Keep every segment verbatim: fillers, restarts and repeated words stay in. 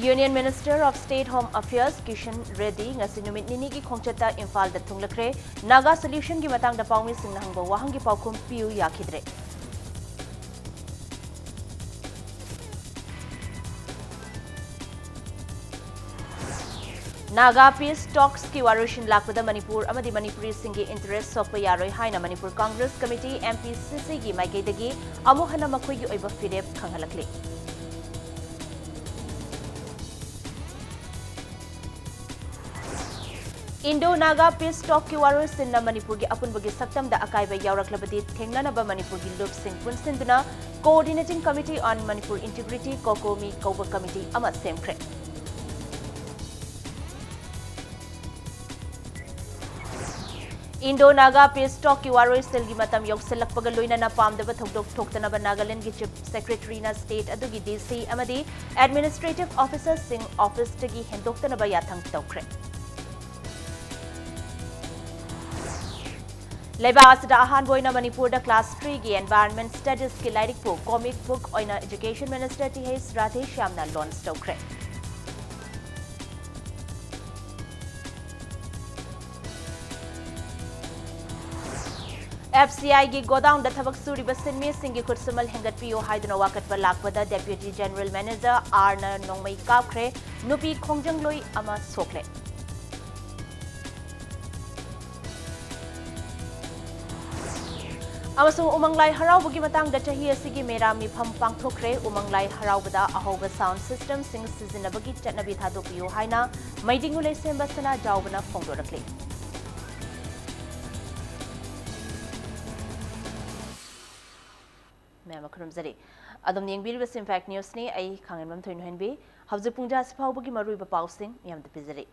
Union Minister of State Home Affairs Kishan Reddy ꯉꯁꯤ ꯅꯨꯃꯤꯠ ꯅꯤꯅꯤꯒꯤ ꯈꯣꯡꯆꯠꯇ ꯏꯝꯐꯥꯜꯗ ꯊꯨꯡꯂꯈ꯭ꯔꯦ꯫ ꯅꯥꯒꯥ solutionꯒꯤ ꯃꯇꯥꯡꯗ ꯄꯥꯎꯃꯤꯁꯤꯡꯅ ꯍꯪꯕ ꯋꯥꯍꯪꯒꯤ ꯄꯥꯎꯈꯨꯝ ꯄꯤꯌꯨ ꯌꯥꯈꯤꯗ꯭ꯔꯦ꯫ ꯅꯥꯒꯥ peace talksꯀꯤ ꯋꯥꯔꯣꯏꯁꯤꯟ ꯂꯥꯛꯄꯗ ꯃꯅꯤꯄꯨꯔ ꯑꯃꯗꯤ ꯃꯅꯤꯄꯨꯔꯤꯁꯤꯡꯒꯤ interest ꯁꯣꯛꯄ ꯌꯥꯔꯣꯏ ꯍꯥꯏꯅ ꯃꯅꯤꯄꯨꯔ Congress Committee, MPCCꯒꯤ ꯃꯥꯏꯀꯩꯗꯒꯤ ꯑꯃꯨꯛ ꯍꯟꯅ ꯃꯈꯣꯏꯒꯤ ꯑꯣꯏꯕ ꯐꯤꯔꯦꯞ ꯈꯪꯍꯜꯂꯛꯂꯤ꯫ Indo-Naga peace talkꯀꯤ ꯋꯥꯔꯣꯏꯁꯤꯟꯅ ꯃꯅꯤꯄꯨꯔꯒꯤ ꯑꯄꯨꯟꯕꯒꯤ ꯁꯛꯇꯝꯗ ꯑꯀꯥꯏꯕ ꯌꯥꯎꯔꯛꯂꯕꯗꯤ ꯊꯦꯡꯅꯅꯕ ꯃꯅꯤꯄꯨꯔꯒꯤ ꯂꯨꯞꯁꯤꯡ ꯄꯨꯟꯁꯤꯟꯗꯨꯅ Coordinating Committee on Manipur Integrity, COCOMI ꯀꯧꯕ committee ꯑꯃ ꯁꯦꯝꯈ꯭ꯔꯦ꯫ Indo-Naga peace talkꯀꯤ ꯋꯥꯔꯣꯏꯁꯤꯜꯒꯤ ꯃꯇꯝ ꯌꯧꯁꯤꯜꯂꯛꯄꯒ ꯂꯣꯏꯅꯅ ꯄꯥꯝꯗꯕ ꯊꯧꯗꯣꯛ ꯊꯣꯛꯇꯅꯕ ꯅꯥꯒꯥꯂꯦꯟꯗꯒꯤ Chief Secretaryꯅ state ꯑꯗꯨꯒꯤ DC ꯑꯃꯗꯤ administrative officerꯁꯤꯡ officeꯇꯒꯤ ꯍꯦꯟꯗꯣꯛꯇꯅꯕ ꯌꯥꯊꯪ ꯇꯧꯈ꯭ꯔꯦ꯫ ꯂꯩꯕꯥꯛ ꯑꯁꯤꯗ ꯑꯍꯥꯟꯕ ꯑꯣꯏꯅ ꯃꯅꯤꯄꯨꯔꯗ class threeꯒꯤ Environment Studiesꯀꯤ ꯂꯥꯏꯔꯤꯛꯄꯨ comic book ꯑꯣꯏꯅ Education Minister Th Radheshyamꯅ launch ꯇꯧꯈ꯭ꯔꯦ꯫ FCIꯒꯤ godownꯗ ꯊꯕꯛ ꯁꯨꯔꯤꯕ ꯁꯤꯟꯃꯤꯁꯤꯡꯒꯤ ꯈꯨꯠꯁꯨꯃꯟ ꯍꯦꯟꯒꯠꯄꯤꯌꯨ ꯍꯥꯏꯗꯨꯅ ꯋꯥꯀꯠꯄ ꯂꯥꯛꯄꯗ Deputy General Manager Rꯅ ꯅꯣꯡꯃꯩ ꯀꯥꯞꯈ꯭ꯔꯦ꯫ ꯅꯨꯄꯤ ꯈꯣꯡꯖꯪꯂꯣꯏ ꯑꯃ ꯁꯣꯛꯂꯦ꯫ ꯑꯃꯁꯨꯡ ꯎꯃꯪ ꯂꯥꯏ ꯍꯔꯥꯎꯕꯒꯤ ꯃꯇꯥꯡꯗ ꯆꯍꯤ ꯑꯁꯤꯒꯤ ꯃꯦꯔꯥ ꯃꯤꯐꯝ ꯄꯥꯡꯊꯣꯛꯈ꯭ꯔꯦ꯫ ꯎꯃꯪ ꯂꯥꯏ ꯍꯔꯥꯎꯕꯗ ꯑꯍꯧꯕ sound systemꯁꯤꯡ ꯁꯤꯖꯤꯟꯅꯕꯒꯤ ꯆꯠꯅꯕꯤ ꯊꯥꯗꯣꯛꯄꯤꯌꯨ ꯍꯥꯏꯅ ꯃꯩꯗꯤꯡꯉꯨ ꯂꯩꯁꯦꯝꯕ ꯁꯅꯥꯖꯥꯎꯕꯅ ꯐꯣꯡꯗꯣꯔꯛꯂꯤ꯫ ꯃꯌꯥꯝ ꯑꯃ ꯈꯨꯔꯨꯝꯖꯔꯤ꯫ ꯑꯗꯨꯝ ꯌꯦꯡꯕꯤꯔꯤꯕꯁꯤ Impact Newsꯅꯤ꯫ ꯑꯩ ꯈꯥꯡꯉꯦꯟꯕꯝ ꯊꯣꯏꯅꯨꯍꯦꯟꯕꯤ꯫ ꯍꯧꯖꯤꯛ ꯄꯨꯡ ꯇꯔꯥꯁꯤ ꯐꯥꯎꯕꯒꯤ ꯃꯔꯨꯑꯣꯏꯕ ꯄꯥꯎꯁꯤꯡ ꯃꯌꯥꯝꯗ ꯄꯤꯖꯔꯤ꯫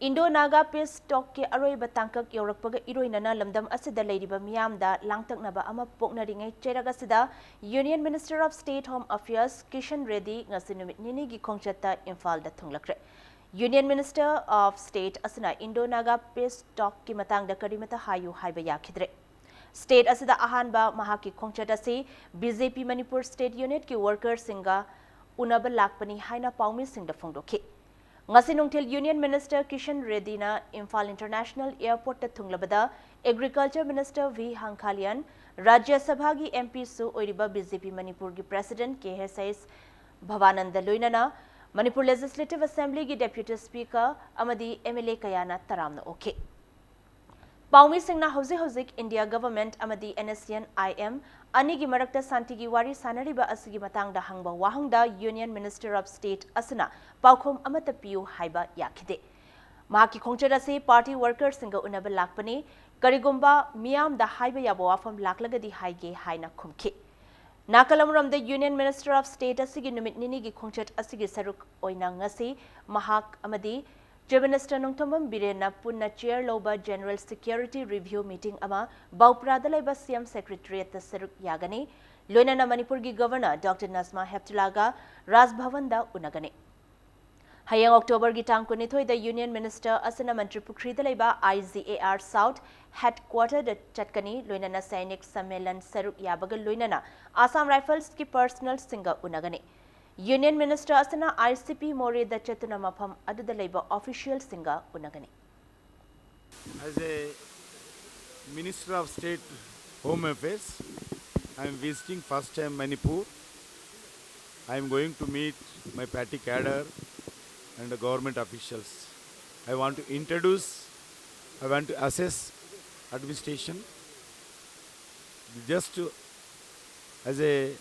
Indo-Naga peace talkꯀꯤ ꯑꯔꯣꯏꯕ ꯇꯥꯡꯀꯛ ꯌꯧꯔꯛꯄꯒ ꯏꯔꯣꯏꯅꯅ ꯂꯝꯗꯝ ꯑꯁꯤꯗ ꯂꯩꯔꯤꯕ ꯃꯤꯌꯥꯝꯗ ꯂꯥꯡꯇꯛꯅꯕ ꯑꯃ ꯄꯣꯛꯅꯔꯤꯉꯩ ꯆꯩꯔꯛ ꯑꯁꯤꯗ Union Minister of State Home Affairs Kishan Reddy ꯉꯁꯤ ꯅꯨꯃꯤꯠ ꯅꯤꯅꯤꯒꯤ ꯈꯣꯡꯆꯠꯇ ꯏꯝꯐꯥꯜꯗ ꯊꯨꯡꯂꯛꯈ꯭ꯔꯦ꯫ Union Minister of State ꯑꯁꯤꯅ Indo-Naga peace talkꯀꯤ ꯃꯇꯥꯡꯗ ꯀꯔꯤꯃꯇ ꯍꯥꯏꯌꯨ ꯍꯥꯏꯕ ꯌꯥꯈꯤꯗ꯭ꯔꯦ꯫ State ꯑꯁꯤꯗ ꯑꯍꯥꯟꯕ ꯃꯍꯥꯛꯀꯤ ꯈꯣꯡꯆꯠ ꯑꯁꯤ BJP Manipur State Unitꯀꯤ workerꯁꯤꯡꯒ ꯎꯅꯕ ꯂꯥꯛꯄꯅꯤ ꯍꯥꯏꯅ ꯄꯥꯎꯃꯤꯁꯤꯡꯗ ꯐꯣꯡꯗꯣꯛꯈꯤ꯫ ꯉꯁꯤ ꯅꯨꯡꯊꯤꯜ Union Minister ꯀꯤꯁꯟ ꯔꯦꯗꯗꯤꯅ ꯏꯝꯐꯥꯜ International Airportꯇ ꯊꯨꯡꯂꯕꯗ Agriculture Minister V Hangkhalian, Rajya ꯁꯚꯥꯒꯤ MPꯁꯨ ꯑꯣꯏꯔꯤꯕ BJP ꯃꯅꯤꯄꯨꯔꯒꯤ President ꯀꯦ ꯑꯦꯁ ꯑꯩꯁ ꯚꯕꯥꯅꯟꯗ ꯂꯣꯏꯅꯅ ꯃꯅꯤꯄꯨꯔ Legislative Assemblyꯒꯤ Deputy Speaker ꯑꯃꯗꯤ MLA ꯀꯌꯥꯅ ꯇꯔꯥꯝꯅ ꯑꯣꯛꯈꯤ꯫ ꯄꯥꯎꯃꯤꯁꯤꯡꯅ ꯍꯧꯖꯤꯛ ꯍꯧꯖꯤꯛ India Government ꯑꯃꯗꯤ NSCN-IM ꯑꯅꯤꯒꯤ ꯃꯔꯛꯇ ꯁꯥꯟꯇꯤꯒꯤ ꯋꯥꯔꯤ ꯁꯥꯟꯅꯔꯤꯕ ꯑꯁꯤꯒꯤ ꯃꯇꯥꯡꯗ ꯍꯪꯕ ꯋꯥꯍꯪꯗ Union Minister of State ꯑꯁꯤꯅ ꯄꯥꯎꯈꯨꯝ ꯑꯃꯠꯇ ꯄꯤꯌꯨ ꯍꯥꯏꯕ ꯌꯥꯈꯤꯗꯦ꯫ ꯃꯍꯥꯛꯀꯤ ꯈꯣꯡꯆꯠ ꯑꯁꯤ party workerꯁꯤꯡꯒ ꯎꯅꯕ ꯂꯥꯛꯄꯅꯤ꯫ ꯀꯔꯤꯒꯨꯝꯕ ꯃꯤꯌꯥꯝꯗ ꯍꯥꯏꯕ ꯌꯥꯕ ꯋꯥꯐꯝ ꯂꯥꯛꯂꯒꯗꯤ ꯍꯥꯏꯒꯦ ꯍꯥꯏꯅ ꯈꯨꯝꯈꯤ꯫ ꯅꯥꯀꯜ ꯑꯃꯔꯣꯝꯗ Union Minister of State ꯑꯁꯤꯒꯤ ꯅꯨꯃꯤꯠ ꯅꯤꯅꯤꯒꯤ ꯈꯣꯡꯆꯠ ꯑꯁꯤꯒꯤ ꯁꯔꯨꯛ ꯑꯣꯏꯅ ꯉꯁꯤ ꯃꯍꯥꯛ ꯑꯃꯗꯤ Chief Minister ꯅꯣꯡꯊꯣꯝꯕꯝ ꯕꯤꯔꯦꯟꯅ ꯄꯨꯟꯅ chair ꯂꯧꯕ General Security Review Meeting ꯑꯃ ꯕꯥꯎꯄ꯭ꯔꯥꯗ ꯂꯩꯕ CM Secretariatꯇ ꯁꯔꯨꯛ ꯌꯥꯒꯅꯤ꯫ ꯂꯣꯏꯅꯅ ꯃꯅꯤꯄꯨꯔꯒꯤ Governor Doctor ꯅꯖꯃꯥ ꯍꯦꯞꯇꯨꯂꯥꯒ ꯔꯥꯖ ꯚꯕꯟꯗ ꯎꯅꯒꯅꯤ꯫ ꯍꯌꯦꯡ Octoberꯒꯤ ꯇꯥꯡ ꯀꯨꯟꯅꯤꯊꯣꯏꯗ Union Minister ꯑꯁꯤꯅ ꯃꯟꯇ꯭ꯔꯤ ꯄꯨꯈ꯭ꯔꯤꯗ ꯂꯩꯕ IGAR South Headquarterꯗ ꯆꯠꯀꯅꯤ꯫ ꯂꯣꯏꯅꯅ ꯁꯩꯅꯤꯛ ꯁꯝꯃꯦꯂꯟ ꯁꯔꯨꯛ ꯌꯥꯕꯒ ꯂꯣꯏꯅꯅ Assam Riflesꯀꯤ personnelꯁꯤꯡꯒ ꯎꯅꯒꯅꯤ꯫ Union Minister ꯑꯁꯤꯅ ICP ꯃꯣꯔꯦꯗ ꯆꯠꯇꯨꯅ ꯃꯐꯝ ꯑꯗꯨꯗ ꯂꯩꯕ officialꯁꯤꯡꯒ ꯎꯅꯒꯅꯤ꯫ As a Minister of State Home Affairs, I am visiting first time Manipur. I am going to meet my party cadre and the government officials. I want to introduce, I want to assess administration. Just to, as a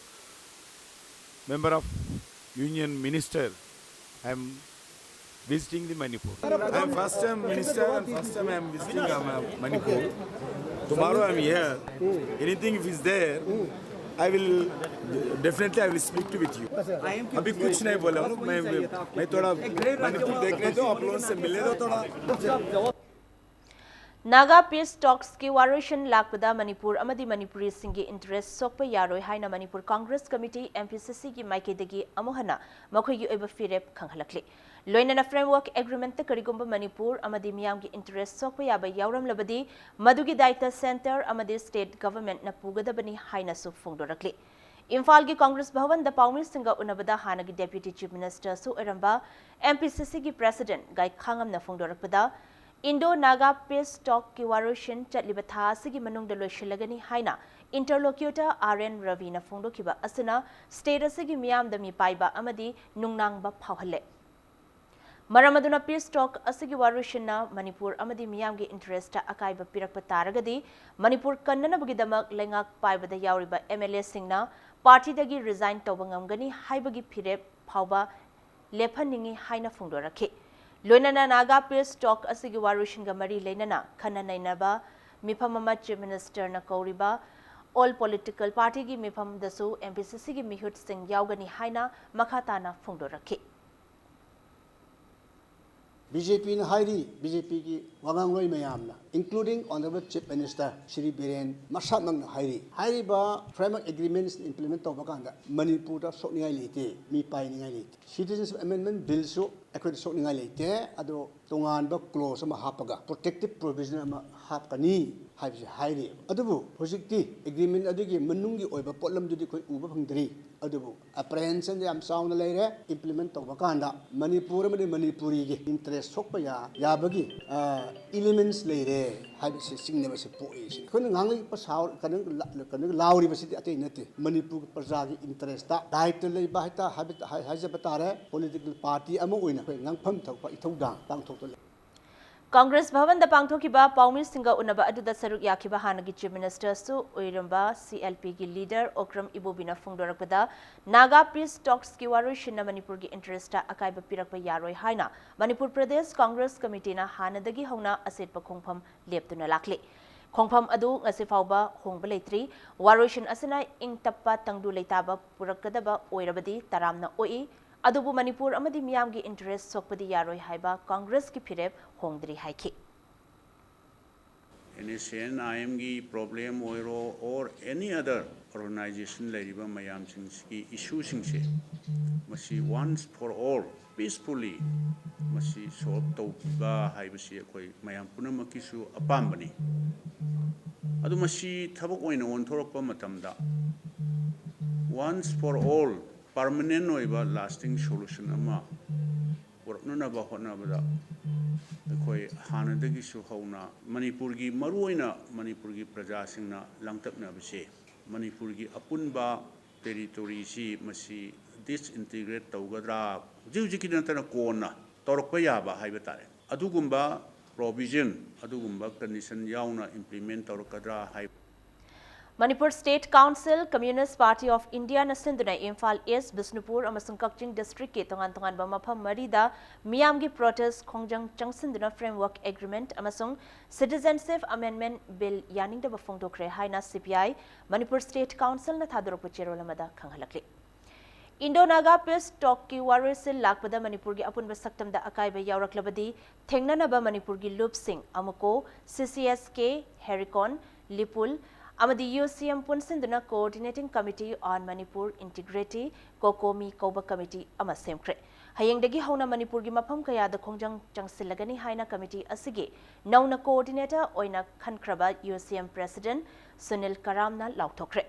member of Union Minister, I am visiting the Manipur. I am first time minister and first time I am visiting um, uh, Manipur. Tomorrow I am here. Anything if is there, I will definitely I will speak to with you. अभी कुछ नहीं बोला हूँ मैं मैं थोड़ा मणिपुर देखने दो आप लोगों से मिलने दो थोड़ा Naga Peace Talksꯀꯤ ꯋꯥꯔꯣꯏꯁꯤꯟ ꯂꯥꯛꯄꯗ ꯃꯅꯤꯄꯨꯔ ꯑꯃꯗꯤ ꯃꯅꯤꯄꯨꯔꯤꯁꯤꯡꯒꯤ interest ꯁꯣꯛꯄ ꯌꯥꯔꯣꯏ ꯍꯥꯏꯅ ꯃꯅꯤꯄꯨꯔ Congress Committee, MPCCꯒꯤ ꯃꯥꯏꯀꯩꯗꯒꯤ ꯑꯃꯨꯛ ꯍꯟꯅ ꯃꯈꯣꯏꯒꯤ ꯑꯣꯏꯕ ꯐꯤꯔꯦꯞ ꯈꯪꯍꯜꯂꯛꯂꯤ꯫ ꯂꯣꯏꯅꯅ Framework Agreementꯇ ꯀꯔꯤꯒꯨꯝꯕ ꯃꯅꯤꯄꯨꯔ ꯑꯃꯗꯤ ꯃꯤꯌꯥꯝꯒꯤ interest ꯁꯣꯛꯄ ꯌꯥꯕ ꯌꯥꯎꯔꯝꯂꯕꯗꯤ ꯃꯗꯨꯒꯤ ꯗꯥꯏꯇ centre ꯑꯃꯗꯤ state governmentꯅ ꯄꯨꯒꯗꯕꯅꯤ ꯍꯥꯏꯅꯁꯨ ꯐꯣꯡꯗꯣꯔꯛꯂꯤ꯫ ꯏꯝꯐꯥꯜꯒꯤ ꯀꯣꯡꯒ꯭ꯔꯦꯁ ꯚꯕꯟꯗ ꯄꯥꯎꯃꯤꯁꯤꯡꯒ ꯎꯅꯕꯗ ꯍꯥꯟꯅꯒꯤ ꯗꯦꯄ꯭ꯌꯨꯇꯤ ꯆꯤꯐ ꯃꯤꯅꯤꯁꯇꯔꯁꯨ ꯑꯣꯏꯔꯝꯕ ꯑꯦꯝ ꯄꯤ ꯁꯤ ꯁꯤꯒꯤ ꯄ꯭ꯔꯦꯁꯤꯗꯦꯟꯠ ꯒꯥꯏꯈꯥꯉꯝꯅ ꯐꯣꯡꯗꯣꯔꯛꯄꯗ, ꯏꯟꯗꯣ ꯅꯥꯒꯥ ꯄꯤꯁ ꯇꯣꯛꯀꯤ ꯋꯥꯔꯣꯏꯁꯤꯟ ꯆꯠꯂꯤꯕ ꯊꯥ ꯑꯁꯤꯒꯤ ꯃꯅꯨꯡꯗ ꯂꯣꯏꯁꯤꯜꯂꯒꯅꯤ ꯍꯥꯏꯅ ꯏꯟꯇꯔꯂꯣꯀ꯭ꯌꯨꯇꯔ ꯑꯥꯔ ꯑꯦꯟ ꯔꯕꯤꯅ ꯐꯣꯡꯗꯣꯛꯈꯤꯕ ꯑꯁꯤꯅ ꯁ꯭ꯇꯦꯠ ꯑꯁꯤꯒꯤ ꯃꯤꯌꯥꯝꯗ ꯃꯤꯄꯥꯏꯕ ꯑꯃꯗꯤ ꯅꯨꯡꯅꯥꯡꯕ ꯐꯥꯎꯍꯜꯂꯦ꯫ ꯃꯔꯝ ꯑꯗꯨꯅ ꯄꯤꯁ ꯇꯣꯛ ꯑꯁꯤꯒꯤ ꯋꯥꯔꯣꯏꯁꯤꯟꯅ ꯃꯅꯤꯄꯨꯔ ꯑꯃꯗꯤ ꯃꯤꯌꯥꯝꯒꯤ ꯏꯟꯇꯔꯦꯁꯇ ꯑꯀꯥꯏꯕ ꯄꯤꯔꯛꯄ ꯇꯥꯔꯒꯗꯤ, ꯃꯅꯤꯄꯨꯔ ꯀꯟꯅꯅꯕꯒꯤꯗꯃꯛ ꯂꯩꯉꯥꯛ ꯄꯥꯏꯕꯗ ꯌꯥꯎꯔꯤꯕ ꯑꯦꯝ ꯑꯦꯜ ꯑꯦꯁꯤꯡꯅ ꯄꯥꯔꯇꯤꯗꯒꯤ ꯔꯤꯖꯥꯏꯟ ꯇꯧꯕ ꯉꯝꯒꯅꯤ ꯍꯥꯏꯕꯒꯤ ꯐꯤꯔꯦꯞ ꯐꯥꯎꯕ ꯂꯦꯞꯍꯟꯅꯤꯡꯏ ꯍꯥꯏꯅ ꯐꯣꯡꯗꯣꯔꯛꯈꯤ꯫ ꯂꯣꯏꯅꯅ ꯅꯥꯒꯥ ꯄꯤꯁ ꯇꯣꯛ ꯑꯁꯤꯒꯤ ꯋꯥꯔꯣꯏꯁꯤꯟꯒ ꯃꯔꯤ ꯂꯩꯅꯅ ꯈꯟꯅ ꯅꯩꯅꯕ ꯃꯤꯐꯝ ꯑꯃ ꯆꯤꯐ ꯃꯤꯅꯤꯁꯇꯔꯅ ꯀꯧꯔꯤꯕ ꯑꯣꯜ ꯄꯣꯂꯤꯇꯤꯀꯦꯜ ꯄꯥꯔꯇꯤꯒꯤ ꯃꯤꯐꯝꯗꯁꯨ ꯑꯦꯝ ꯄꯤ ꯁꯤ ꯁꯤꯒꯤ ꯃꯤꯍꯨꯠꯁꯤꯡ ꯌꯥꯎꯒꯅꯤ ꯍꯥꯏꯅ ꯃꯈꯥ ꯇꯥꯅ ꯐꯣꯡꯗꯣꯔꯛꯈꯤ꯫ ꯕꯤ ꯖꯦ ꯄꯤꯅ ꯍꯥꯏꯔꯤ, ꯕꯤ ꯖꯦ ꯄꯤꯒꯤ ꯋꯥꯉꯥꯡꯂꯣꯏ ꯃꯌꯥꯝꯅ, including Honourable Chief Minister Shri Biren ꯃꯁꯥꯃꯛꯅ ꯍꯥꯏꯔꯤ, ꯍꯥꯏꯔꯤꯕ framework agreements implement ꯇꯧꯕ ꯀꯥꯟꯗ ꯃꯅꯤꯄꯨꯔꯗ ꯁꯣꯛꯅꯤꯡꯉꯥꯏ ꯂꯩꯇꯦ, ꯃꯤ ꯄꯥꯏꯅꯤꯡꯉꯥꯏ ꯂꯩꯇꯦ꯫ Citizenship Amendment Billꯁꯨ ꯑꯩꯈꯣꯏꯗ ꯁꯣꯛꯅꯤꯡꯉꯥꯏ ꯂꯩꯇꯦ꯫ ꯑꯗꯣ ꯇꯣꯉꯥꯟꯕ clause ꯑꯃ ꯍꯥꯞꯄꯒ, protective provision ꯑꯃ ꯍꯥꯞꯀꯅꯤ ꯍꯥꯏꯕꯁꯤ ꯍꯥꯏꯔꯤ꯫ ꯑꯗꯨꯕꯨ ꯍꯧꯖꯤꯛꯇꯤ agreement ꯑꯗꯨꯒꯤ ꯃꯅꯨꯡꯒꯤ ꯑꯣꯏꯕ ꯄꯣꯠꯂꯝꯗꯨꯗꯤ ꯑꯩꯈꯣꯏ ꯎꯕ ꯐꯪꯗ꯭ꯔꯤ꯫ ꯑꯗꯨꯕꯨ apprehension ꯌꯥꯝ ꯆꯥꯎꯅ ꯂꯩꯔꯦ꯫ Implement ꯇꯧꯕ ꯀꯥꯟꯗ ꯃꯅꯤꯄꯨꯔ ꯑꯃꯗꯤ ꯃꯅꯤꯄꯨꯔꯤꯒꯤ interest ꯁꯣꯛꯄ ꯌꯥ-, ꯌꯥꯕꯒꯤ, ꯑ, elements ꯂꯩꯔꯦ ꯍꯥꯏꯕꯁꯤ ꯆꯤꯡꯅꯕꯁꯤ ꯄꯣꯛꯏ꯫ ꯑꯩꯈꯣꯏꯅ ꯉꯥꯡꯂꯤꯕ ꯁꯥꯎ-, ꯀꯩꯅꯣ ꯂ-, ꯀꯩꯅꯣ ꯂꯥꯎꯔꯤꯕꯁꯤꯗꯤ ꯑꯇꯩ ꯅꯠꯇꯦ, ꯃꯅꯤꯄꯨꯔꯒꯤ ꯄ꯭ꯔꯖꯥꯒꯤ interestꯇ ꯗꯥꯏꯇ ꯂꯩꯕ ꯍꯥꯏꯇꯥ-, ꯍꯥꯏꯕ-, ꯍꯥꯏ-, ꯍꯥꯏꯖꯕ ꯇꯥꯔꯦ꯫ Political party ꯑꯃ ꯑꯣꯏꯅ ꯑꯩꯈꯣꯏ ꯉꯥꯡꯐꯝ ꯊꯣꯛꯄ ꯏꯊꯧꯗꯥꯡ ꯄꯥꯡꯊꯣꯛꯄ ꯂꯩ꯫ ꯀꯣꯡꯒ꯭ꯔꯦꯁ ꯚꯕꯟꯗ ꯄꯥꯡꯊꯣꯛꯈꯤꯕ ꯄꯥꯎꯃꯤꯁꯤꯡꯒ ꯎꯅꯕ ꯑꯗꯨꯗ ꯁꯔꯨꯛ ꯌꯥꯈꯤꯕ ꯍꯥꯟꯅꯒꯤ ꯆꯤꯐ ꯃꯤꯅꯤꯁꯇꯔꯁꯨ ꯑꯣꯏꯔꯝꯕ ꯁꯤ ꯑꯦꯜ ꯄꯤꯒꯤ ꯂꯤꯗꯔ ꯑꯣꯀ꯭ꯔꯝ ꯏꯕꯣꯕꯤꯅ ꯐꯣꯡꯗꯣꯔꯛꯄꯗ, ꯅꯥꯒꯥ ꯄꯤꯁ ꯇꯣꯛꯁꯀꯤ ꯋꯥꯔꯣꯏꯁꯤꯟꯅ ꯃꯅꯤꯄꯨꯔꯒꯤ ꯏꯟꯇꯔꯦꯁꯇ ꯑꯀꯥꯏꯕ ꯄꯤꯔꯛꯄ ꯌꯥꯔꯣꯏ ꯍꯥꯏꯅ ꯃꯅꯤꯄꯨꯔ ꯄ꯭ꯔꯗꯦꯁ ꯀꯣꯡꯒ꯭ꯔꯦꯁ ꯀꯃꯤꯇꯤꯅ ꯍꯥꯟꯅꯗꯒꯤ ꯍꯧꯅ ꯑꯆꯦꯠꯄ ꯈꯣꯡꯐꯝ ꯂꯦꯞꯇꯨꯅ ꯂꯥꯛꯂꯤ꯫ ꯈꯣꯡꯐꯝ ꯑꯗꯨ ꯉꯁꯤ ꯐꯥꯎꯕ ꯍꯣꯡꯕ ꯂꯩꯇ꯭ꯔꯤ꯫ ꯋꯥꯔꯣꯏꯁꯤꯟ ꯑꯁꯤꯅ ꯏꯪ ꯇꯞꯄ ꯇꯪꯗꯨ ꯂꯩꯇꯥꯕ ꯄꯨꯔꯛꯀꯗꯕ ꯑꯣꯏꯔꯕꯗꯤ ꯇꯔꯥꯝꯅ ꯑꯣꯛꯏ꯫ ꯑꯗꯨꯕꯨ ꯃꯅꯤꯄꯨꯔ ꯑꯃꯗꯤ ꯃꯤꯌꯥꯝꯒꯤ ꯏꯟꯇꯔꯦꯁ ꯁꯣꯛꯄꯗꯤ ꯌꯥꯔꯣꯏ ꯍꯥꯏꯕ ꯀꯣꯡꯒ꯭ꯔꯦꯁꯀꯤ ꯐꯤꯔꯦꯞ ꯍꯣꯡꯗ꯭ꯔꯤ ꯍꯥꯏꯈꯤ꯫ ꯑꯦꯟ ꯑꯦꯁ ꯑꯦ ꯑꯦꯟ ꯑꯥꯏ ꯑꯦꯝꯒꯤ problem ꯑꯣꯏꯔꯣ, or any other organization ꯂꯩꯔꯤꯕ ꯃꯌꯥꯝꯁꯤꯡꯁꯤꯒꯤ ꯏꯁꯨꯁꯤꯡꯁꯦ, ꯃꯁꯤ once for all peacefully ꯃꯁꯤ solve ꯇꯧꯕꯤꯕ ꯍꯥꯏꯕꯁꯤ ꯑꯩꯈꯣꯏ ꯃꯌꯥꯝ ꯄꯨꯝꯅꯃꯛꯀꯤꯁꯨ ꯑꯄꯥꯝꯕꯅꯤ꯫ ꯑꯗꯨ ꯃꯁꯤ ꯊꯕꯛ ꯑꯣꯏꯅ ꯑꯣꯟꯊꯣꯔꯛꯄ ꯃꯇꯝꯗ Once for all permanent ꯑꯣꯏꯕ lasting solution ꯑꯃ ꯄꯨꯔꯛꯅꯅꯕ ꯍꯣꯠꯅꯕꯗ ꯑꯩꯈꯣꯏ ꯍꯥꯟꯅꯗꯒꯤꯁꯨ ꯍꯧꯅ ꯃꯅꯤꯄꯨꯔꯒꯤ, ꯃꯔꯨꯑꯣꯏꯅ ꯃꯅꯤꯄꯨꯔꯒꯤ ꯄ꯭ꯔꯖꯥꯁꯤꯡꯅ ꯂꯥꯡꯇꯛꯅꯕꯁꯦ ꯃꯅꯤꯄꯨꯔꯒꯤ ꯑꯄꯨꯟꯕ territoryꯁꯤ ꯃꯁꯤ disintegrate ꯇꯧꯒꯗ꯭ꯔꯥ, ꯍꯧꯖꯤꯛ ꯍꯧꯖꯤꯛꯀꯤꯗꯤ ꯅꯠꯇꯅ ꯀꯣꯟꯅ ꯇꯧꯔꯛꯄ ꯌꯥꯕ ꯍꯥꯏꯕ ꯇꯥꯔꯦ, ꯑꯗꯨꯒꯨꯝꯕ provision, ꯑꯗꯨꯒꯨꯝꯕ condition ꯌꯥꯎꯅ implement ꯇꯧꯔꯛꯀꯗ꯭ꯔꯥ ꯍꯥꯏꯕ꯫ Manipur State Council, Communist Party of Indiaꯅ ꯁꯤꯟꯗꯨꯅ ꯏꯝꯐꯥꯜ ꯏꯁ꯭ꯠ, ꯕꯤꯁꯅꯨꯄꯨꯔ ꯑꯃꯁꯨꯡ ꯀꯛꯆꯤꯡ districtꯀꯤ ꯇꯣꯉꯥꯟ ꯇꯣꯉꯥꯟꯕ ꯃꯐꯝ ꯃꯔꯤꯗ ꯃꯤꯌꯥꯝꯒꯤ protest ꯈꯣꯡꯖꯪ ꯆꯪꯁꯤꯟꯗꯨꯅ Framework Agreement ꯑꯃꯁꯨꯡ Citizenship Amendment Bill ꯌꯥꯅꯤꯡꯗꯕ ꯐꯣꯡꯗꯣꯛꯈ꯭ꯔꯦ ꯍꯥꯏꯅ C P I Manipur State Councilꯅ ꯊꯥꯗꯣꯔꯛꯄ ꯆꯦꯔꯣꯜ ꯑꯃꯗ ꯈꯪꯍꯜꯂꯛꯂꯤ꯫ Indo-Naga peace talkꯀꯤ ꯋꯥꯔꯣꯏꯁꯤꯜ ꯂꯥꯛꯄꯗ ꯃꯅꯤꯄꯨꯔꯒꯤ ꯑꯄꯨꯟꯕ ꯁꯛꯇꯝꯗ ꯑꯀꯥꯏꯕ ꯌꯥꯎꯔꯛꯂꯕꯗꯤ ꯊꯦꯡꯅꯅꯕ ꯃꯅꯤꯄꯨꯔꯒꯤ ꯂꯨꯞꯁꯤꯡ AMUCO, C C S K, HERICON, LIPUL ꯑꯃꯗꯤ U C M ꯄꯨꯟꯁꯤꯟꯗꯨꯅ Coordinating Committee on Manipur Integrity, COCOMI ꯀꯧꯕ committee ꯑꯃ ꯁꯦꯝꯈ꯭ꯔꯦ꯫ ꯍꯌꯦꯡꯗꯒꯤ ꯍꯧꯅ ꯃꯅꯤꯄꯨꯔꯒꯤ ꯃꯐꯝ ꯀꯌꯥꯗ ꯈꯣꯡꯖꯪ ꯆꯪꯁꯤꯜꯂꯒꯅꯤ ꯍꯥꯏꯅ committee ꯑꯁꯤꯒꯤ ꯅꯧꯅ coordinator ꯑꯣꯏꯅ ꯈꯟꯈ꯭ꯔꯕ U C M President Sunil ꯀꯔꯥꯝꯅ ꯂꯥꯎꯊꯣꯛꯈ꯭ꯔꯦ꯫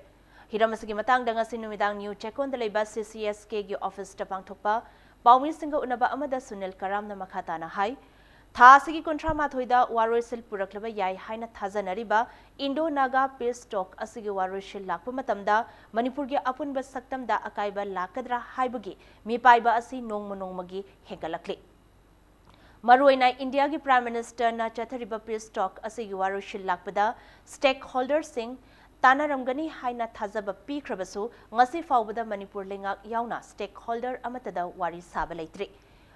ꯍꯤꯔꯝ ꯑꯁꯤꯒꯤ ꯃꯇꯥꯡꯗ ꯉꯁꯤ ꯅꯨꯃꯤꯗꯥꯡ ꯅ꯭ꯌꯨ ꯆꯦꯛꯀꯣꯟꯗ ꯂꯩꯕ C C S Kꯒꯤ officeꯇ ꯄꯥꯡꯊꯣꯛꯄ ꯄꯥꯎꯃꯤꯁꯤꯡꯒ ꯎꯅꯕ ꯑꯃꯗ ꯁꯨꯅꯤꯜ ꯀꯔꯥꯝꯅ ꯃꯈꯥ ꯇꯥꯅ ꯍꯥꯏ, ꯊꯥ ꯑꯁꯤꯒꯤ ꯀꯨꯟꯊ꯭ꯔꯥ ꯃꯥꯊꯣꯏꯗ ꯋꯥꯔꯣꯏꯁꯤꯜ ꯄꯨꯔꯛꯂꯕ ꯌꯥꯏ ꯍꯥꯏꯅ ꯊꯥꯖꯅꯔꯤꯕ Indo-Naga peace talk ꯑꯁꯤꯒꯤ ꯋꯥꯔꯣꯏꯁꯤꯜ ꯂꯥꯛꯄ ꯃꯇꯝꯗ ꯃꯅꯤꯄꯨꯔꯒꯤ ꯑꯄꯨꯟꯕ ꯁꯛꯇꯝꯗ ꯑꯀꯥꯏꯕ ꯂꯥꯛꯀꯗ꯭ꯔꯥ ꯍꯥꯏꯕꯒꯤ ꯃꯤꯄꯥꯏꯕ ꯑꯁꯤ ꯅꯣꯡꯃ ꯅꯣꯡꯃꯒꯤ ꯍꯦꯟꯒꯠꯂꯛꯂꯤ꯫ ꯃꯔꯨꯑꯣꯏꯅ ꯏꯟꯗꯤꯌꯥꯒꯤ Prime Ministerꯅ ꯆꯠꯊꯔꯤꯕ peace talk ꯑꯁꯤꯒꯤ ꯋꯥꯔꯣꯏꯁꯤꯜ ꯂꯥꯛꯄꯗ stakeholderꯁꯤꯡ ꯇꯥꯟꯅꯔꯝꯒꯅꯤ ꯍꯥꯏꯅ ꯊꯥꯖꯕ ꯄꯤꯈ꯭ꯔꯕꯁꯨ, ꯉꯁꯤ ꯐꯥꯎꯕꯗ ꯃꯅꯤꯄꯨꯔ ꯂꯩꯉꯥꯛ ꯌꯥꯎꯅ stakeholder ꯑꯃꯠꯇꯗ ꯋꯥꯔꯤ ꯁꯥꯕ ꯂꯩꯇ꯭ꯔꯤ꯫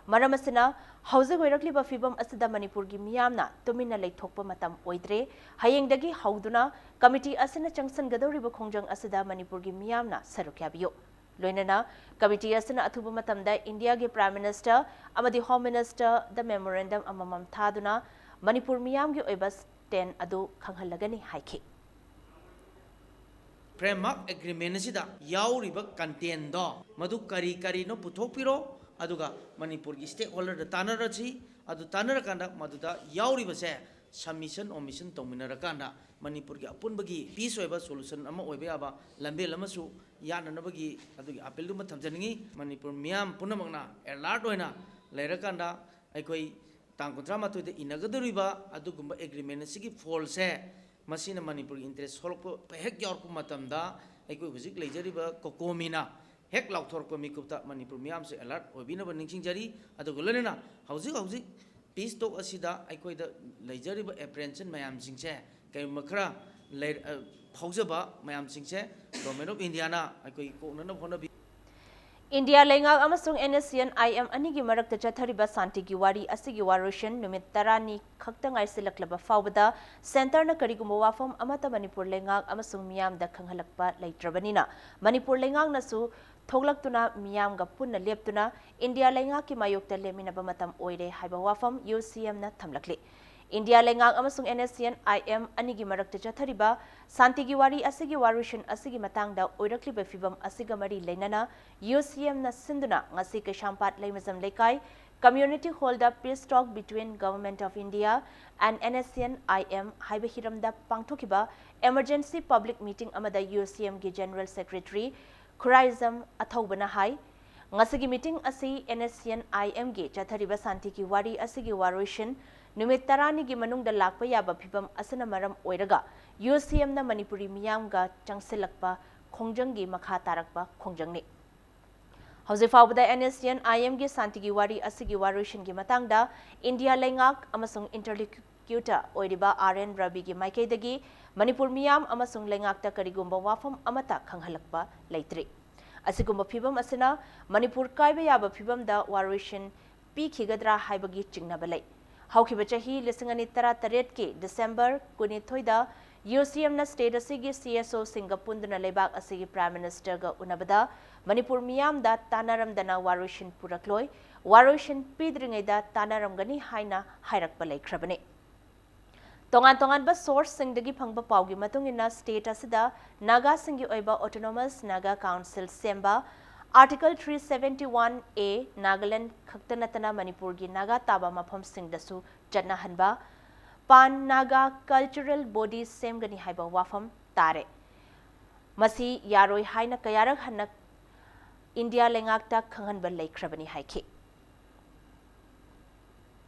ꯃꯔꯝ ꯑꯁꯤꯅ, ꯍꯧꯖꯤꯛ ꯑꯣꯏꯔꯛꯂꯤꯕ ꯐꯤꯚꯝ ꯑꯁꯤꯗ ꯃꯅꯤꯄꯨꯔꯒꯤ ꯃꯤꯌꯥꯝꯅ ꯇꯨꯃꯤꯟꯅ ꯂꯩꯊꯣꯛꯄ ꯃꯇꯝ ꯑꯣꯏꯗ꯭ꯔꯦ꯫ ꯍꯌꯦꯡꯗꯒꯤ ꯍꯧꯗꯨꯅ committee ꯑꯁꯤꯅ ꯆꯪꯁꯤꯟꯒꯗꯧꯔꯤꯕ ꯈꯣꯡꯖꯪ ꯑꯁꯤꯗ ꯃꯅꯤꯄꯨꯔꯒꯤ ꯃꯤꯌꯥꯝꯅ ꯁꯔꯨꯛ ꯌꯥꯕꯤꯌꯨ꯫ ꯂꯣꯏꯅꯅ committee ꯑꯁꯤꯅ ꯑꯊꯨꯕ ꯃꯇꯝꯗ ꯏꯟꯗꯤꯌꯥꯒꯤ Prime Minister ꯑꯃꯗꯤ Home Ministerꯗ memorandum ꯑꯃꯃꯝ ꯊꯥꯗꯨꯅ ꯃꯅꯤꯄꯨꯔ ꯃꯤꯌꯥꯝꯒꯤ ꯑꯣꯏꯕ stand ꯑꯗꯨ ꯈꯪꯍꯜꯂꯒꯅꯤ ꯍꯥꯏꯈꯤ꯫ Framework Agreement ꯑꯁꯤꯗ ꯌꯥꯎꯔꯤꯕ contentꯗꯣ ꯃꯗꯨ ꯀꯔꯤ ꯀꯔꯤꯅꯣ ꯄꯨꯊꯣꯛꯄꯤꯔꯣ, ꯑꯗꯨꯒ ꯃꯅꯤꯄꯨꯔꯒꯤ stakeholderꯗ ꯇꯥꯟꯅꯔꯁꯤ꯫ ꯑꯗꯨ ꯇꯥꯟꯅꯔꯀꯥꯟꯗ ꯃꯗꯨꯗ ꯌꯥꯎꯔꯤꯕꯁꯦ submission omission ꯇꯧꯃꯤꯟꯅꯔꯀꯥꯟꯗ ꯃꯅꯤꯄꯨꯔꯒꯤ ꯑꯄꯨꯟꯕꯒꯤ peace ꯑꯣꯏꯕ solution ꯑꯃ ꯑꯣꯏꯕ ꯌꯥꯕ ꯂꯝꯕꯦꯜ ꯑꯃꯁꯨ ꯌꯥꯅꯅꯕꯒꯤ ꯑꯗꯨꯒꯤ ꯑꯥꯄꯤꯜꯗꯨꯃ ꯊꯝꯖꯅꯤꯡꯉꯤ꯫ ꯃꯅꯤꯄꯨꯔ ꯃꯤꯌꯥꯝ ꯄꯨꯝꯅꯃꯛꯅ ꯑꯦꯂꯔꯠ ꯑꯣꯏꯅ ꯂꯩꯔꯀꯥꯟꯗ ꯑꯩꯈꯣꯏ ꯇꯥꯡ ꯀꯨꯟꯊ꯭ꯔꯥ ꯃꯥꯊꯣꯏꯗ ꯏꯟꯅꯒꯗꯧꯔꯤꯕ ꯑꯗꯨꯒꯨꯝꯕ ꯑꯦꯒ꯭ꯔꯤꯃꯦꯟ ꯑꯁꯤꯒꯤ ꯐꯣꯜꯁꯦ, ꯃꯁꯤꯅ ꯃꯅꯤꯄꯨꯔꯒꯤ ꯏꯟꯇꯔꯦꯁ ꯁꯣꯛꯂꯛꯄ ꯍꯦꯛ ꯌꯥꯎꯔꯛꯄ ꯃꯇꯝꯗ ꯑꯩꯈꯣꯏ ꯍꯧꯖꯤꯛ ꯂꯩꯖꯔꯤꯕ ꯀꯣꯀꯣꯃꯤꯅ ꯍꯦꯛ ꯂꯥꯎꯊꯣꯔꯛꯄ ꯃꯤꯀꯨꯞꯇ ꯃꯅꯤꯄꯨꯔ ꯃꯤꯌꯥꯝꯁꯦ ꯑꯦꯂꯔꯠ ꯑꯣꯏꯕꯤꯅꯕ ꯅꯤꯡꯁꯤꯡꯖꯔꯤ꯫ ꯑꯗꯨꯒ ꯂꯣꯏꯅꯅ ꯍꯧꯖꯤꯛ ꯍꯧꯖꯤꯛ ꯄꯤꯁ ꯇꯣꯛ ꯑꯁꯤꯗ ꯑꯩꯈꯣꯏꯗ ꯂꯩꯖꯔꯤꯕ ꯑꯦꯄ꯭ꯔꯤꯍꯦꯟꯁꯟ ꯃꯌꯥꯝꯁꯤꯡꯁꯦ ꯀꯔꯤꯒꯨꯝꯕ ꯈꯔ ꯂꯩ-, ꯑ, ꯐꯥꯎꯖꯕ ꯃꯌꯥꯝꯁꯤꯡꯁꯦ ꯒꯣꯔꯃꯦꯟ ꯑꯣꯐ ꯏꯟꯗꯤꯌꯥꯅ ꯑꯩꯈꯣꯏ ꯀꯣꯛꯅꯅꯕ ꯍꯣꯠꯅꯕꯤ꯫ ꯏꯟꯗꯤꯌꯥ ꯂꯩꯉꯥꯛ ꯑꯃꯁꯨꯡ NSCN-IM ꯑꯅꯤꯒꯤ ꯃꯔꯛꯇ ꯆꯠꯊꯔꯤꯕ ꯁꯥꯟꯇꯤꯒꯤ ꯋꯥꯔꯤ ꯑꯁꯤꯒꯤ ꯋꯥꯔꯣꯏꯁꯤꯟ ꯅꯨꯃꯤꯠ ꯇꯔꯥꯅꯤ ꯈꯛꯇ ꯉꯥꯏꯁꯤꯜꯂꯛꯂꯕ ꯐꯥꯎꯕꯗ ꯁꯦꯟꯇꯔꯅ ꯀꯔꯤꯒꯨꯝꯕ ꯋꯥꯐꯝ ꯑꯃꯠꯇ ꯃꯅꯤꯄꯨꯔ ꯂꯩꯉꯥꯛ ꯑꯃꯁꯨꯡ ꯃꯤꯌꯥꯝꯗ ꯈꯪꯍꯜꯂꯛꯄ ꯂꯩꯇ꯭ꯔꯕꯅꯤꯅ ꯃꯅꯤꯄꯨꯔ ꯂꯩꯉꯥꯛꯅꯁꯨ ꯊꯣꯛꯂꯛꯇꯨꯅ ꯃꯤꯌꯥꯝꯒ ꯄꯨꯟꯅ ꯂꯦꯞꯇꯨꯅ ꯏꯟꯗꯤꯌꯥ ꯂꯩꯉꯥꯛꯀꯤ ꯃꯥꯌꯣꯛꯇ ꯂꯦꯞꯃꯤꯟꯅꯕ ꯃꯇꯝ ꯑꯣꯏꯔꯦ ꯍꯥꯏꯕ ꯋꯥꯐꯝ UCM-ꯅ ꯊꯝꯂꯛꯂꯤ꯫ ꯏꯟꯗꯤꯌꯥ ꯂꯩꯉꯥꯛ ꯑꯃꯁꯨꯡ NSCN-IM ꯑꯅꯤꯒꯤ ꯃꯔꯛꯇ ꯆꯠꯊꯔꯤꯕ ꯁꯥꯟꯇꯤꯒꯤ ꯋꯥꯔꯤ ꯑꯁꯤꯒꯤ ꯋꯥꯔꯣꯏꯁꯤꯟ ꯑꯁꯤꯒꯤ ꯃꯇꯥꯡꯗ ꯑꯣꯏꯔꯛꯂꯤꯕ ꯐꯤꯚꯝ ꯑꯁꯤꯒ ꯃꯔꯤ ꯂꯩꯅꯅ UCM-ꯅ ꯁꯤꯟꯗꯨꯅ ꯉꯁꯤ ꯀꯩꯁꯥꯝꯄꯥꯠ ꯂꯩꯃꯖꯝ ꯂꯩꯀꯥꯏ community hall-ꯗ Peace Talk Between Government of India and NSCN-IM ꯍꯥꯏꯕ ꯍꯤꯔꯝꯗ ꯄꯥꯡꯊꯣꯛꯈꯤꯕ emergency public meeting ꯑꯃꯗ UCM-ꯒꯤ General Secretary ꯈꯨꯔꯥꯏꯖꯝ ꯑꯊꯧꯕꯅ ꯍꯥꯏ, ꯉꯁꯤꯒꯤ meeting ꯑꯁꯤ NSCN-IM-ꯒꯤ ꯆꯠꯊꯔꯤꯕ ꯁꯥꯟꯇꯤꯒꯤ ꯋꯥꯔꯤ ꯑꯁꯤꯒꯤ ꯋꯥꯔꯣꯏꯁꯤꯟ ꯅꯨꯃꯤꯠ ꯇꯔꯥꯅꯤꯒꯤ ꯃꯅꯨꯡꯗ ꯂꯥꯛꯄ ꯌꯥꯕ ꯐꯤꯚꯝ ꯑꯁꯤꯅ ꯃꯔꯝ ꯑꯣꯏꯔꯒ UCM-ꯅ ꯃꯅꯤꯄꯨꯔꯤ ꯃꯤꯌꯥꯝꯒ ꯆꯪꯁꯤꯜꯂꯛꯄ ꯈꯣꯡꯖꯪꯒꯤ ꯃꯈꯥ ꯇꯥꯔꯛꯄ ꯈꯣꯡꯖꯪꯅꯤ꯫ ꯍꯧꯖꯤꯛ ꯐꯥꯎꯕꯗ NSCN-IM-ꯒꯤ ꯁꯥꯟꯇꯤꯒꯤ ꯋꯥꯔꯤ ꯑꯁꯤꯒꯤ ꯋꯥꯔꯣꯏꯁꯤꯟꯒꯤ ꯃꯇꯥꯡꯗ ꯏꯟꯗꯤꯌꯥ ꯂꯩꯉꯥꯛ ꯑꯃꯁꯨꯡ interlocutor ꯑꯣꯏꯔꯤꯕ R N Ravi-ꯒꯤ ꯃꯥꯏꯀꯩꯗꯒꯤ ꯃꯅꯤꯄꯨꯔ ꯃꯤꯌꯥꯝ ꯑꯃꯁꯨꯡ ꯂꯩꯉꯥꯛꯇ ꯀꯔꯤꯒꯨꯝꯕ ꯋꯥꯐꯝ ꯑꯃꯠꯇ ꯈꯪꯍꯜꯂꯛꯄ ꯂꯩꯇ꯭ꯔꯤ꯫ ꯑꯁꯤꯒꯨꯝꯕ ꯐꯤꯚꯝ ꯑꯁꯤꯅ ꯃꯅꯤꯄꯨꯔ ꯀꯥꯏꯕ ꯌꯥꯕ ꯐꯤꯚꯝꯗ ꯋꯥꯔꯣꯏꯁꯤꯟ ꯄꯤꯈꯤꯒꯗ꯭ꯔꯥ ꯍꯥꯏꯕꯒꯤ ꯆꯤꯡꯅꯕ ꯂꯩ꯫ ꯍꯧꯈꯤꯕ ꯆꯍꯤ ꯂꯤꯁꯤꯡ ꯑꯅꯤ ꯇꯔꯥꯇꯔꯦꯠꯀꯤ December ꯀꯨꯟꯅꯤꯊꯣꯏꯗ UCM-ꯅ state ꯑꯁꯤꯒꯤ CSO-ꯁꯤꯡꯒ ꯄꯨꯟꯗꯨꯅ ꯂꯩꯕꯥꯛ ꯑꯁꯤꯒꯤ Prime Minister-ꯒ ꯎꯅꯕꯗ ꯃꯅꯤꯄꯨꯔ ꯃꯤꯌꯥꯝꯗ ꯇꯥꯟꯅꯔꯝꯗꯅ ꯋꯥꯔꯣꯏꯁꯤꯟ ꯄꯨꯔꯛꯂꯣꯏ, ꯋꯥꯔꯣꯏꯁꯤꯟ ꯄꯤꯗ꯭ꯔꯤꯉꯩꯗ ꯇꯥꯟꯅꯔꯝꯒꯅꯤ ꯍꯥꯏꯅ ꯍꯥꯏꯔꯛꯄ ꯂꯩꯈ꯭ꯔꯕꯅꯤ꯫ ꯇꯣꯉꯥꯟ ꯇꯣꯉꯥꯟꯕ source-ꯁꯤꯡꯗꯒꯤ ꯐꯪꯕ ꯄꯥꯎꯒꯤ ꯃꯇꯨꯡ ꯏꯟꯅ, state ꯑꯁꯤꯗ ꯅꯥꯒꯥꯁꯤꯡꯒꯤ ꯑꯣꯏꯕ Autonomous Naga Council ꯁꯦꯝꯕ, Article three seventy-one A Nagaland ꯈꯛꯇ ꯅꯠꯇꯅ ꯃꯅꯤꯄꯨꯔꯒꯤ ꯅꯥꯒꯥ ꯇꯥꯕ ꯃꯐꯝꯁꯤꯡꯗꯁꯨ ꯆꯠꯅꯍꯟꯕ, Pan Naga Cultural Body ꯁꯦꯝꯒꯅꯤ ꯍꯥꯏꯕ ꯋꯥꯐꯝ ꯇꯥꯔꯦ꯫ ꯃꯁꯤ ꯌꯥꯔꯣꯏ ꯍꯥꯏꯅ ꯀꯌꯥꯔꯛ ꯍꯟꯅ ꯏꯟꯗꯤꯌꯥ ꯂꯩꯉꯥꯛꯇ ꯈꯪꯍꯟꯕ ꯂꯩꯈ꯭ꯔꯕꯅꯤ ꯍꯥꯏꯈꯤ꯫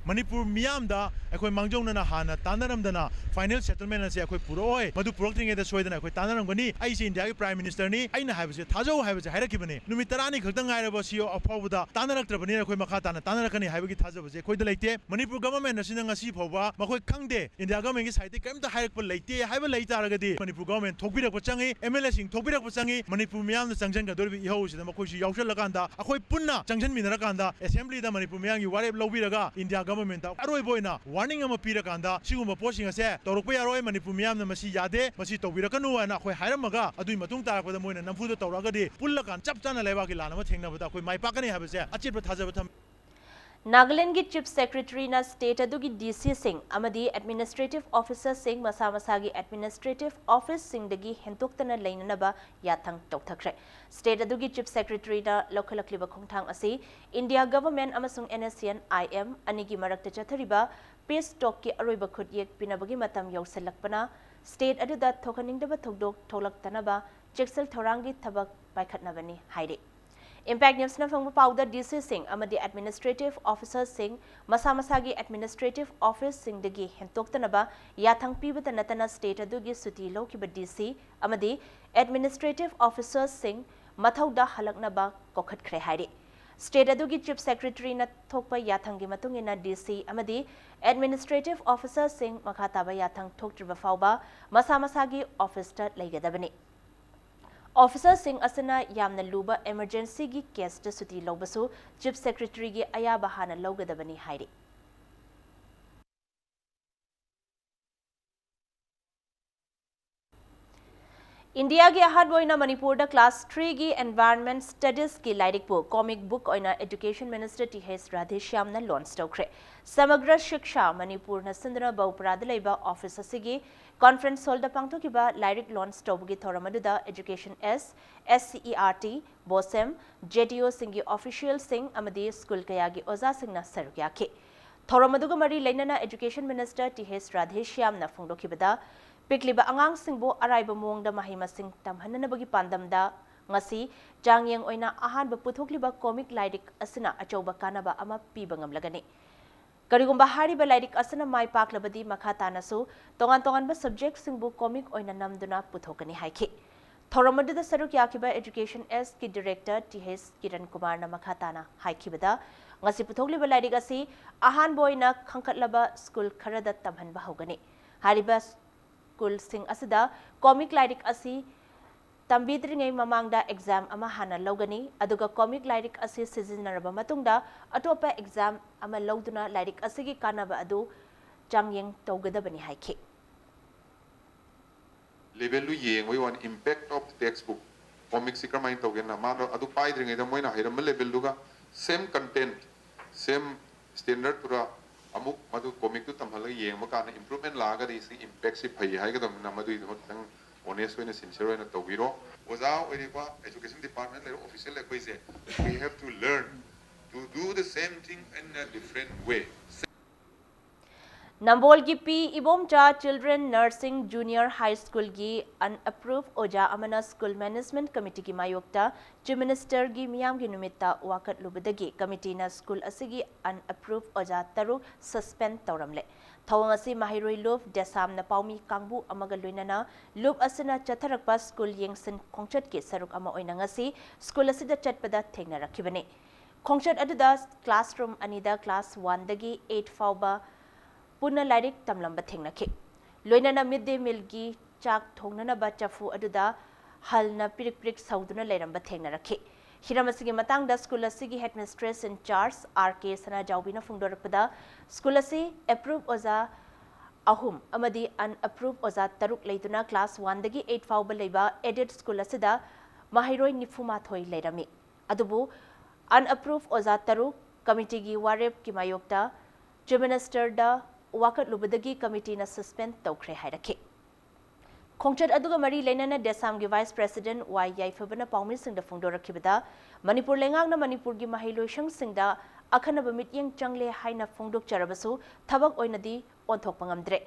ꯃꯅꯤꯄꯨꯔ ꯃꯤꯌꯥꯝꯗ ꯑꯩꯈꯣꯏ ꯃꯥꯡꯖꯧꯅꯅ ꯍꯥꯟꯅ ꯇꯥꯟꯅꯔꯝꯗꯅ final settlement ꯑꯁꯤ ꯑꯩꯈꯣꯏ ꯄꯨꯔꯛꯑꯣꯏ, ꯃꯗꯨ ꯄꯨꯔꯛꯇ꯭ꯔꯤꯉꯩꯗ ꯁꯣꯏꯗꯅ ꯑꯩꯈꯣꯏ ꯇꯥꯟꯅꯔꯝꯒꯅꯤ, ꯑꯩꯁꯦ ꯏꯟꯗꯤꯌꯥꯒꯤ Prime Ministerꯅꯤ, ꯑꯩꯅ ꯍꯥꯏꯕꯁꯦ ꯊꯥꯖꯧ ꯍꯥꯏꯕꯁꯦ ꯍꯥꯏꯔꯛꯈꯤꯕꯅꯤ꯫ ꯅꯨꯃꯤꯠ ꯇꯔꯥꯅꯤ ꯈꯛꯇ ꯉꯥꯏꯔꯕ ꯁꯤ ꯐꯥꯎꯕꯗ ꯇꯥꯟꯅꯔꯛꯇ꯭ꯔꯕꯅꯤꯅ ꯑꯩꯈꯣꯏ ꯃꯈꯥ ꯇꯥꯅ ꯇꯥꯟꯅꯔꯛꯀꯅꯤ ꯍꯥꯏꯕꯒꯤ ꯊꯥꯖꯕꯁꯦ ꯑꯩꯈꯣꯏꯗ ꯂꯩꯇꯦ꯫ ꯃꯅꯤꯄꯨꯔ government ꯑꯁꯤꯅ ꯉꯁꯤ ꯐꯥꯎꯕ ꯃꯈꯣꯏ ꯈꯪꯗꯦ, ꯏꯟꯗꯤꯌꯥ governmentꯀꯤ sideꯇꯒꯤ ꯀꯔꯤꯝꯇ ꯍꯥꯏꯔꯛꯄ ꯂꯩꯇꯦ ꯍꯥꯏꯕ ꯂꯩ ꯇꯥꯔꯒꯗꯤ ꯃꯅꯤꯄꯨꯔ government ꯊꯣꯛꯄꯤꯔꯛꯄ ꯆꯪꯉꯤ, MLAꯁꯤꯡ ꯊꯣꯛꯄꯤꯔꯛꯄ ꯆꯪꯉꯤ꯫ ꯃꯅꯤꯄꯨꯔ ꯃꯤꯌꯥꯝꯅ ꯆꯪꯁꯤꯟꯒꯗꯧꯔꯤꯕ ꯏꯍꯧ ꯑꯁꯤꯗ ꯃꯈꯣꯏꯁꯨ ꯌꯥꯎꯁꯜꯂꯀꯥꯟꯗ ꯑꯩꯈꯣꯏ ꯄꯨꯟꯅ ꯆꯪꯁꯤꯟꯃꯤꯟꯅꯔꯀꯥꯟꯗ assemblyꯗ ꯃꯅꯤꯄꯨꯔ ꯃꯤꯌꯥꯝꯒꯤ ꯋꯥꯔꯦꯞ ꯂꯧꯕꯤꯔꯒ ꯏꯟꯗꯤꯌꯥ governmentꯇ ꯑꯔꯣꯏꯕ ꯑꯣꯏꯅ warning ꯑꯃ ꯄꯤꯔꯀꯥꯟꯗ ꯁꯤꯒꯨꯝꯕ ꯄꯣꯠꯁꯤꯡ ꯑꯁꯦ ꯇꯧꯔꯛꯄ ꯌꯥꯔꯣꯏ, ꯃꯅꯤꯄꯨꯔ ꯃꯤꯌꯥꯝꯅ ꯃꯁꯤ ꯌꯥꯗꯦ, ꯃꯁꯤ ꯇꯧꯕꯤꯔꯛꯀꯅꯨ ꯍꯥꯏꯅ ꯑꯩꯈꯣꯏ ꯍꯥꯏꯔꯝꯃꯒ ꯑꯗꯨꯒꯤ ꯃꯇꯨꯡ ꯇꯥꯔꯛꯄꯗ ꯃꯣꯏꯅ ꯅꯝꯐꯨꯗ ꯇꯧꯔꯛꯑꯒꯗꯤ ꯄꯨꯜꯂꯀꯥꯟꯗ ꯆꯞ ꯆꯥꯅ ꯂꯩꯕꯥꯛꯀꯤ ꯂꯥꯟ ꯑꯃ ꯊꯦꯡꯅꯕꯗ ꯑꯩꯈꯣꯏ ꯃꯥꯏ ꯄꯥꯛꯀꯅꯤ ꯍꯥꯏꯕꯁꯦ ꯑꯆꯦꯠꯄ ꯊꯥꯖꯕ ꯊꯝꯃꯤ꯫ ꯅꯥꯒꯥꯂꯦꯟꯗꯒꯤ Chief Secretaryꯅ state ꯑꯗꯨꯒꯤ DCꯁꯤꯡ ꯑꯃꯗꯤ administrative officerꯁꯤꯡ ꯃꯁꯥ ꯃꯁꯥꯒꯤ administrative officeꯁꯤꯡꯗꯒꯤ ꯍꯦꯟꯇꯣꯛꯇꯅ ꯂꯩꯅꯅꯕ ꯌꯥꯊꯪ ꯇꯧꯊꯈ꯭ꯔꯦ꯫ State ꯑꯗꯨꯒꯤ Chief Secretaryꯅ ꯂꯧꯈꯠꯂꯛꯂꯤꯕ ꯈꯣꯡꯊꯥꯡ ꯑꯁꯤ ꯏꯟꯗꯤꯌꯥ government ꯑꯃꯁꯨꯡ NSCN-IM ꯑꯅꯤꯒꯤ ꯃꯔꯛꯇ ꯆꯠꯊꯔꯤꯕ peace talkꯀꯤ ꯑꯔꯣꯏꯕ ꯈꯨꯠꯌꯦꯛ ꯄꯤꯅꯕꯒꯤ ꯃꯇꯝ ꯌꯧꯁꯤꯜꯂꯛꯄꯅ state ꯑꯗꯨꯗ ꯊꯣꯛꯍꯟꯅꯤꯡꯗꯕ ꯊꯧꯗꯣꯛ ꯊꯣꯛꯂꯛꯇꯅꯕ ꯆꯦꯛꯁꯤꯜ ꯊꯧꯔꯥꯡꯒꯤ ꯊꯕꯛ ꯄꯥꯏꯈꯠꯅꯕꯅꯤ ꯍꯥꯏꯔꯤ꯫ Impact Newsꯅ ꯐꯪꯕ ꯄꯥꯎꯗ DCꯁꯤꯡ ꯑꯃꯗꯤ administrative officerꯁꯤꯡ ꯃꯁꯥ ꯃꯁꯥꯒꯤ administrative officeꯁꯤꯡꯗꯒꯤ ꯍꯦꯟꯇꯣꯛꯇꯅꯕ ꯌꯥꯊꯪ ꯄꯤꯕꯇ ꯅꯠꯇꯅ state ꯑꯗꯨꯒꯤ ꯁꯨꯇꯤ ꯂꯧꯈꯤꯕ DC ꯑꯃꯗꯤ administrative officerꯁꯤꯡ ꯃꯊꯧꯗ ꯍꯜꯂꯛꯅꯕ ꯀꯧꯈꯠꯈ꯭ꯔꯦ ꯍꯥꯏꯔꯤ꯫ State ꯑꯗꯨꯒꯤ Chief Secretaryꯅ ꯊꯣꯛꯄ ꯌꯥꯊꯪꯒꯤ ꯃꯇꯨꯡ ꯏꯟꯅ DC ꯑꯃꯗꯤ administrative officerꯁꯤꯡ ꯃꯈꯥ ꯇꯥꯕ ꯌꯥꯊꯪ ꯊꯣꯛꯇ꯭ꯔꯤꯕ ꯐꯥꯎꯕ ꯃꯁꯥ ꯃꯁꯥꯒꯤ officeꯇ ꯂꯩꯒꯗꯕꯅꯤ꯫ Officerꯁꯤꯡ ꯑꯁꯤꯅ ꯌꯥꯝꯅ ꯂꯨꯕ emergencyꯒꯤ caseꯇ ꯁꯨꯇꯤ ꯂꯧꯕꯁꯨ Chief Secretaryꯒꯤ ꯑꯌꯥꯕ ꯍꯥꯟꯅ ꯂꯧꯒꯗꯕꯅꯤ ꯍꯥꯏꯔꯤ꯫ ꯏꯟꯗꯤꯌꯥꯒꯤ ꯑꯍꯥꯟꯕ ꯑꯣꯏꯅ ꯃꯅꯤꯄꯨꯔꯗ class threeꯒꯤ environment studiesꯀꯤ ꯂꯥꯏꯔꯤꯛꯄꯨ comic book ꯑꯣꯏꯅ Education Minister Th Radheshyamꯅ launch ꯇꯧꯈ꯭ꯔꯦ꯫ ꯁꯃꯒ꯭ꯔ ꯁꯤꯛꯁꯥ ꯃꯅꯤꯄꯨꯔꯅ ꯁꯤꯟꯗꯨꯅ ꯕꯧꯄ꯭ꯔꯥꯗ ꯂꯩꯕ office ꯑꯁꯤꯒꯤ conference hallꯗ ꯄꯥꯡꯊꯣꯛꯈꯤꯕ ꯂꯥꯏꯔꯤꯛ launch ꯇꯧꯕꯒꯤ ꯊꯧꯔꯝ ꯑꯗꯨꯗ Education S, SCERT, BOSEM, JTOꯁꯤꯡꯒꯤ officialꯁꯤꯡ ꯑꯃꯗꯤ school ꯀꯌꯥꯒꯤ ꯑꯣꯖꯥꯁꯤꯡꯅ ꯁꯔꯨꯛ ꯌꯥꯈꯤ꯫ ꯊꯧꯔꯝ ꯑꯗꯨꯒ ꯃꯔꯤ ꯂꯩꯅꯅ Education Minister Th Radheshyamꯅ ꯐꯣꯡꯗꯣꯛꯈꯤꯕꯗ, ꯄꯤꯛꯂꯤꯕ ꯑꯉꯥꯡꯁꯤꯡꯕꯨ ꯑꯔꯥꯏꯕ ꯃꯑꯣꯡꯗ ꯃꯍꯩ ꯃꯁꯤꯡ ꯇꯝꯍꯟꯅꯅꯕꯒꯤ ꯄꯥꯟꯗꯝꯗ ꯉꯁꯤ ꯆꯥꯡꯌꯦꯡ ꯑꯣꯏꯅ ꯑꯍꯥꯟꯕ ꯄꯨꯊꯣꯛꯂꯤꯕ ꯀꯣꯃꯤꯛ ꯂꯥꯏꯔꯤꯛ ꯑꯁꯤꯅ ꯑꯆꯧꯕ ꯀꯥꯟꯅꯕ ꯑꯃ ꯄꯤꯕ ꯉꯝꯂꯒꯅꯤ꯫ ꯀꯔꯤꯒꯨꯝꯕ ꯍꯥꯏꯔꯤꯕ ꯂꯥꯏꯔꯤꯛ ꯑꯁꯤꯅ ꯃꯥꯏ ꯄꯥꯛꯂꯕꯗꯤ ꯃꯈꯥ ꯇꯥꯅꯁꯨ ꯇꯣꯉꯥꯟ ꯇꯣꯉꯥꯟꯕ subjectꯁꯤꯡꯕꯨ ꯀꯣꯃꯤꯛ ꯑꯣꯏꯅ ꯅꯝꯗꯨꯅ ꯄꯨꯊꯣꯛꯀꯅꯤ ꯍꯥꯏꯈꯤ꯫ ꯊꯧꯔꯝ ꯑꯗꯨꯗ ꯁꯔꯨꯛ ꯌꯥꯈꯤꯕ Education Sꯀꯤ director T H Kiran ꯀꯨꯃꯥꯔꯅ ꯃꯈꯥ ꯇꯥꯅ ꯍꯥꯏꯈꯤꯕꯗ, ꯉꯁꯤ ꯄꯨꯊꯣꯛꯂꯤꯕ ꯂꯥꯏꯔꯤꯛ ꯑꯁꯤ ꯑꯍꯥꯟꯕ ꯑꯣꯏꯅ ꯈꯟꯒꯠꯂꯕ ꯁ꯭ꯀꯨꯜ ꯈꯔꯗ ꯇꯝꯍꯟꯕ ꯍꯧꯒꯅꯤ꯫ ꯍꯥꯏꯔꯤꯕ ꯁ꯭ꯀꯨꯜꯁꯤꯡ ꯑꯁꯤꯗ ꯀꯣꯃꯤꯛ ꯂꯥꯏꯔꯤꯛ ꯑꯁꯤ ꯇꯝꯕꯤꯗ꯭ꯔꯤꯉꯩ ꯃꯃꯥꯡꯗ exam ꯑꯃ ꯍꯥꯟꯅ ꯂꯧꯒꯅꯤ, ꯑꯗꯨꯒ ꯀꯣꯃꯤꯛ ꯂꯥꯏꯔꯤꯛ ꯑꯁꯤ ꯁꯤꯖꯤꯟꯅꯔꯕ ꯃꯇꯨꯡꯗ ꯑꯇꯣꯞꯄ exam ꯑꯃ ꯂꯧꯗꯨꯅ ꯂꯥꯏꯔꯤꯛ ꯑꯁꯤꯒꯤ ꯀꯥꯟꯅꯕ ꯑꯗꯨ ꯆꯥꯡꯌꯦꯡ ꯇꯧꯒꯗꯕꯅꯤ ꯍꯥꯏꯈꯤ꯫ Levelꯗꯨ ꯌꯦꯡꯕꯒꯤ ꯋꯥꯅꯤ, impact of the textbook, comicꯁꯤ ꯀꯔꯝꯍꯥꯏꯅ ꯇꯧꯒꯦꯅ ꯃꯥꯅ ꯑꯗꯨ ꯄꯥꯏꯗ꯭ꯔꯤꯉꯩꯗ ꯃꯣꯏꯅ ꯍꯩꯔꯝꯕ levelꯗꯨꯒ same content, same standardꯇꯨꯗ ꯑꯃꯨꯛ ꯃꯗꯨ comicꯇꯨ ꯇꯝꯍꯜꯂꯒ ꯌꯦꯡꯕ ꯀꯥꯟꯗ improvement ꯂꯥꯛꯑꯒꯗꯤ ꯁꯤ impactꯁꯤ ꯐꯩ ꯍꯥꯏꯒꯗꯕꯅꯤꯅ ꯃꯗꯨꯒꯤꯗꯃꯛ ꯈꯤꯇꯪ honest ꯑꯣꯏꯅ sincere ꯑꯣꯏꯅ ꯇꯧꯕꯤꯔꯣ꯫ ꯑꯣꯖꯥ ꯑꯣꯏꯔꯤꯕ education department ꯂꯩꯔꯤꯕ official ꯑꯩꯈꯣꯏꯁꯦ, we have to learn to do the same thing in a different way. ꯅꯝꯕꯣꯜꯒꯤ P Ibomcha Children Nursing Junior High Schoolꯒꯤ unapproved ꯑꯣꯖꯥ ꯑꯃꯅ school management committeeꯒꯤ ꯃꯥꯌꯣꯛꯇ Chief Ministerꯒꯤ ꯃꯤꯌꯥꯝꯒꯤ ꯅꯨꯃꯤꯠꯇ ꯋꯥꯀꯠꯂꯨꯕꯗꯒꯤ committeeꯅ school ꯑꯁꯤꯒꯤ unapproved ꯑꯣꯖꯥ ꯇꯔꯨꯛ suspend ꯇꯧꯔꯝꯂꯦ꯫ ꯊꯧꯑꯣꯡ ꯑꯁꯤ ꯃꯍꯩꯔꯣꯏ ꯂꯨꯞ ꯗꯦꯁꯥꯝꯅ ꯄꯥꯎꯃꯤ ꯀꯥꯡꯕꯨ ꯑꯃꯒ ꯂꯣꯏꯅꯅ ꯂꯨꯞ ꯑꯁꯤꯅ ꯆꯠꯊꯔꯛꯄ school ꯌꯦꯡꯁꯤꯟ ꯈꯣꯡꯆꯠꯀꯤ ꯁꯔꯨꯛ ꯑꯃ ꯑꯣꯏꯅ ꯉꯁꯤ school ꯑꯁꯤꯗ ꯆꯠꯄꯗ ꯊꯦꯡꯅꯔꯛꯈꯤꯕꯅꯤ꯫ ꯈꯣꯡꯆꯠ ꯑꯗꯨꯗ classroom ꯑꯅꯤꯗ class oneꯗꯒꯤ eight ꯐꯥꯎꯕ ꯄꯨꯟꯅ ꯂꯥꯏꯔꯤꯛ ꯇꯝꯂꯝꯕ ꯊꯦꯡꯅꯈꯤ꯫ ꯂꯣꯏꯅꯅ mid day mealꯒꯤ ꯆꯥꯛ ꯊꯣꯡꯅꯅꯕ ꯆꯐꯨ ꯑꯗꯨꯗ ꯍꯜꯅ ꯄꯤꯔꯤꯛ ꯄꯤꯔꯤꯛ ꯁꯧꯗꯨꯅ ꯂꯩꯔꯝꯕ ꯊꯦꯡꯅꯔꯛꯈꯤ꯫ ꯍꯤꯔꯝ ꯑꯁꯤꯒꯤ ꯃꯇꯥꯡꯗ school ꯑꯁꯤꯒꯤ headmistress in charge R K ꯁꯅꯥꯖꯥꯎꯕꯤꯅ ꯐꯣꯡꯗꯣꯔꯛꯄꯗ, school ꯑꯁꯤ approved ꯑꯣꯖꯥ ꯑꯍꯨꯝ ꯑꯃꯗꯤ unapproved ꯑꯣꯖꯥ ꯇꯔꯨꯛ ꯂꯩꯗꯨꯅ class oneꯗꯒꯤ eight ꯐꯥꯎꯕ ꯂꯩꯕ aided school ꯑꯁꯤꯗ ꯃꯍꯩꯔꯣꯏ ꯅꯤꯐꯨ ꯃꯥꯊꯣꯏ ꯂꯩꯔꯝꯃꯤ꯫ ꯑꯗꯨꯕꯨ unapproved ꯑꯣꯖꯥ ꯇꯔꯨꯛ committeeꯒꯤ ꯋꯥꯔꯦꯞꯀꯤ ꯃꯥꯌꯣꯛꯇ Chief Ministerꯗ ꯋꯥꯀꯠꯂꯨꯕꯗꯒꯤ committeeꯅ suspend ꯇꯧꯈ꯭ꯔꯦ ꯍꯥꯏꯔꯛꯈꯤ꯫ ꯈꯣꯡꯆꯠ ꯑꯗꯨꯒ ꯃꯔꯤ ꯂꯩꯅꯅ ꯗꯦꯁꯥꯝꯒꯤ vice president ꯋꯥꯏ ꯌꯥꯏꯐꯕꯅ ꯄꯥꯎꯃꯤꯁꯤꯡꯗ ꯐꯣꯡꯗꯣꯔꯛꯈꯤꯕꯗ, ꯃꯅꯤꯄꯨꯔ ꯂꯩꯉꯥꯛꯅ ꯃꯅꯤꯄꯨꯔꯒꯤ ꯃꯍꯩꯂꯣꯏꯁꯪꯁꯤꯡꯗ ꯑꯈꯟꯅꯕ ꯃꯤꯠꯌꯦꯡ ꯆꯪꯂꯦ ꯍꯥꯏꯅ ꯐꯣꯡꯗꯣꯛꯆꯔꯕꯁꯨ ꯊꯕꯛ ꯑꯣꯏꯅꯗꯤ ꯑꯣꯟꯊꯣꯛꯄ ꯉꯝꯗ꯭ꯔꯦ꯫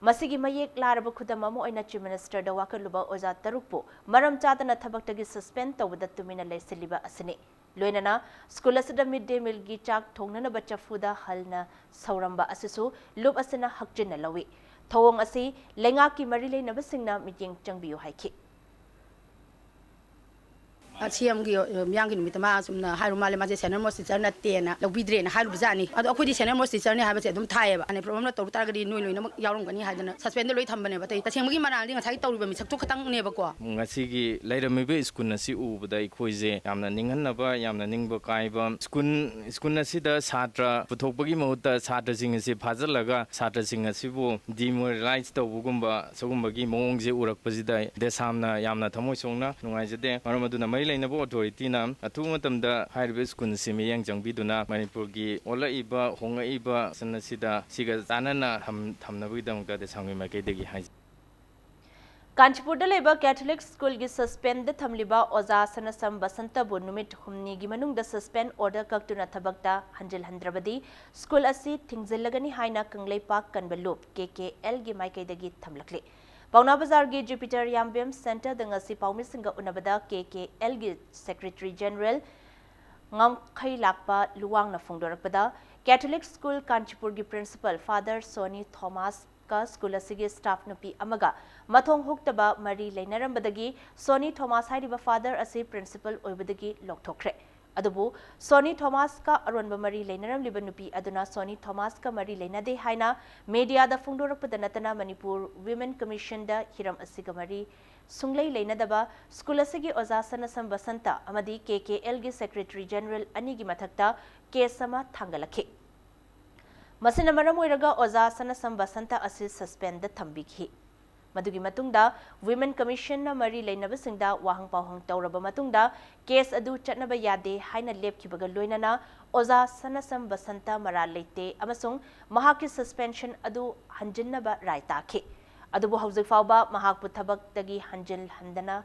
ꯃꯁꯤꯒꯤ ꯃꯌꯦꯛ ꯂꯥꯔꯕ ꯈꯨꯗꯝ ꯑꯃ ꯑꯣꯏꯅ Chief Minister ꯗ ꯋꯥꯀꯠꯂꯨꯕ ꯑꯣꯖꯥ ꯇꯔꯨꯛꯄꯨ ꯃꯔꯝ ꯆꯥꯗꯅ ꯊꯕꯛꯇꯒꯤ suspend ꯇꯧꯕꯗ ꯇꯨꯃꯤꯟꯅ ꯂꯩꯁꯤꯜꯂꯤꯕ ꯑꯁꯤꯅꯤ꯫ ꯂꯣꯏꯅꯅ ꯁ꯭ꯀꯨꯜ ꯑꯁꯤꯗ mid day meal ꯒꯤ ꯆꯥꯛ ꯊꯣꯡꯅꯅꯕ ꯆꯐꯨꯗ ꯍꯜꯅ ꯁꯧꯔꯝꯕ ꯑꯁꯤꯁꯨ ꯂꯨꯞ ꯑꯁꯤꯅ ꯍꯛꯆꯤꯟꯅ ꯂꯧꯏ꯫ ꯊꯧꯑꯣꯡ ꯑꯁꯤ ꯂꯩꯉꯥꯛꯀꯤ ꯃꯔꯤ ꯂꯩꯅꯕꯁꯤꯡꯅ ꯃꯤꯠꯌꯦꯡ ꯆꯪꯕꯤꯌꯨ ꯍꯥꯏꯈꯤ꯫ ꯁꯤ ꯑꯦꯝꯒꯤ ꯃꯤꯌꯥꯝꯒꯤ ꯅꯨꯃꯤꯠꯇ ꯃꯥ ꯆꯨꯝꯅ ꯍꯥꯏꯔꯨ ꯃꯥꯜꯂꯦ, ꯃꯥꯁꯦ senior most teacher ꯅꯠꯇꯦꯅ ꯂꯧꯕꯤꯗ꯭ꯔꯦꯅ ꯍꯥꯏꯔꯨꯕꯖꯥꯠꯅꯤ꯫ ꯑꯗꯣ ꯑꯩꯈꯣꯏꯗꯤ senior most teacher ꯅꯤ ꯍꯥꯏꯕꯁꯦ ꯑꯗꯨꯝ ꯊꯥꯏꯌꯦꯕ꯫ ꯑꯅ problem ꯑꯃ ꯇꯧꯔꯨ ꯇꯥꯔꯒꯗꯤ ꯅꯣꯏ ꯂꯣꯏꯅꯃꯛ ꯌꯥꯎꯔꯝꯒꯅꯤ ꯍꯥꯏꯗꯅ suspend ꯗ ꯂꯣꯏ ꯊꯝꯕꯅꯦꯕ꯫ ꯑꯇꯩ ꯇꯁꯦꯡꯕꯒꯤ ꯃꯔꯥꯜꯗꯤ ꯉꯁꯥꯏꯒꯤ ꯇꯧꯔꯤꯕ ꯃꯤꯁꯛꯇꯣ ꯈꯛꯇꯪꯅꯦꯕꯀꯣ꯫ ꯉꯁꯤꯒꯤ ꯂꯩꯔꯝꯃꯤꯕ ꯁ꯭ꯀꯨꯜ ꯑꯁꯤ ꯎꯕꯗ ꯑꯩꯈꯣꯏꯁꯦ ꯌꯥꯝꯅ ꯅꯤꯡꯍꯟꯅꯕ, ꯌꯥꯝꯅ ꯅꯤꯡꯕ ꯀꯥꯏꯕ꯫ ꯁ꯭ꯀꯨꯜ, ꯁ꯭ꯀꯨꯜ ꯑꯁꯤꯗ ꯁꯥꯇ꯭ꯔ ꯄꯨꯊꯣꯛꯄꯒꯤ ꯃꯍꯨꯠꯇ ꯁꯥꯇ꯭ꯔꯁꯤꯡ ꯑꯁꯤ ꯐꯥꯖꯤꯜꯂꯒ ꯁꯥꯇ꯭ꯔꯁꯤꯡ ꯑꯁꯤꯕꯨ demoralize ꯇꯧꯕꯒꯨꯝꯕ ꯁꯤꯒꯨꯝꯕꯒꯤ ꯃꯑꯣꯡꯁꯦ ꯎꯔꯛꯄꯁꯤꯗ ꯗꯦꯁꯥꯝꯅ ꯌꯥꯝꯅ ꯊꯃꯣꯏ ꯁꯣꯛꯅ ꯅꯨꯡꯉꯥꯏꯖꯗꯦ꯫ ꯃꯔꯝ ꯑꯗꯨꯅ ꯃꯔꯤ ꯂꯩꯅꯕ authority ꯅ ꯑꯊꯨꯕ ꯃꯇꯝꯗ ꯍꯥꯏꯔꯤꯕ ꯁ꯭ꯀꯨꯜ ꯑꯁꯤ ꯃꯤꯠꯌꯦꯡ ꯆꯪꯕꯤꯗꯨꯅ ꯃꯅꯤꯄꯨꯔꯒꯤ ꯑꯣꯜꯂꯛꯏꯕ, ꯍꯣꯡꯂꯛꯏꯕ ꯁꯟ ꯑꯁꯤꯗ ꯁꯤꯒ ꯆꯥꯟꯅꯅ ꯊꯝ-, ꯊꯝꯅꯕꯒꯤꯗꯃꯛꯇ ꯗꯦꯁꯥꯝꯒꯤ ꯃꯥꯏꯀꯩꯗꯒꯤ ꯍꯥꯏꯖꯔꯤ꯫ ꯀꯥꯟꯆꯤꯄꯨꯔꯗ ꯂꯩꯕ Catholic ꯁ꯭ꯀꯨꯜꯒꯤ suspend ꯗ ꯊꯝꯂꯤꯕ ꯑꯣꯖꯥ ꯁꯅꯥꯁꯝ ꯕꯁꯟꯇꯕꯨ ꯅꯨꯃꯤꯠ ꯍꯨꯝꯅꯤꯒꯤ ꯃꯅꯨꯡꯗ suspend order ꯀꯛꯇꯨꯅ ꯊꯕꯛꯇ ꯍꯟꯖꯤꯜꯍꯟꯗ꯭ꯔꯕꯗꯤ ꯁ꯭ꯀꯨꯜ ꯑꯁꯤ ꯊꯤꯡꯖꯤꯜꯂꯒꯅꯤ ꯍꯥꯏꯅ ꯀꯪꯂꯩꯄꯥꯛ ꯀꯟꯕ ꯂꯨꯞ, ꯀꯦ ꯀꯦ ꯑꯦꯜ ꯒꯤ ꯃꯥꯏꯀꯩꯗꯒꯤ ꯊꯝꯂꯛꯂꯤ꯫ ꯄꯥꯎꯅꯥ ꯕꯖꯥꯔꯒꯤ Jupiter ꯌꯥꯝꯕꯦꯝ Center ꯗ ꯉꯁꯤ ꯄꯥꯎꯃꯤꯁꯤꯡꯒ ꯎꯅꯕꯗ ꯀꯦ ꯀꯦ ꯑꯦꯜ ꯒꯤ Secretary General ꯉꯝꯈꯩ ꯂꯥꯛꯄ ꯂꯨꯋꯥꯡꯅ ꯐꯣꯡꯗꯣꯔꯛꯄꯗ, Catholic School ꯀꯥꯟꯆꯤꯄꯨꯔꯒꯤ Principal Father Sonny Thomas ꯀ ꯁ꯭ꯀꯨꯜ ꯑꯁꯤꯒꯤ staff ꯅꯨꯄꯤ ꯑꯃꯒ ꯃꯊꯣꯡ ꯍꯨꯛꯇꯕ ꯃꯔꯤ ꯂꯩꯅꯔꯝꯕꯗꯒꯤ Sonny Thomas ꯍꯥꯏꯔꯤꯕ father ꯑꯁꯤ principal ꯑꯣꯏꯕꯗꯒꯤ ꯂꯧꯊꯣꯛꯈ꯭ꯔꯦ꯫ ꯑꯗꯨꯕꯨ Sonny Thomas ꯀ ꯑꯔꯣꯟꯕ ꯃꯔꯤ ꯂꯩꯅꯔꯝꯂꯤꯕ ꯅꯨꯄꯤ ꯑꯗꯨꯅ Sonny Thomas ꯀ ꯃꯔꯤ ꯂꯩꯅꯗꯦ ꯍꯥꯏꯅ media ꯗ ꯐꯣꯡꯗꯣꯔꯛꯄꯗ ꯅꯠꯇꯅ Manipur Women Commission ꯗ ꯍꯤꯔꯝ ꯑꯁꯤꯒ ꯃꯔꯤ ꯁꯨꯡꯂꯩ ꯂꯩꯅꯗꯕ ꯁ꯭ꯀꯨꯜ ꯑꯁꯤꯒꯤ ꯑꯣꯖꯥ ꯁꯅꯥꯁꯝ ꯕꯁꯟꯇ ꯑꯃꯗꯤ ꯀꯦ ꯀꯦ ꯑꯦꯜ ꯒꯤ Secretary General ꯑꯅꯤꯒꯤ ꯃꯊꯛꯇ case ꯑꯃ ꯊꯥꯡꯒꯠꯂꯛꯈꯤ꯫ ꯃꯁꯤꯅ ꯃꯔꯝ ꯑꯣꯏꯔꯒ ꯑꯣꯖꯥ ꯁꯅꯥꯁꯝ ꯕꯁꯟꯇ ꯑꯁꯤ suspend ꯗ ꯊꯝꯕꯤꯈꯤ꯫ ꯃꯗꯨꯒꯤ ꯃꯇꯨꯡꯗ Women Commission ꯅ ꯃꯔꯤ ꯂꯩꯅꯕꯁꯤꯡꯗ ꯋꯥꯍꯪ ꯄꯥꯎꯍꯪ ꯇꯧꯔꯕ ꯃꯇꯨꯡꯗ case ꯑꯗꯨ ꯆꯠꯅꯕ ꯌꯥꯗꯦ ꯍꯥꯏꯅ ꯂꯦꯞꯈꯤꯕꯒ ꯂꯣꯏꯅꯅ ꯑꯣꯖꯥ ꯁꯅꯥꯁꯝ ꯕꯁꯟꯇ ꯃꯔꯥꯜ ꯂꯩꯇꯦ ꯑꯃꯁꯨꯡ ꯃꯍꯥꯛꯀꯤ suspension ꯑꯗꯨ ꯍꯟꯖꯤꯟꯅꯕ ꯔꯥꯏ ꯇꯥꯈꯤ꯫ ꯑꯗꯨꯕꯨ ꯍꯧꯖꯤꯛ ꯐꯥꯎꯕ ꯃꯍꯥꯛꯄꯨ ꯊꯕꯛꯇꯒꯤ ꯍꯟꯖꯤꯜꯍꯟꯗꯅ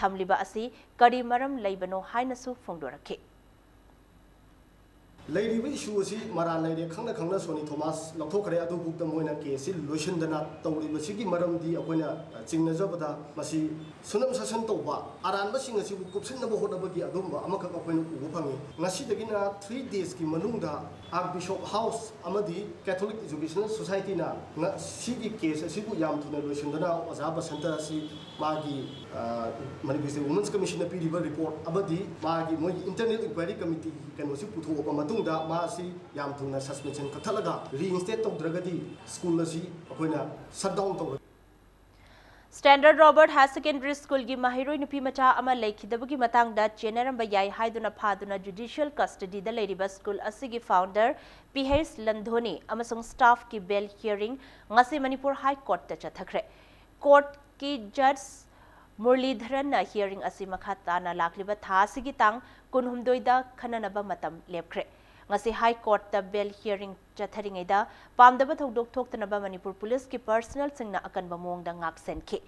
ꯊꯝꯂꯤꯕ ꯑꯁꯤ ꯀꯔꯤ ꯃꯔꯝ ꯂꯩꯕꯅꯣ ꯍꯥꯏꯅꯁꯨ ꯐꯣꯡꯗꯣꯔꯛꯈꯤ꯫ ꯂꯩꯔꯤꯕ issue ꯑꯁꯤ ꯃꯔꯥꯜ ꯂꯩꯔꯦ, ꯈꯪꯅ ꯈꯪꯅ ꯁꯣꯅꯤ ꯊꯣꯃꯥꯁ ꯂꯧꯊꯣꯛꯈ꯭ꯔꯦ꯫ ꯑꯗꯨꯐꯥꯎꯗ ꯃꯣꯏꯅ case ꯁꯤ ꯂꯣꯏꯁꯤꯟꯗꯅ ꯇꯧꯔꯤꯕꯁꯤꯒꯤ ꯃꯔꯝꯗꯤ ꯑꯩꯈꯣꯏꯅ, ꯑ, ꯆꯤꯡꯅꯖꯕꯗ ꯃꯁꯤ ꯁꯨꯅꯝ ꯁꯥꯁꯟ ꯇꯧꯕ, ꯑꯔꯥꯟꯕꯁꯤꯡ ꯑꯁꯤꯕꯨ ꯀꯨꯞꯁꯤꯟꯅꯕ ꯍꯣꯠꯅꯕꯒꯤ ꯑꯗꯨꯒꯨꯝꯕ ꯑꯃꯈꯛ ꯑꯩꯈꯣꯏꯅ ꯎꯕ ꯐꯪꯉꯤ꯫ ꯉꯁꯤꯗꯒꯤꯅ three days ꯀꯤ ꯃꯅꯨꯡꯗ Archbishop House ꯑꯃꯗꯤ Catholic Educational Society ꯅ ꯉ-, ꯁꯤꯒꯤ case ꯑꯁꯤꯕꯨ ꯌꯥꯝ ꯊꯨꯅ ꯂꯣꯏꯁꯤꯟꯗꯨꯅ ꯑꯣꯖꯥ ꯕꯁꯟꯇ ꯑꯁꯤ ꯃꯥꯒꯤ, ꯑ, ꯃꯅꯤꯄꯨꯔ State Women's Commission ꯅ ꯄꯤꯔꯤꯕ report ꯑꯃꯗꯤ ꯃꯥꯒꯤ, ꯃꯣꯏꯒꯤ internal inquiry committee ꯒꯤ ꯀꯩꯅꯣꯁꯤ ꯄꯨꯊꯣꯛꯑꯕ ꯃꯇꯨꯡꯗ ꯃꯥꯁꯤ ꯌꯥꯝ ꯊꯨꯅ suspension ꯀꯛꯊꯠꯂꯒ reinstate ꯇꯧꯗ꯭ꯔꯒꯗꯤ school ꯑꯁꯤ ꯑꯩꯈꯣꯏꯅ shut down ꯇꯧꯔꯒ Standard Robert Higher Secondary School ꯒꯤ ꯃꯍꯩꯔꯣꯏ ꯅꯨꯄꯤ ꯃꯆꯥ ꯑꯃ ꯂꯩꯈꯤꯗꯕꯒꯤ ꯃꯇꯥꯡꯗ ꯆꯦꯟꯅꯔꯝꯕ ꯌꯥꯏ ꯍꯥꯏꯗꯨꯅ ꯐꯥꯗꯨꯅ judicial custody ꯗ ꯂꯩꯔꯤꯕ school ꯑꯁꯤꯒꯤ founder ꯄꯤꯍꯩꯁ ꯂꯟꯙꯣꯅꯤ ꯑꯃꯁꯨꯡ staff ꯀꯤ bail hearing ꯉꯁꯤ ꯃꯅꯤꯄꯨꯔ High Court ꯇ ꯆꯠꯊꯈ꯭ꯔꯦ꯫ Court ꯀꯤ judge ꯃꯨꯔꯂꯤꯙꯔꯟꯅ hearing ꯑꯁꯤ ꯃꯈꯥ ꯇꯥꯅ ꯂꯥꯛꯂꯤꯕ ꯊꯥ ꯑꯁꯤꯒꯤ ꯇꯥꯡ ꯀꯨꯟꯍꯨꯝꯗꯣꯏꯗ ꯈꯟꯅꯅꯕ ꯃꯇꯝ ꯂꯦꯞꯈ꯭ꯔꯦ꯫ ꯉꯁꯤ High Court ꯇ bail hearing ꯆꯠꯊꯔꯤꯉꯩꯗ ꯄꯥꯝꯗꯕ ꯊꯧꯗꯣꯛ ꯊꯣꯛꯇꯅꯕ ꯃꯅꯤꯄꯨꯔ ꯄꯨꯂꯤꯁꯀꯤ personnel ꯁꯤꯡꯅ ꯑꯀꯟꯕ ꯃꯑꯣꯡꯗ ꯉꯥꯛ ꯁꯦꯟꯈꯤ꯫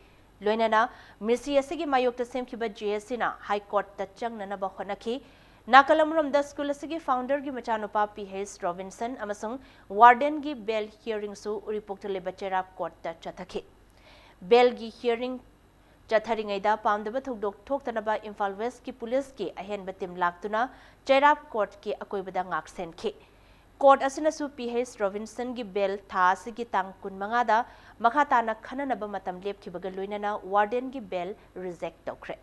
ꯂꯣꯏꯅꯅ ꯃꯤꯁꯤ ꯑꯁꯤꯒꯤ ꯃꯥꯌꯣꯛꯇ ꯁꯦꯝꯈꯤꯕ J A C ꯅ High Court ꯇ ꯆꯪꯅꯅꯕ ꯍꯣꯠꯅꯈꯤ꯫ ꯅꯥꯀꯜ ꯑꯃꯔꯣꯝꯗ school ꯑꯁꯤꯒꯤ founder ꯒꯤ ꯃꯆꯥꯅꯨꯄꯥ ꯄꯤꯍꯩꯁ ꯔꯣꯕꯤꯟꯁꯟ ꯑꯃꯁꯨꯡ warden ꯒꯤ bail hearing ꯁꯨ ꯎꯔꯤꯄꯣꯛꯇ ꯂꯩꯕ ꯆꯩꯔꯥꯞ court ꯇ ꯆꯠꯊꯈꯤ꯫ Bail ꯒꯤ hearing ꯆꯠꯊꯔꯤꯉꯩꯗ ꯄꯥꯝꯗꯕ ꯊꯧꯗꯣꯛ ꯊꯣꯛꯇꯅꯕ ꯏꯝꯐꯥꯜ West ꯀꯤ ꯄꯨꯂꯤꯁꯀꯤ ꯑꯍꯦꯟꯕ team ꯂꯥꯛꯇꯨꯅ ꯆꯩꯔꯥꯞ court ꯀꯤ ꯑꯀꯣꯏꯕꯗ ꯉꯥꯛ ꯁꯦꯟꯈꯤ꯫ Court ꯑꯁꯤꯅꯁꯨ ꯄꯤꯍꯩꯁ ꯔꯣꯕꯤꯟꯁꯟꯒꯤ bail ꯊꯥ ꯑꯁꯤꯒꯤ ꯇꯥꯡ ꯀꯨꯟꯃꯉꯥꯗ ꯃꯈꯥ ꯇꯥꯅ ꯈꯟꯅꯅꯕ ꯃꯇꯝ ꯂꯦꯞꯈꯤꯕꯒ ꯂꯣꯏꯅꯅ warden ꯒꯤ bail reject ꯇꯧꯈ꯭ꯔꯦ꯫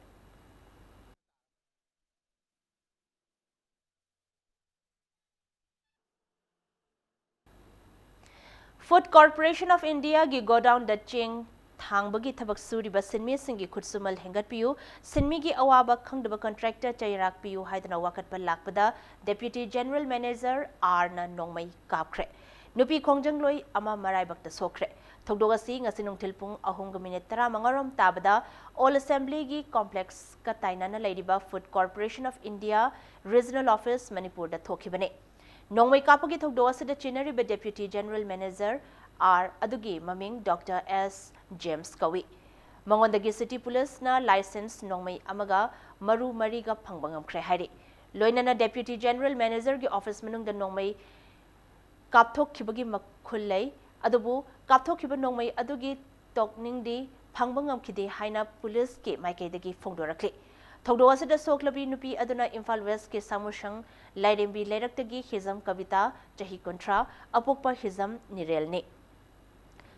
Food Corporation of India ꯒꯤ godown ꯗ ꯆꯦꯡ ꯊꯥꯡꯕꯒꯤ ꯊꯕꯛ ꯁꯨꯔꯤꯕ ꯁꯤꯟꯃꯤꯁꯤꯡꯒꯤ ꯈꯨꯠꯁꯨꯃꯜ ꯍꯦꯟꯒꯠꯄꯤꯌꯨ, ꯁꯤꯟꯃꯤꯒꯤ ꯑꯋꯥꯕ ꯈꯪꯗꯕ contractor ꯆꯩꯔꯥꯛꯄꯤꯌꯨ ꯍꯥꯏꯗꯨꯅ ꯋꯥꯀꯠꯄ ꯂꯥꯛꯄꯗ Deputy General Manager R ꯅ ꯅꯣꯡꯃꯩ ꯀꯥꯞꯈ꯭ꯔꯦ꯫ ꯅꯨꯄꯤ ꯈꯣꯡꯖꯪꯂꯣꯏ ꯑꯃ ꯃꯔꯥꯏꯕꯛꯇ ꯁꯣꯛꯈ꯭ꯔꯦ꯫ ꯊꯧꯗꯣꯛ ꯑꯁꯤ ꯉꯁꯤ ꯅꯨꯡꯊꯤꯜ ꯄꯨꯡ ꯑꯍꯨꯝꯒ minute ꯇꯔꯥꯃꯉꯥ ꯔꯣꯝ ꯇꯥꯕꯗ All Assembly ꯒꯤ complex ꯀ ꯇꯥꯏꯅꯅ ꯂꯩꯔꯤꯕ Food Corporation of India Regional Office ꯃꯅꯤꯄꯨꯔꯗ ꯊꯣꯛꯈꯤꯕꯅꯤ꯫ ꯅꯣꯡꯃꯩ ꯀꯥꯞꯄꯒꯤ ꯊꯧꯗꯣꯛ ꯑꯁꯤꯗ ꯆꯦꯟꯅꯔꯤꯕ Deputy General Manager R ꯑꯗꯨꯒꯤ ꯃꯃꯤꯡ Doctor S James ꯀꯧꯏ꯫ ꯃꯉꯣꯟꯗꯒꯤ City Police ꯅ license ꯅꯣꯡꯃꯩ ꯑꯃꯒ ꯃꯔꯨ ꯃꯔꯤꯒ ꯐꯪꯕ ꯉꯝꯈ꯭ꯔꯦ ꯍꯥꯏꯔꯤ꯫ ꯂꯣꯏꯅꯅ Deputy General Manager ꯒꯤ office ꯃꯅꯨꯡꯗ ꯅꯣꯡꯃꯩ ꯀꯥꯞꯊꯣꯛꯈꯤꯕꯒꯤ ꯃꯈꯨꯜ ꯂꯩ꯫ ꯑꯗꯨꯕꯨ ꯀꯥꯞꯊꯣꯛꯈꯤꯕ ꯅꯣꯡꯃꯩ ꯑꯗꯨꯒꯤ ꯇꯣꯛꯅꯤꯡꯗꯤ ꯐꯪꯕ ꯉꯝꯈꯤꯗꯦ ꯍꯥꯏꯅ ꯄꯨꯂꯤꯁꯀꯤ ꯃꯥꯏꯀꯩꯗꯒꯤ ꯐꯣꯡꯗꯣꯔꯛꯂꯤ꯫ ꯊꯧꯗꯣꯛ ꯑꯁꯤꯗ ꯁꯣꯛꯂꯕꯤ ꯅꯨꯄꯤ ꯑꯗꯨꯅ ꯏꯝꯐꯥꯜ West ꯀꯤ ꯁꯥꯃꯨꯁꯪ ꯂꯥꯏꯔꯦꯝꯕꯤ ꯂꯩꯔꯛꯇꯒꯤ ꯍꯤꯖꯝ ꯀꯕꯤꯇꯥ, ꯆꯍꯤ ꯀꯨꯟꯊ꯭ꯔꯥ, ꯑꯄꯣꯛꯄ ꯍꯤꯖꯝ ꯅꯤꯔꯦꯜꯅꯤ꯫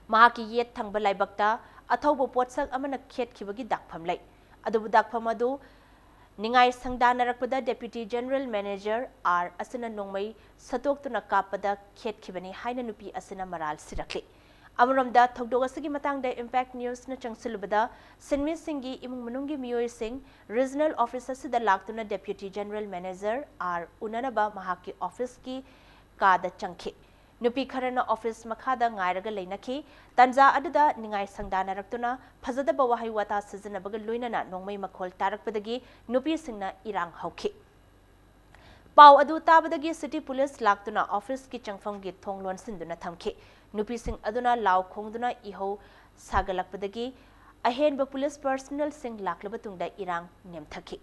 ꯃꯍꯥꯛꯀꯤ ꯌꯦꯠ ꯊꯪꯕ ꯂꯥꯏꯕꯛꯇ ꯑꯊꯧꯕ ꯄꯣꯠꯁꯛ ꯑꯃꯅ ꯈꯦꯠꯈꯤꯕꯒꯤ ꯗꯥꯛꯐꯝ ꯂꯩ꯫ ꯑꯗꯨꯕꯨ ꯗꯥꯛꯐꯝ ꯑꯗꯨ ꯅꯤꯡꯉꯥꯏ ꯁꯪꯗꯥꯅꯔꯛꯄꯗ Deputy General Manager R ꯑꯁꯤꯅ ꯅꯣꯡꯃꯩ ꯁꯠꯇꯣꯛꯇꯨꯅ ꯀꯥꯞꯄꯗ ꯈꯦꯠꯈꯤꯕꯅꯤ ꯍꯥꯏꯅ ꯅꯨꯄꯤ ꯑꯁꯤꯅ ꯃꯔꯥꯜ ꯁꯤꯔꯛꯂꯤ꯫ ꯑꯃꯔꯣꯝꯗ ꯊꯧꯗꯣꯛ ꯑꯁꯤꯒꯤ ꯃꯇꯥꯡꯗ Impact News ꯅ ꯆꯪꯁꯤꯜꯂꯨꯕꯗ, ꯁꯤꯟꯃꯤꯁꯤꯡꯒꯤ ꯏꯃꯨꯡ ꯃꯅꯨꯡꯒꯤ ꯃꯤꯑꯣꯏꯁꯤꯡ regional office ꯑꯁꯤꯗ ꯂꯥꯛꯇꯨꯅ Deputy General Manager R ꯎꯅꯅꯕ ꯃꯍꯥꯛꯀꯤ office ꯀꯤ ꯀꯥꯗ ꯆꯪꯈꯤ꯫ ꯅꯨꯄꯤ ꯈꯔꯅ office ꯃꯈꯥꯗ ꯉꯥꯏꯔꯒ ꯂꯩꯅꯈꯤ꯫ ꯇꯥꯟꯖꯥ ꯑꯗꯨꯗ ꯅꯤꯡꯉꯥꯏ ꯁꯪꯗꯥꯅꯔꯛꯇꯨꯅ ꯐꯖꯗꯕ ꯋꯥꯍꯩ ꯋꯥꯇꯥ ꯁꯤꯖꯤꯟꯅꯕꯒ ꯂꯣꯏꯅꯅ ꯅꯣꯡꯃꯩ ꯃꯈꯣꯜ ꯇꯥꯔꯛꯄꯗꯒꯤ ꯅꯨꯄꯤꯁꯤꯡꯅ ꯏꯔꯥꯡ ꯍꯧꯈꯤ꯫ ꯄꯥꯎ ꯑꯗꯨ ꯇꯥꯕꯗꯒꯤ city police ꯂꯥꯛꯇꯨꯅ office ꯀꯤ ꯆꯪꯐꯝꯒꯤ ꯊꯣꯡ ꯂꯣꯟꯁꯤꯟꯗꯨꯅ ꯊꯝꯈꯤ꯫ ꯅꯨꯄꯤꯁꯤꯡ ꯑꯗꯨꯅ ꯂꯥꯎ ꯈꯣꯡꯗꯨꯅ ꯏꯍꯧ ꯁꯥꯒꯠꯂꯛꯄꯗꯒꯤ ꯑꯍꯦꯟꯕ police personnel ꯁꯤꯡ ꯂꯥꯛꯂꯕ ꯇꯨꯡꯗ ꯏꯔꯥꯡ ꯅꯦꯝꯊꯈꯤ꯫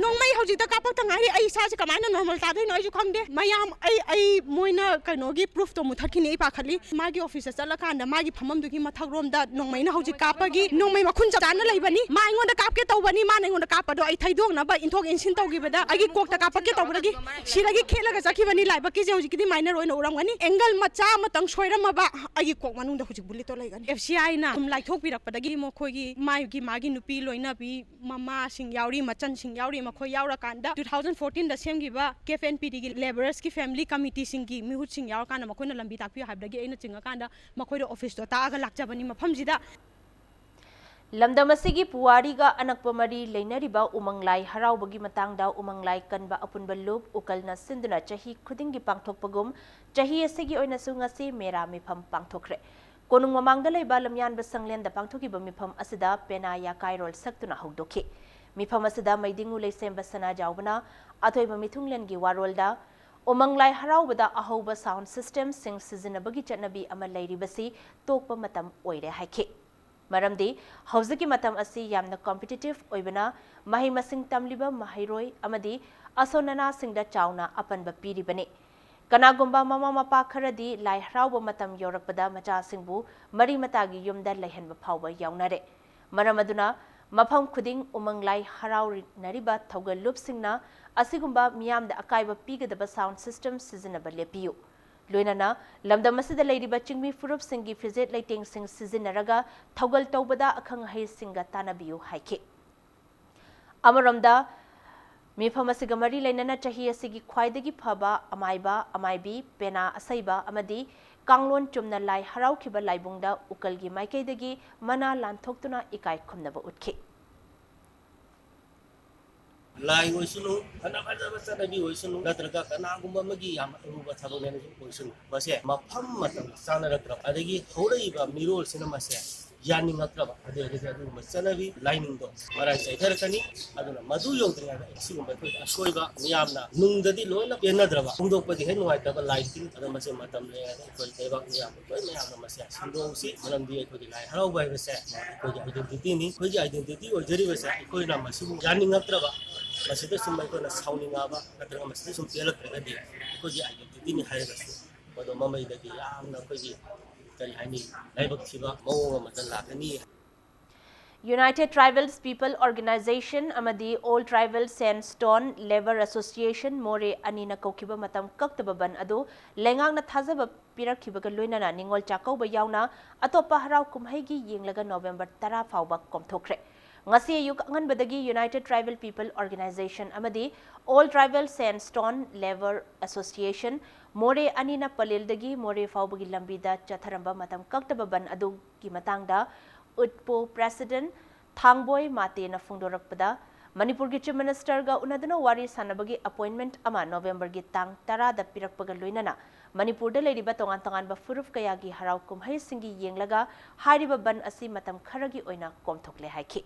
ꯅꯣꯡꯃꯩ ꯍꯧꯖꯤꯛꯇ ꯀꯥꯞꯄꯛꯇ ꯉꯥꯏꯔꯤ꯫ ꯑꯩ ꯏꯁꯥꯁꯦ ꯀꯃꯥꯏꯅ normal ꯇꯥꯗꯣꯏꯅꯣ ꯑꯩꯁꯨ ꯈꯪꯗꯦ꯫ ꯃꯌꯥꯝ ꯑꯩ, ꯑꯩ ꯃꯣꯏꯅ ꯀꯩꯅꯣꯒꯤ proof ꯇꯣ ꯃꯨꯊꯠꯈꯤꯅꯤ ꯑꯩ ꯄꯥꯈꯠꯂꯤ꯫ ꯃꯥꯒꯤ office ꯇ ꯆꯠꯂꯀꯥꯟꯗ ꯃꯥꯒꯤ ꯐꯝꯐꯝꯗꯨꯒꯤ ꯃꯊꯛꯔꯣꯝꯗ ꯅꯣꯡꯃꯩꯅ ꯍꯧꯖꯤꯛ ꯀꯥꯞꯄꯒꯤ ꯅꯣꯡꯃꯩ ꯃꯈꯨꯟ ꯆꯞ ꯆꯥꯅ ꯂꯩꯕꯅꯤ꯫ ꯃꯥ ꯑꯩꯉꯣꯟꯗ ꯀꯥꯞꯀꯦ ꯇꯧꯕꯅꯤ, ꯃꯥꯅ ꯑꯩꯉꯣꯟꯗ ꯀꯥꯞꯄꯗꯣ ꯑꯩ ꯊꯩꯗꯣꯛꯅꯕ ꯏꯟꯊꯣꯛ ꯏꯟꯁꯤꯟ ꯇꯧꯈꯤꯕꯗ ꯑꯩꯒꯤ ꯀꯣꯛꯇ ꯀꯥꯞꯄꯛꯀꯦ ꯇꯧꯕꯗꯒꯤ ꯁꯤꯗꯒꯤ ꯈꯦꯠꯂꯒ ꯆꯠꯈꯤꯕꯅꯤ꯫ ꯂꯥꯏꯕꯛꯀꯤꯁꯦ ꯍꯧꯖꯤꯛꯀꯤꯗꯤ minor ꯑꯣꯏꯅ ꯎꯔꯝꯒꯅꯤ꯫ Angle ꯃꯆꯥ ꯑꯃꯇꯪ ꯁꯣꯏꯔꯝꯃꯕ ꯑꯩꯒꯤ ꯀꯣꯛ ꯃꯅꯨꯡꯗ ꯍꯧꯖꯤꯛ bullet ꯇꯣ ꯂꯩꯒꯅꯤ꯫ F C I ꯅ ꯁꯨꯝ ꯂꯥꯏꯊꯣꯛꯄꯤꯔꯛꯄꯗꯒꯤ ꯃꯈꯣꯏꯒꯤ ꯃꯥꯒꯤ, ꯃꯥꯒꯤ ꯅꯨꯄꯤ ꯂꯣꯏꯅꯕꯤ ꯃꯃꯥꯁꯤꯡ ꯌꯥꯎꯔꯤ, ꯃꯆꯟꯁꯤꯡ ꯌꯥꯎꯔꯤ, ꯃꯈꯣꯏ ꯌꯥꯎꯔꯀꯥꯟꯗ two thousand fourteen ꯗ ꯁꯦꯝꯈꯤꯕ K F N P D ꯒꯤ labourers ꯀꯤ family committee ꯁꯤꯡꯒꯤ ꯃꯤꯍꯨꯠꯁꯤꯡ ꯌꯥꯎꯔꯀꯥꯟꯗ ꯃꯈꯣꯏꯅ ꯂꯝꯕꯤ ꯇꯥꯛꯄꯤꯌꯨ ꯍꯥꯏꯕꯗꯒꯤ ꯑꯩꯅ ꯆꯤꯡꯉꯀꯥꯟꯗ ꯃꯈꯣꯏꯗ office ꯇꯣ ꯇꯥꯛꯑꯒ ꯂꯥꯛꯆꯕꯅꯤ ꯃꯐꯝꯁꯤꯗ꯫ ꯂꯝꯗꯝ ꯑꯁꯤꯒꯤ ꯄꯨꯋꯥꯔꯤꯒ ꯑꯅꯛꯄ ꯃꯔꯤ ꯂꯩꯅꯔꯤꯕ ꯎꯃꯪ ꯂꯥꯏ ꯍꯔꯥꯎꯕꯒꯤ ꯃꯇꯥꯡꯗ ꯎꯃꯪ ꯂꯥꯏ ꯀꯟꯕ ꯑꯄꯨꯟꯕ ꯂꯨꯞ ꯎꯀꯜꯅ ꯁꯤꯟꯗꯨꯅ ꯆꯍꯤ ꯈꯨꯗꯤꯡꯒꯤ ꯄꯥꯡꯊꯣꯛꯄꯒꯨꯝ ꯆꯍꯤ ꯑꯁꯤꯒꯤ ꯑꯣꯏꯅꯁꯨ ꯉꯁꯤ ꯃꯦꯔꯥ ꯃꯤꯐꯝ ꯄꯥꯡꯊꯣꯛꯈ꯭ꯔꯦ꯫ ꯀꯣꯅꯨꯡ ꯃꯃꯥꯡꯗ ꯂꯩꯕ ꯂꯝꯌꯥꯟꯕ ꯁꯪꯂꯦꯟꯗ ꯄꯥꯡꯊꯣꯛꯈꯤꯕ ꯃꯤꯐꯝ ꯑꯁꯤꯗ ꯄꯦꯅꯥ ꯌꯥꯀꯥꯏꯔꯣꯜ ꯁꯛꯇꯨꯅ ꯍꯧꯗꯣꯛꯈꯤ꯫ ꯃꯤꯐꯝ ꯑꯁꯤꯗ ꯃꯩꯗꯤꯡꯉꯨ ꯂꯩꯁꯦꯝꯕ ꯁꯅꯥꯖꯥꯎꯕꯅ ꯑꯊꯣꯏꯕ ꯃꯤꯊꯨꯡꯂꯦꯟꯒꯤ ꯋꯥꯔꯣꯜꯗ ꯎꯃꯪ ꯂꯥꯏ ꯍꯔꯥꯎꯕꯗ ꯑꯍꯧꯕ sound system ꯁꯤꯡ ꯁꯤꯖꯤꯟꯅꯕꯒꯤ ꯆꯠꯅꯕꯤ ꯑꯃ ꯂꯩꯔꯤꯕꯁꯤ ꯇꯣꯛꯄ ꯃꯇꯝ ꯑꯣꯏꯔꯦ ꯍꯥꯏꯈꯤ꯫ ꯃꯔꯝꯗꯤ ꯍꯧꯖꯤꯛꯀꯤ ꯃꯇꯝ ꯑꯁꯤ ꯌꯥꯝꯅ ꯀꯝꯄꯤꯇꯤꯇꯤꯚ ꯑꯣꯏꯕꯅ ꯃꯍꯩ ꯃꯁꯤꯡ ꯇꯝꯂꯤꯕ ꯃꯍꯩꯔꯣꯏ ꯑꯃꯗꯤ ꯑꯁꯣꯟ ꯑꯅꯥꯁꯤꯡꯗ ꯆꯥꯎꯅ ꯑꯄꯟꯕ ꯄꯤꯔꯤꯕꯅꯤ꯫ ꯀꯅꯥꯒꯨꯝꯕ ꯃꯃꯥ ꯃꯄꯥ ꯈꯔꯗꯤ ꯂꯥꯏ ꯍꯔꯥꯎꯕ ꯃꯇꯝ ꯌꯧꯔꯛꯄꯗ ꯃꯆꯥꯁꯤꯡꯕꯨ ꯃꯔꯤ ꯃꯇꯥꯒꯤ ꯌꯨꯝꯗ ꯂꯩꯍꯟꯕ ꯐꯥꯎꯕ ꯌꯥꯎꯅꯔꯦ꯫ ꯃꯔꯝ ꯑꯗꯨꯅ ꯃꯐꯝ ꯈꯨꯗꯤꯡ ꯎꯃꯪ ꯂꯥꯏ ꯍꯔꯥꯎꯅꯔꯤꯕ ꯊꯧꯒꯜꯂꯨꯞꯁꯤꯡꯅ ꯑꯁꯤꯒꯨꯝꯕ ꯃꯤꯌꯥꯝꯗ ꯑꯀꯥꯏꯕ ꯄꯤꯒꯗꯕ sound system ꯁꯤꯖꯤꯟꯅꯕ ꯂꯦꯞꯄꯤꯌꯨ꯫ ꯂꯣꯏꯅꯅ ꯂꯝꯗꯝ ꯑꯁꯤꯗ ꯂꯩꯔꯤꯕ ꯆꯤꯡꯃꯤ ꯐꯨꯔꯨꯞꯁꯤꯡꯒꯤ ꯐꯤꯖꯦꯠ ꯂꯩꯇꯦꯡꯁꯤꯡ ꯁꯤꯖꯤꯟꯅꯔꯒ ꯊꯧꯒꯜ ꯇꯧꯕꯗ ꯑꯈꯪ ꯑꯍꯩꯁꯤꯡꯒ ꯇꯥꯟꯅꯕꯤꯌꯨ ꯍꯥꯏꯈꯤ꯫ ꯑꯃꯔꯣꯝꯗ, ꯃꯤꯐꯝ ꯑꯁꯤꯒ ꯃꯔꯤ ꯂꯩꯅꯅ ꯆꯍꯤ ꯑꯁꯤꯒꯤ ꯈ꯭ꯋꯥꯏꯗꯒꯤ ꯐꯕ ꯑꯃꯥꯏꯕ, ꯑꯃꯥꯏꯕꯤ, ꯄꯦꯅꯥ ꯑꯁꯩꯕ ꯑꯃꯗꯤ ꯀꯥꯡꯂꯣꯟ ꯆꯨꯝꯅ ꯂꯥꯏ ꯍꯔꯥꯎꯈꯤꯕ ꯂꯥꯏꯕꯨꯡꯗ ꯎꯀꯜꯒꯤ ꯃꯥꯏꯀꯩꯗꯒꯤ ꯃꯅꯥ ꯂꯥꯟꯊꯣꯛꯇꯨꯅ ꯏꯀꯥꯏ ꯈꯨꯝꯅꯕ ꯎꯠꯈꯤ꯫ ꯂꯥꯏ ꯑꯣꯏꯁꯅꯨ, ꯐꯅ ꯐꯖꯕ ꯆꯠꯅꯕꯤ ꯑꯣꯏꯁꯅꯨ, ꯅꯠꯇ꯭ꯔꯒ ꯀꯅꯥꯒꯨꯝꯕ ꯑꯃꯒꯤ ꯌꯥꯝ ꯑꯔꯨꯕ ꯊꯕꯛꯅꯦꯅ ꯑꯣꯏꯁꯅꯨ, ꯃꯁꯦ ꯃꯐꯝ ꯃꯇꯝ ꯆꯥꯅꯔꯛꯇ꯭ꯔꯕ, ꯑꯗꯒꯤ ꯍꯧꯔꯛꯏꯕ ꯃꯤꯔꯣꯜꯁꯤꯅ ꯃꯁꯦ ꯌꯥꯅꯤꯡꯉꯛꯇ꯭ꯔꯕ, ꯑꯗꯨ ꯑꯣꯏꯔꯒꯗꯤ ꯑꯗꯨꯒꯨꯝꯕ ꯆꯠꯅꯕꯤ ꯂꯥꯏꯅꯤꯡꯗꯣ ꯃꯔꯥꯏ ꯆꯥꯏꯊꯔꯛꯀꯅꯤ꯫ ꯑꯗꯨꯅ ꯃꯗꯨ ꯌꯧꯗ꯭ꯔꯤꯉꯩꯗ ꯑꯁꯤꯒꯨꯝꯕ ꯑꯩꯈꯣꯏ ꯑꯁꯣꯏꯕ ꯃꯤꯌꯥꯝꯅ ꯅꯨꯡꯗꯗꯤ ꯂꯣꯏꯅ ꯄꯦꯟꯅꯗ꯭ꯔꯕ, ꯐꯣꯡꯗꯣꯛꯄꯗꯤ ꯍꯦꯛ ꯅꯨꯡꯉꯥꯏꯇꯕ ꯂꯥꯏ ꯇꯤꯟ, ꯑꯗꯣ ꯃꯁꯤ ꯃꯇꯝ ꯂꯩꯔꯤꯉꯩꯗ ꯑꯩꯈꯣꯏ ꯂꯩꯕꯥꯛ ꯃꯤꯌꯥꯝ ꯂꯣꯏ ꯃꯌꯥꯝꯅ ꯃꯁꯦ ꯁꯦꯝꯗꯣꯛꯍꯧꯁꯤ꯫ ꯃꯔꯝꯗꯤ ꯑꯩꯈꯣꯏꯒꯤ ꯂꯥꯏ ꯍꯔꯥꯎꯕ ꯍꯥꯏꯕꯁꯦ ꯑꯩꯈꯣꯏꯒꯤ identityꯅꯤ꯫ ꯑꯩꯈꯣꯏꯒꯤ identity ꯑꯣꯏꯖꯔꯤꯕꯁꯦ ꯑꯩꯈꯣꯏꯅ ꯃꯁꯤꯕꯨ ꯌꯥꯅꯤꯡꯉꯛꯇ꯭ꯔꯕ, ꯃꯁꯤꯗ ꯁꯨꯝ ꯑꯩꯈꯣꯏꯅ ꯁꯥꯎꯅꯤꯡꯉꯛꯑꯕ ꯅꯠꯇ꯭ꯔꯒ ꯃꯁꯤꯗ ꯁꯨꯝ ꯄꯦꯜꯂꯛꯇ꯭ꯔꯒꯗꯤ ꯑꯩꯈꯣꯏꯒꯤ identityꯅꯤ ꯍꯥꯏꯔꯒꯁꯨ ꯃꯗꯨ ꯃꯃꯩꯗꯒꯤ ꯌꯥꯝꯅ ꯑꯩꯈꯣꯏꯒꯤ, ꯀꯔꯤ ꯍꯥꯏꯅꯤ, ꯂꯥꯏꯕꯛ ꯊꯤꯕ ꯃꯑꯣꯡ ꯑꯃꯗ ꯂꯥꯛꯀꯅꯤ꯫ United Tribals People Organization ꯑꯃꯗꯤ All Tribal Sandstone Labour Association, ꯃꯣꯔꯦ, ꯑꯅꯤꯅ ꯀꯧꯈꯤꯕ ꯃꯇꯝ ꯀꯛꯇꯕ ꯕꯟ ꯑꯗꯨ ꯂꯩꯉꯥꯛꯅ ꯊꯥꯖꯕ ꯄꯤꯔꯛꯈꯤꯕꯒ ꯂꯣꯏꯅꯅ ꯅꯤꯉꯣꯜ ꯆꯥꯛꯀꯧꯕ ꯌꯥꯎꯅ ꯑꯇꯣꯞꯄ ꯍꯔꯥꯎ ꯀꯨꯝꯍꯩꯒꯤ ꯌꯦꯡꯂꯒ ꯅꯣꯕꯦꯝꯕꯔ ꯇꯔꯥ ꯐꯥꯎꯕ ꯀꯣꯝꯊꯣꯛꯈ꯭ꯔꯦ꯫ ꯉꯁꯤ ꯑꯌꯨꯛ ꯑꯉꯟꯕꯗꯒꯤ United Tribal People Organization ꯑꯃꯗꯤ All Tribal Sandstone Labour Association, ꯃꯣꯔꯦ, ꯑꯅꯤꯅ ꯄꯂꯦꯜꯗꯒꯤ ꯃꯣꯔꯦ ꯐꯥꯎꯕꯒꯤ ꯂꯝꯕꯤꯗ ꯆꯠꯊꯔꯝꯕ ꯃꯇꯝ ꯀꯛꯇꯕ ꯕꯟ ꯑꯗꯨꯒꯤ ꯃꯇꯥꯡꯗ ꯎꯠꯄꯣ President ꯊꯥꯡꯕꯣꯏ ꯃꯥꯇꯦꯅ ꯐꯣꯡꯗꯣꯔꯛꯄꯗ, ꯃꯅꯤꯄꯨꯔꯒꯤ Chief Ministerꯒ ꯎꯅꯗꯨꯅ ꯋꯥꯔꯤ ꯁꯥꯟꯅꯕꯒꯤ appointment ꯑꯃ ꯅꯣꯕꯦꯝꯕꯔꯒꯤ ꯇꯥꯡ ꯇꯔꯥꯗ ꯄꯤꯔꯛꯄꯒ ꯂꯣꯏꯅꯅ ꯃꯅꯤꯄꯨꯔꯗ ꯂꯩꯔꯤꯕ ꯇꯣꯉꯥꯟ ꯇꯣꯉꯥꯟꯕ ꯐꯨꯔꯨꯞ ꯀꯌꯥꯒꯤ ꯍꯔꯥꯎ ꯀꯨꯝꯍꯩꯁꯤꯡꯒꯤ ꯌꯦꯡꯂꯒ ꯍꯥꯏꯔꯤꯕ ꯕꯟ ꯑꯁꯤ ꯃꯇꯝ ꯈꯔꯒꯤ ꯑꯣꯏꯅ ꯀꯣꯝꯊꯣꯛꯂꯦ ꯍꯥꯏꯈꯤ꯫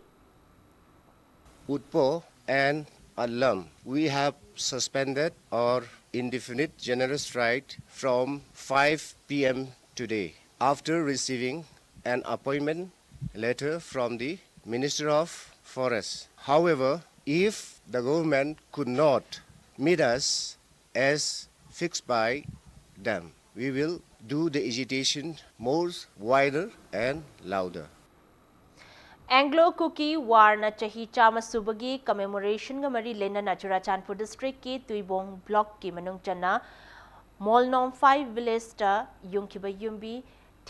Utpo and Allam, we have suspended our indefinite general strike from five p m today after receiving an appointment letter from the Minister of Forest. However, if the government could not meet us as fixed by them, we will do the agitation more wider and louder. Anglo-Kuki War ꯅ ꯆꯍꯤ ꯆꯥꯝꯃ ꯁꯨꯕꯒꯤ commemoration ꯒ ꯃꯔꯤ ꯂꯩꯅꯅ Churachandpur district ꯀꯤ ꯇꯨꯏꯕꯣꯡ block ꯀꯤ ꯃꯅꯨꯡ ꯆꯟꯅ ꯃꯣꯜꯅꯣꯝ five village ꯇ ꯌꯨꯝꯈꯤꯕ ꯌꯨꯝꯕꯤ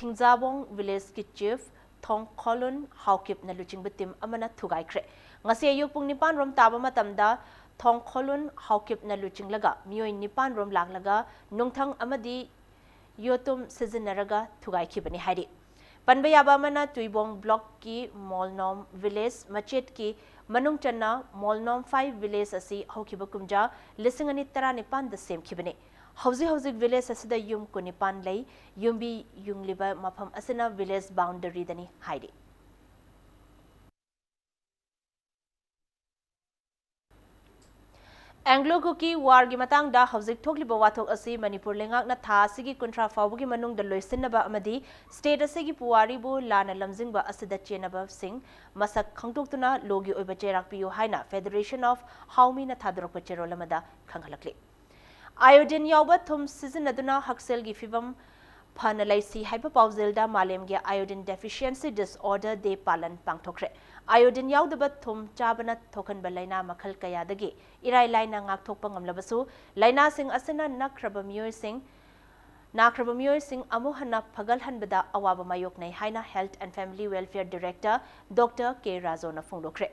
ꯊꯤꯡꯖꯥꯕꯣꯡ village ꯀꯤ chief ꯊꯣꯡꯈꯣꯂꯨꯟ ꯍꯥꯎꯀꯤꯞꯅ ꯂꯨꯆꯤꯡꯕ team ꯑꯃꯅ ꯊꯨꯒꯥꯏꯈ꯭ꯔꯦ꯫ ꯉꯁꯤ ꯑꯌꯨꯛ ꯄꯨꯡ ꯅꯤꯄꯥꯟ ꯔꯣꯝ ꯇꯥꯕ ꯃꯇꯝꯗ ꯊꯣꯡꯈꯣꯂꯨꯟ ꯍꯥꯎꯀꯤꯞꯅ ꯂꯨꯆꯤꯡꯂꯒ ꯃꯤꯑꯣꯏ ꯅꯤꯄꯥꯟ ꯔꯣꯝ ꯂꯥꯛꯂꯒ ꯅꯨꯡꯊꯪ ꯑꯃꯗꯤ ꯌꯣꯇꯨꯝ ꯁꯤꯖꯤꯟꯅꯔꯒ ꯊꯨꯒꯥꯏꯈꯤꯕꯅꯤ ꯍꯥꯏꯔꯤ꯫ ꯄꯟꯕ ꯌꯥꯕ ꯑꯃꯅ, ꯇꯨꯏꯕꯣꯡ block ꯀꯤ ꯃꯣꯜꯅꯣꯝ village ꯃꯆꯦꯠꯀꯤ ꯃꯅꯨꯡ ꯆꯟꯅ ꯃꯣꯜꯅꯣꯝ five village ꯑꯁꯤ ꯍꯧꯈꯤꯕ ꯀꯨꯝꯖꯥ ꯂꯤꯁꯤꯡ ꯑꯅꯤ ꯇꯔꯥꯅꯤꯄꯥꯟꯗ ꯁꯦꯝꯈꯤꯕꯅꯤ꯫ ꯍꯧꯖꯤꯛ ꯍꯧꯖꯤꯛ village ꯑꯁꯤꯗ ꯌꯨꯝ ꯀꯨꯟꯅꯤꯄꯥꯟ ꯂꯩ꯫ ꯌꯨꯝꯕꯤ ꯌꯨꯡꯂꯤꯕ ꯃꯐꯝ ꯑꯁꯤꯅ village boundary ꯗꯅꯤ ꯍꯥꯏꯔꯤ꯫ Anglo-Kuki War ꯒꯤ ꯃꯇꯥꯡꯗ ꯍꯧꯖꯤꯛ ꯊꯣꯛꯂꯤꯕ ꯋꯥꯊꯣꯛ ꯑꯁꯤ ꯃꯅꯤꯄꯨꯔ ꯂꯩꯉꯥꯛꯅ ꯊꯥ ꯑꯁꯤꯒꯤ ꯀꯨꯟꯊ꯭ꯔꯥ ꯐꯥꯎꯕꯒꯤ ꯃꯅꯨꯡꯗ ꯂꯣꯏꯁꯤꯟꯅꯕ ꯑꯃꯗꯤ state ꯑꯁꯤꯒꯤ ꯄꯨꯋꯥꯔꯤꯕꯨ ꯂꯥꯟꯅ ꯂꯝꯖꯤꯡꯕ ꯑꯁꯤꯗ ꯆꯦꯟꯅꯕꯁꯤꯡ ꯃꯁꯛ ꯈꯪꯗꯣꯛꯇꯨꯅ law ꯒꯤ ꯑꯣꯏꯕ ꯆꯩꯔꯥꯛ ꯄꯤꯌꯨ ꯍꯥꯏꯅ Federation of Haomina ꯊꯥꯗꯣꯔꯛꯄ ꯆꯦꯔꯣꯜ ꯑꯃꯗ ꯈꯪꯍꯜꯂꯛꯂꯤ꯫ Iodine ꯌꯥꯎꯕ ꯊꯨꯝ ꯁꯤꯖꯤꯟꯅꯗꯨꯅ ꯍꯛꯁꯦꯜꯒꯤ ꯐꯤꯚꯝ ꯐꯅ ꯂꯩꯁꯤ ꯍꯥꯏꯕ ꯄꯥꯎꯖꯦꯜꯗ ꯃꯥꯂꯦꯝꯒꯤ Iodine Deficiency Disorder Day ꯄꯥꯂꯟ ꯄꯥꯡꯊꯣꯛꯈ꯭ꯔꯦ꯫ Iodine ꯌꯥꯎꯗꯕ ꯊꯨꯝ ꯆꯥꯕꯅ ꯊꯣꯛꯍꯟꯕ ꯂꯥꯏꯅꯥ ꯃꯈꯜ ꯀꯌꯥꯗꯒꯤ ꯏꯔꯥꯏ ꯂꯥꯏꯅ ꯉꯥꯛꯊꯣꯛꯄ ꯉꯝꯂꯕꯁꯨ, ꯂꯥꯏꯅꯥꯁꯤꯡ ꯑꯁꯤꯅ ꯅꯛꯈ꯭ꯔꯕ ꯃꯤꯑꯣꯏꯁꯤꯡ, ꯅꯥꯈ꯭ꯔꯕ ꯃꯤꯑꯣꯏꯁꯤꯡ ꯑꯃꯨꯛ ꯍꯟꯅ ꯐꯒꯠꯍꯟꯕꯗ ꯑꯋꯥꯕ ꯃꯥꯌꯣꯛꯅꯩ ꯍꯥꯏꯅ Health and Family Welfare Director Doctor K ꯔꯥꯖꯣꯅ ꯐꯣꯡꯗꯣꯛꯈ꯭ꯔꯦ꯫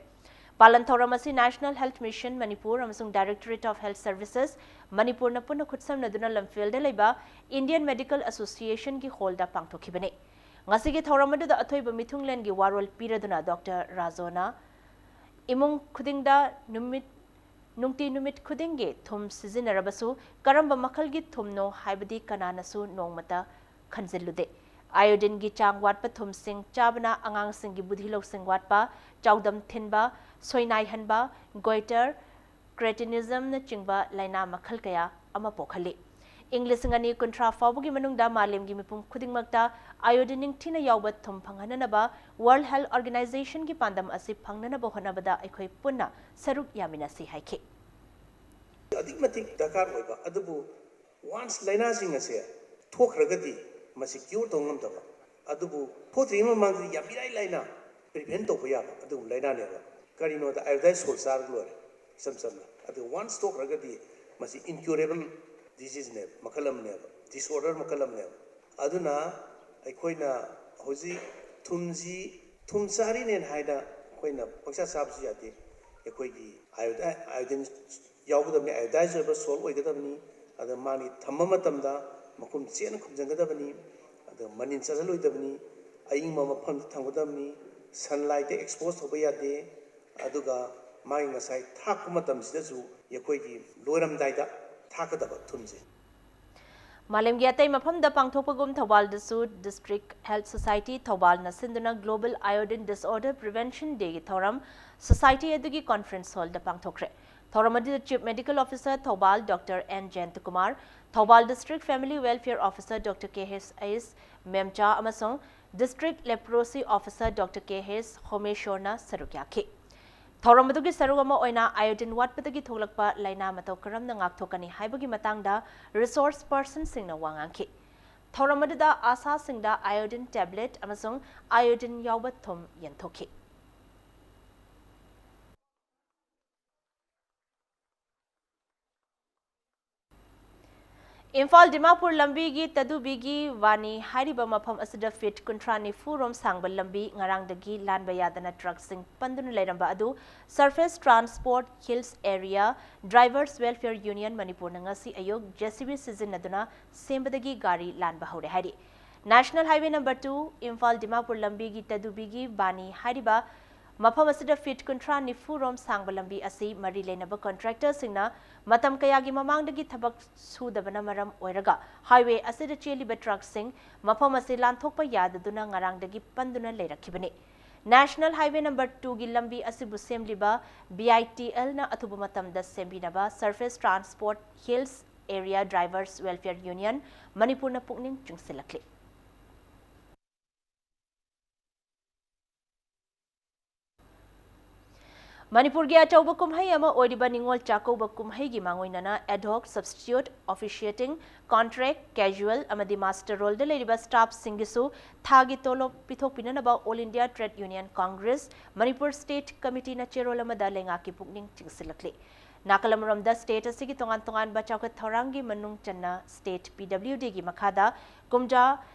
ꯄꯥꯂꯟ ꯊꯧꯔꯝ ꯑꯁꯤ National Health Mission ꯃꯅꯤꯄꯨꯔ ꯑꯃꯁꯨꯡ Directorate of Health Services ꯃꯅꯤꯄꯨꯔꯅ ꯄꯨꯟꯅ ꯈꯨꯠꯁꯝꯅꯗꯨꯅ ꯂꯝꯐꯦꯜꯗ ꯂꯩꯕ Indian Medical Association ꯒꯤ hall ꯗ ꯄꯥꯡꯊꯣꯛꯈꯤꯕꯅꯤ꯫ ꯉꯁꯤꯒꯤ ꯊꯧꯔꯝ ꯑꯗꯨꯗ ꯑꯊꯣꯏꯕ ꯃꯤꯊꯨꯡꯂꯦꯟꯒꯤ ꯋꯥꯔꯣꯜ ꯄꯤꯔꯗꯨꯅ Doctor ꯔꯥꯖꯣꯅ ꯏꯃꯨꯡ ꯈꯨꯗꯤꯡꯗ ꯅꯨꯃꯤꯠ, ꯅꯨꯡꯇꯤ ꯅꯨꯃꯤꯠ ꯈꯨꯗꯤꯡꯒꯤ ꯊꯨꯝ ꯁꯤꯖꯤꯟꯅꯔꯕꯁꯨ ꯀꯔꯝꯕ ꯃꯈꯜꯒꯤ ꯊꯨꯝꯅꯣ ꯍꯥꯏꯕꯗꯤ ꯀꯅꯥꯅꯁꯨ ꯅꯣꯡꯃꯇ ꯈꯟꯖꯤꯜꯂꯨꯗꯦ꯫ Iodine ꯒꯤ ꯆꯥꯡ ꯋꯥꯠꯄ ꯊꯨꯝꯁꯤꯡ ꯆꯥꯕꯅ ꯑꯉꯥꯡꯁꯤꯡꯒꯤ ꯕꯨꯙꯤ ꯂꯧꯁꯤꯡ ꯋꯥꯠꯄ, ꯆꯥꯎꯗꯝ ꯊꯤꯟꯕ, ꯁꯣꯏꯅꯥꯏꯍꯟꯕ, goiter, cretinism ꯅꯆꯤꯡꯕ ꯂꯥꯏꯅꯥ ꯃꯈꯜ ꯀꯌꯥ ꯑꯃ ꯄꯣꯛꯍꯜꯂꯤ꯫ ꯏꯪ ꯂꯤꯁꯤꯡ ꯑꯅꯤ ꯀꯨꯟꯊ꯭ꯔꯥ ꯐꯥꯎꯕꯒꯤ ꯃꯅꯨꯡꯗ ꯃꯥꯂꯦꯝꯒꯤ ꯃꯤꯄꯨꯝ ꯈꯨꯗꯤꯡꯃꯛꯇ iodine ꯅꯤꯡꯊꯤꯅ ꯌꯥꯎꯕ ꯊꯨꯝ ꯐꯪꯍꯟꯅꯅꯕ World Health Organization ꯒꯤ ꯄꯥꯟꯗꯝ ꯑꯁꯤ ꯐꯪꯅꯅꯕ ꯍꯣꯠꯅꯕꯗ ꯑꯩꯈꯣꯏ ꯄꯨꯟꯅ ꯁꯔꯨꯛ ꯌꯥꯃꯤꯟꯅꯁꯤ ꯍꯥꯏꯈꯤ꯫ ꯑꯗꯨꯛꯀꯤ ꯃꯇꯤꯛ ꯗꯔꯀꯥꯔ ꯑꯣꯏꯕ, ꯑꯗꯨꯕꯨ once ꯂꯥꯏꯅꯥꯁꯤꯡ ꯑꯁꯦ ꯊꯣꯛꯈ꯭ꯔꯒꯗꯤ ꯃꯁꯤ cure ꯇꯧꯕ ꯉꯝꯗꯕ, ꯑꯗꯨꯕꯨ ꯊꯣꯛꯇ꯭ꯔꯤꯉꯩ ꯃꯃꯥꯡꯗꯗꯤ ꯌꯥꯝ ꯏꯔꯥꯏ ꯂꯥꯏꯅ prevent ꯇꯧꯕ ꯌꯥꯕ ꯑꯗꯨꯒꯨꯝꯕ ꯂꯥꯏꯅꯥꯅꯦꯕ꯫ ꯀꯔꯤꯅꯣꯗ iodine salt ꯆꯥꯔꯒ ꯂꯣꯏꯔꯦ, ꯏꯆꯝ ꯆꯝꯅ꯫ ꯑꯗꯨ once ꯊꯣꯛꯈ꯭ꯔꯒꯗꯤ ꯃꯁꯤ incurable disease ꯅꯦꯕ, ꯃꯈꯜ ꯑꯃꯅꯦꯕ, disorder ꯃꯈꯜ ꯑꯃꯅꯦꯕ꯫ ꯑꯗꯨꯅ ꯑꯩꯈꯣꯏꯅ ꯍꯧꯖꯤꯛ ꯊꯨꯝꯁꯤ, ꯊꯨꯝ ꯆꯥꯔꯤꯅꯦꯅ ꯍꯥꯏꯅ ꯑꯩꯈꯣꯏꯅ ꯄꯪꯆꯥ ꯆꯥꯕꯁꯨ ꯌꯥꯗꯦ꯫ ꯑꯩꯈꯣꯏꯒꯤ iodine, iodine ꯌꯥꯎꯒꯗꯕꯅꯤ, iodized ꯑꯣꯏꯕ salt ꯑꯣꯏꯒꯗꯕꯅꯤ꯫ ꯑꯗ ꯃꯥꯒꯤ ꯊꯝꯕ ꯃꯇꯝꯗ ꯃꯈꯨꯝ ꯆꯦꯠꯅ ꯈꯨꯝꯖꯤꯟꯒꯗꯕꯅꯤ꯫ ꯑꯗ ꯃꯅꯤꯟ ꯆꯠꯍꯜꯂꯣꯏꯗꯕꯅꯤ꯫ ꯑꯏꯪꯕ ꯃꯐꯝꯗ ꯊꯝꯒꯗꯕꯅꯤ꯫ Sunlight ꯇ expose ꯇꯧꯕ ꯌꯥꯗꯦ꯫ ꯑꯗꯨꯒ ꯃꯥꯒꯤ ꯉꯁꯥꯏ ꯊꯥꯛꯄ ꯃꯇꯝꯁꯤꯗꯁꯨ ꯑꯩꯈꯣꯏꯒꯤ ꯂꯣꯏꯔꯝꯗꯥꯏꯗ ꯊꯥꯛꯀꯗꯕ ꯊꯨꯝꯁꯦ꯫ ꯃꯥꯂꯦꯝꯒꯤ ꯑꯇꯩ ꯃꯐꯝꯗ ꯄꯥꯡꯊꯣꯛꯄꯒꯨꯝ ꯊꯧꯕꯥꯜꯗꯁꯨ District Health Society ꯊꯧꯕꯥꯜꯅ ꯁꯤꯟꯗꯨꯅ Global Iodine Disorder Prevention Day ꯒꯤ ꯊꯧꯔꯝ society ꯑꯗꯨꯒꯤ conference hall ꯗ ꯄꯥꯡꯊꯣꯛꯈ꯭ꯔꯦ꯫ ꯊꯧꯔꯝ ꯑꯗꯨꯗ Chief Medical Officer Thoubal Doctor N ꯖꯌꯟꯇꯀꯨꯃꯥꯔ, Thoubal District Family Welfare Officer Doctor ꯀꯦ ꯑꯦꯁ ꯃꯦꯝꯆꯥ ꯑꯃꯁꯨꯡ District Leprosy Officer Doctor ꯀꯦ ꯑꯦꯁ ꯍꯣꯃꯦꯁꯣꯔꯅ ꯁꯔꯨꯛ ꯌꯥꯈꯤ꯫ ꯊꯧꯔꯝ ꯑꯗꯨꯒꯤ ꯁꯔꯨꯛ ꯑꯃ ꯑꯣꯏꯅ iodine ꯋꯥꯠꯄꯗꯒꯤ ꯊꯣꯛꯂꯛꯄ ꯂꯥꯏꯅꯥ ꯃꯇꯧ ꯀꯔꯝꯅ ꯉꯥꯛꯊꯣꯛꯀꯅꯤ ꯍꯥꯏꯕꯒꯤ ꯃꯇꯥꯡꯗ resource person ꯁꯤꯡꯅ ꯋꯥ ꯉꯥꯡꯈꯤ꯫ ꯊꯧꯔꯝ ꯑꯗꯨꯗ ꯑꯥꯁꯥꯁꯤꯡꯗ iodine tablet ꯑꯃꯁꯨꯡ iodine ꯌꯥꯎꯕ ꯊꯨꯝ ꯌꯦꯟꯊꯣꯛꯈꯤ꯫ ꯏꯝꯐꯥꯜ ꯗꯤꯃꯥꯄꯨꯔ ꯂꯝꯕꯤꯒꯤ ꯇꯗꯨꯕꯤꯒꯤ ꯕꯥꯅꯤ ꯍꯥꯏꯔꯤꯕ ꯃꯐꯝ ꯑꯁꯤꯗ feet ꯀꯨꯟꯊ꯭ꯔꯥ ꯅꯤꯐꯨ ꯔꯣꯝ ꯁꯥꯡꯕ ꯂꯝꯕꯤ ꯉꯔꯥꯡꯗꯒꯤ ꯂꯥꯟꯕ ꯌꯥꯗꯅ ꯇ꯭ꯔꯛꯁꯤꯡ ꯄꯟꯗꯨꯅ ꯂꯩꯔꯝꯕ ꯑꯗꯨ Surface Transport Hills Area Drivers Welfare Union ꯃꯅꯤꯄꯨꯔꯅ ꯉꯁꯤ ꯑꯌꯨꯛ J C B ꯁꯤꯖꯤꯟꯅꯗꯨꯅ ꯁꯦꯝꯕꯗꯒꯤ ꯒꯥꯔꯤ ꯂꯥꯟꯕ ꯍꯧꯔꯦ ꯍꯥꯏꯔꯤ꯫ National Highway number two, Imphal Dimapur ꯂꯝꯕꯤꯒꯤ ꯇꯗꯨꯕꯤꯒꯤ ꯕꯥꯅꯤ ꯍꯥꯏꯔꯤꯕ ꯃꯐꯝ ꯑꯁꯤꯗ feet ꯀꯨꯟꯊ꯭ꯔꯥ ꯅꯤꯐꯨ ꯔꯣꯝ ꯁꯥꯡꯕ ꯂꯝꯕꯤ ꯑꯁꯤ ꯃꯔꯤ ꯂꯩꯅꯕ contractor ꯁꯤꯡꯅ ꯃꯇꯝ ꯀꯌꯥꯒꯤ ꯃꯃꯥꯡꯗꯒꯤ ꯊꯕꯛ ꯁꯨꯗꯕꯅ ꯃꯔꯝ ꯑꯣꯏꯔꯒ highway ꯑꯁꯤꯗ ꯆꯦꯜꯂꯤꯕ ꯇ꯭ꯔꯛꯁꯤꯡ ꯃꯐꯝ ꯑꯁꯤ ꯂꯥꯟꯊꯣꯛꯄ ꯌꯥꯗꯗꯨꯅ ꯉꯔꯥꯡꯗꯒꯤ ꯄꯟꯗꯨꯅ ꯂꯩꯔꯛꯈꯤꯕꯅꯤ꯫ National Highway number two ꯒꯤ ꯂꯝꯕꯤ ꯑꯁꯤꯕꯨ ꯁꯦꯝꯂꯤꯕ B I T L ꯅ ꯑꯊꯨꯕ ꯃꯇꯝꯗ ꯁꯦꯝꯕꯤꯅꯕ Surface Transport Hills Area Drivers Welfare Union, ꯃꯅꯤꯄꯨꯔꯅ ꯄꯨꯛꯅꯤꯡ ꯆꯤꯡꯁꯤꯜꯂꯛꯂꯤ꯫ ꯃꯅꯤꯄꯨꯔꯒꯤ ꯑꯆꯧꯕ ꯀꯨꯝꯍꯩ ꯑꯃ ꯑꯣꯏꯔꯤꯕ ꯅꯤꯉꯣꯜ ꯆꯥꯛꯀꯧꯕ ꯀꯨꯝꯍꯩꯒꯤ ꯃꯥꯡꯑꯣꯏꯅꯅ ad hoc, substitute, officiating, contract, casual ꯑꯃꯗꯤ master roll ꯗ ꯂꯩꯔꯤꯕ staff ꯁꯤꯡꯒꯤꯁꯨ ꯊꯥꯒꯤ ꯇꯣꯂꯣꯞ ꯄꯤꯊꯣꯛꯄꯤꯅꯅꯕ All India Trade Union Congress Manipur State Committee ꯅ ꯆꯦꯔꯣꯜ ꯑꯃꯗ ꯂꯩꯉꯥꯛꯀꯤ ꯄꯨꯛꯅꯤꯡ ꯆꯤꯡꯁꯤꯜꯂꯛꯂꯤ꯫ ꯅꯥꯀꯜ ꯑꯃꯔꯣꯝꯗ state ꯑꯁꯤꯒꯤ ꯇꯣꯉꯥꯟ ꯇꯣꯉꯥꯟꯕ ꯆꯥꯎꯈꯠ ꯊꯧꯔꯥꯡꯒꯤ ꯃꯅꯨꯡ ꯆꯟꯅ state P W D ꯒꯤ ꯃꯈꯥꯗ ꯀꯨꯝꯖꯥ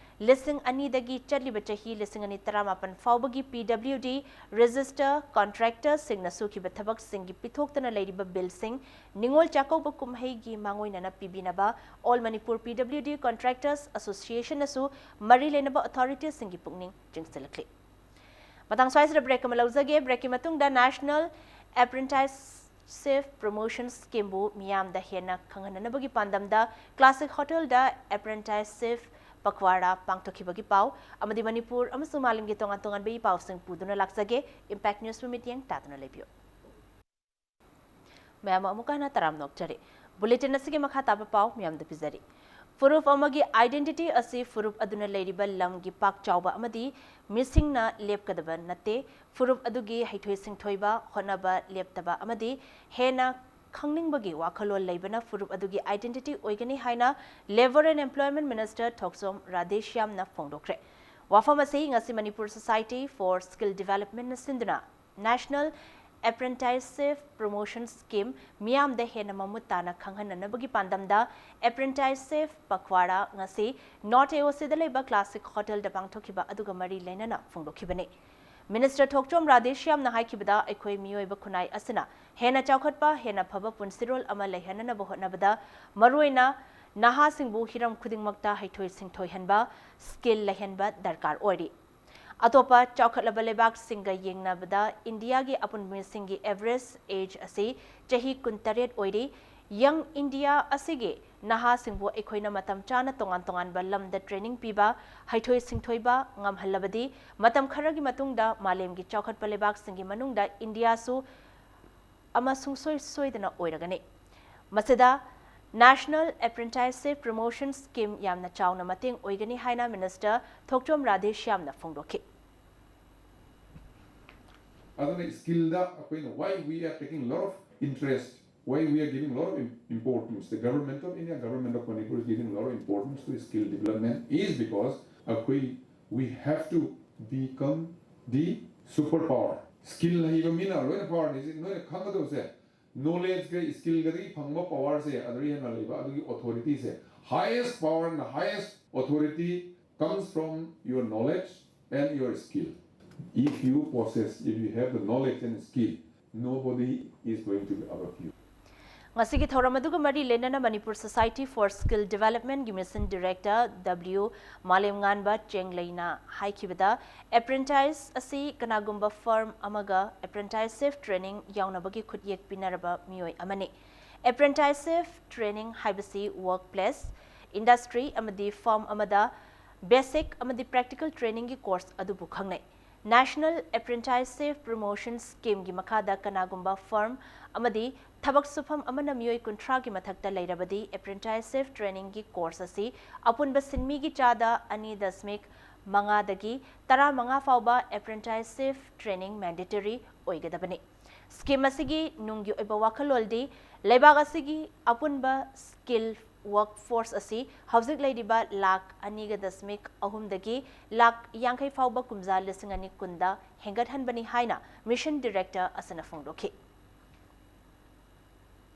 ꯂꯤꯁꯤꯡ ꯑꯅꯤꯗꯒꯤ ꯆꯠꯂꯤꯕ ꯆꯍꯤ ꯂꯤꯁꯤꯡ ꯑꯅꯤ ꯇꯔꯥꯃꯥꯄꯟ ꯐꯥꯎꯕꯒꯤ P W D register contractor ꯁꯤꯡꯅ ꯁꯨꯈꯤꯕ ꯊꯕꯛꯁꯤꯡꯒꯤ ꯄꯤꯊꯣꯛꯇꯅ ꯂꯩꯔꯤꯕ bill ꯁꯤꯡ ꯅꯤꯉꯣꯜ ꯆꯥꯛꯀꯧꯕ ꯀꯨꯝꯍꯩꯒꯤ ꯃꯥꯡꯑꯣꯏꯅꯅ ꯄꯤꯕꯤꯅꯕ All Manipur P W D Contractors Association ꯅꯁꯨ ꯃꯔꯤ ꯂꯩꯅꯕ authority ꯁꯤꯡꯒꯤ ꯄꯨꯛꯅꯤꯡ ꯆꯤꯡꯁꯤꯜꯂꯛꯂꯤ꯫ ꯃꯇꯥꯡ ꯁ꯭ꯋꯥꯏꯁꯤꯗ break ꯑꯃ ꯂꯧꯖꯒꯦ꯫ Break ꯀꯤ ꯃꯇꯨꯡꯗ National Apprenticeship Promotion Scheme ꯕꯨ ꯃꯤꯌꯥꯝꯗ ꯍꯦꯟꯅ ꯈꯪꯍꯟꯅꯅꯕꯒꯤ ꯄꯥꯟꯗꯝꯗ Classic Hotel ꯗ Apprenticeship ꯄꯛꯋꯥꯔꯥ ꯄꯥꯡꯊꯣꯛꯈꯤꯕꯒꯤ ꯄꯥꯎ ꯑꯃꯗꯤ ꯃꯅꯤꯄꯨꯔ ꯑꯃꯁꯨꯡ ꯃꯥꯂꯦꯝꯒꯤ ꯇꯣꯉꯥꯟ ꯇꯣꯉꯥꯟꯕꯒꯤ ꯄꯥꯎꯁꯤꯡ ꯄꯨꯗꯨꯅ ꯂꯥꯛꯆꯒꯦ꯫ Impact News ꯕꯨ ꯃꯤꯠꯌꯦꯡ ꯇꯥꯗꯨꯅ ꯂꯩꯕꯤꯌꯨ꯫ ꯃꯌꯥꯝ ꯑꯃꯨꯛꯀ ꯍꯟꯅ ꯇꯔꯥꯝꯅ ꯑꯣꯛꯆꯔꯤ꯫ Bulletin ꯑꯁꯤꯒꯤ ꯃꯈꯥ ꯇꯥꯕ ꯄꯥꯎ ꯃꯌꯥꯝꯗ ꯄꯤꯖꯔꯤ꯫ ꯐꯨꯔꯨꯞ ꯑꯃꯒꯤ identity ꯑꯁꯤ ꯐꯨꯔꯨꯞ ꯑꯗꯨꯅ ꯂꯩꯔꯤꯕ ꯂꯝꯒꯤ ꯄꯥꯛ ꯆꯥꯎꯕ ꯑꯃꯗꯤ ꯃꯤꯁꯤꯡꯅ ꯂꯦꯞꯀꯗꯕ ꯅꯠꯇꯦ꯫ ꯐꯨꯔꯨꯞ ꯑꯗꯨꯒꯤ ꯍꯩꯊꯣꯏ ꯁꯤꯡꯊꯣꯏꯕ, ꯍꯣꯠꯅꯕ ꯂꯦꯞꯇꯕ ꯑꯃꯗꯤ ꯍꯦꯟꯅ ꯈꯪꯅꯤꯡꯕꯒꯤ ꯋꯥꯈꯜꯂꯣꯟ ꯂꯩꯕꯅ ꯐꯨꯔꯨꯞ ꯑꯗꯨꯒꯤ identity ꯑꯣꯏꯒꯅꯤ ꯍꯥꯏꯅ Labour and Employment Minister ꯊꯣꯛꯆꯣꯝ ꯔꯥꯙꯦꯁ꯭ꯌꯥꯝꯅ ꯐꯣꯡꯗꯣꯛꯈ꯭ꯔꯦ꯫ ꯋꯥꯐꯝ ꯑꯁꯤ ꯉꯁꯤ Manipur Society for Skill Development ꯅ ꯁꯤꯟꯗꯨꯅ National Apprenticeship Promotion Scheme ꯃꯤꯌꯥꯝꯗ ꯍꯦꯟꯅ ꯃꯃꯨꯠ ꯇꯥꯅ ꯈꯪꯍꯟꯅꯅꯕꯒꯤ ꯄꯥꯟꯗꯝꯗ Apprenticeship ꯄꯛꯋꯥꯔꯥ ꯉꯁꯤ North A O C ꯗ ꯂꯩꯕ Classic Hotel ꯗ ꯄꯥꯡꯊꯣꯛꯈꯤꯕ ꯑꯗꯨꯒ ꯃꯔꯤ ꯂꯩꯅꯅ ꯐꯣꯡꯗꯣꯛꯈꯤꯕꯅꯤ꯫ Minister ꯊꯣꯛꯆꯣꯝ ꯔꯥꯙꯦꯁ꯭ꯌꯥꯝꯅ ꯍꯥꯏꯈꯤꯕꯗ, ꯑꯩꯈꯣꯏ ꯃꯤꯑꯣꯏꯕ ꯈꯨꯟꯅꯥꯏ ꯑꯁꯤꯅ ꯍꯦꯟꯅ ꯆꯥꯎꯈꯠꯄ, ꯍꯦꯟꯅ ꯐꯕ ꯄꯨꯟꯁꯤꯔꯣꯜ ꯑꯃ ꯂꯩꯍꯟꯅꯅꯕ ꯍꯣꯠꯅꯕꯗ ꯃꯔꯨꯑꯣꯏꯅ ꯅꯍꯥꯁꯤꯡꯕꯨ ꯍꯤꯔꯝ ꯈꯨꯗꯤꯡꯃꯛꯇ ꯍꯩꯊꯣꯏ ꯁꯤꯡꯊꯣꯏꯍꯟꯕ, skill ꯂꯩꯍꯟꯕ ꯗꯔꯀꯥꯔ ꯑꯣꯏꯔꯤ꯫ ꯑꯇꯣꯞꯄ ꯆꯥꯎꯈꯠꯂꯕ ꯂꯩꯕꯥꯛꯁꯤꯡꯒ ꯌꯦꯡꯅꯕꯗ ꯏꯟꯗꯤꯌꯥꯒꯤ ꯑꯄꯨꯟꯕ ꯃꯤꯁꯤꯡꯒꯤ average age ꯑꯁꯤ ꯆꯍꯤ ꯀꯨꯟꯇꯔꯦꯠ ꯑꯣꯏꯔꯤ꯫ Young India ꯑꯁꯤꯒꯤ ꯅꯍꯥꯁꯤꯡꯕꯨ ꯑꯩꯈꯣꯏꯅ ꯃꯇꯝ ꯆꯥꯅ ꯇꯣꯉꯥꯟ ꯇꯣꯉꯥꯟꯕ ꯂꯝꯗ training ꯄꯤꯕ, ꯍꯩꯊꯣꯏ ꯁꯤꯡꯊꯣꯏꯕ ꯉꯝꯍꯜꯂꯕꯗꯤ ꯃꯇꯝ ꯈꯔꯒꯤ ꯃꯇꯨꯡꯗ ꯃꯥꯂꯦꯝꯒꯤ ꯆꯥꯎꯈꯠꯄ ꯂꯩꯕꯥꯛꯁꯤꯡꯒꯤ ꯃꯅꯨꯡꯗ ꯏꯟꯗꯤꯌꯥꯁꯨ ꯑꯃ ꯁꯨꯡꯁꯣꯏ ꯁꯣꯏꯗꯅ ꯑꯣꯏꯔꯒꯅꯤ꯫ ꯃꯁꯤꯗ National Apprenticeship Promotion Scheme ꯌꯥꯝꯅ ꯆꯥꯎꯅ ꯃꯇꯦꯡ ꯑꯣꯏꯒꯅꯤ ꯍꯥꯏꯅ Minister ꯊꯣꯛꯆꯣꯝ ꯔꯥꯙꯦꯁ꯭ꯌꯥꯝꯅ ꯐꯣꯡꯗꯣꯛꯈꯤ꯫ ꯑꯗꯨꯅ skill ꯗ ꯑꯩꯈꯣꯏꯅ, why we are taking lot of interest, why we are giving lot of im- importance, the government of India, government of Manipur is giving lot of importance to skill development is because ꯑꯩꯈꯣꯏ, we have to become the super power. Skill ꯂꯩꯕ ꯃꯤꯅ ꯂꯣꯏꯅ power ꯅꯤ꯫ ꯅꯣꯏꯅ ꯈꯪꯒꯗꯕꯁꯦ, knowledge ꯒ skill ꯒꯗꯒꯤ ꯐꯪꯕ power ꯁꯦ ꯑꯗꯨꯗꯒꯤ ꯍꯦꯟꯅ ꯂꯩꯕ ꯑꯗꯨꯒꯤ authority say, highest power and highest authority comes from your knowledge and your skill. If you possess, if you have the knowledge and skill, nobody is going to be above you. ꯉꯁꯤꯒꯤ ꯊꯧꯔꯝ ꯑꯗꯨꯒ ꯃꯔꯤ ꯂꯩꯅꯅ Manipur Society for Skill Development ꯒꯤ Mission Director W ꯃꯥꯂꯦꯝꯉꯥꯟꯕ ꯆꯦꯡꯂꯩꯅ ꯍꯥꯏꯈꯤꯕꯗ, apprentice ꯑꯁꯤ ꯀꯅꯥꯒꯨꯝꯕ firm ꯑꯃꯒ apprenticeship training ꯌꯥꯎꯅꯕꯒꯤ ꯈꯨꯠꯌꯦꯛ ꯄꯤꯅꯔꯕ ꯃꯤꯑꯣꯏ ꯑꯃꯅꯤ꯫ Apprenticeship training ꯍꯥꯏꯕꯁꯤ workplace, industry ꯑꯃꯗꯤ firm ꯑꯃꯗ basic ꯑꯃꯗꯤ practical training ꯒꯤ course ꯑꯗꯨꯕꯨ ꯈꯪꯅꯩ꯫ National Apprenticeship Promotion Scheme ꯒꯤ ꯃꯈꯥꯗ ꯀꯅꯥꯒꯨꯝꯕ firm ꯑꯃꯗꯤ ꯊꯕꯛ ꯁꯨꯐꯝ ꯑꯃꯅ ꯃꯤꯑꯣꯏ ꯀꯨꯟꯊ꯭ꯔꯥꯒꯤ ꯃꯊꯛꯇ ꯂꯩꯔꯕꯗꯤ, apprenticeship training ꯒꯤ course ꯑꯁꯤ ꯑꯄꯨꯟꯕ ꯁꯤꯟꯃꯤꯒꯤ ꯆꯥꯗ ꯑꯅꯤ ꯗꯁꯃꯤꯛ ꯃꯉꯥꯗꯒꯤ ꯇꯔꯥꯃꯉꯥ ꯐꯥꯎꯕ apprenticeship training mandatory ꯑꯣꯏꯒꯗꯕꯅꯤ꯫ Scheme ꯑꯁꯤꯒꯤ ꯅꯨꯡꯒꯤ ꯑꯣꯏꯕ ꯋꯥꯈꯜꯂꯣꯟꯗꯤ ꯂꯩꯕꯥꯛ ꯑꯁꯤꯒꯤ ꯑꯄꯨꯟꯕ skill workforce ꯑꯁꯤ ꯍꯧꯖꯤꯛ ꯂꯩꯔꯤꯕ ꯂꯥꯈ ꯑꯅꯤꯒ ꯗꯁꯃꯤꯛ ꯑꯍꯨꯝꯗꯒꯤ ꯂꯥꯈ ꯌꯥꯡꯈꯩ ꯐꯥꯎꯕ ꯀꯨꯝꯖꯥ ꯂꯤꯁꯤꯡ ꯑꯅꯤ ꯀꯨꯟꯗ ꯍꯦꯟꯒꯠꯍꯟꯕꯅꯤ ꯍꯥꯏꯅ Mission Director ꯑꯁꯤꯅ ꯐꯣꯡꯗꯣꯛꯈꯤ꯫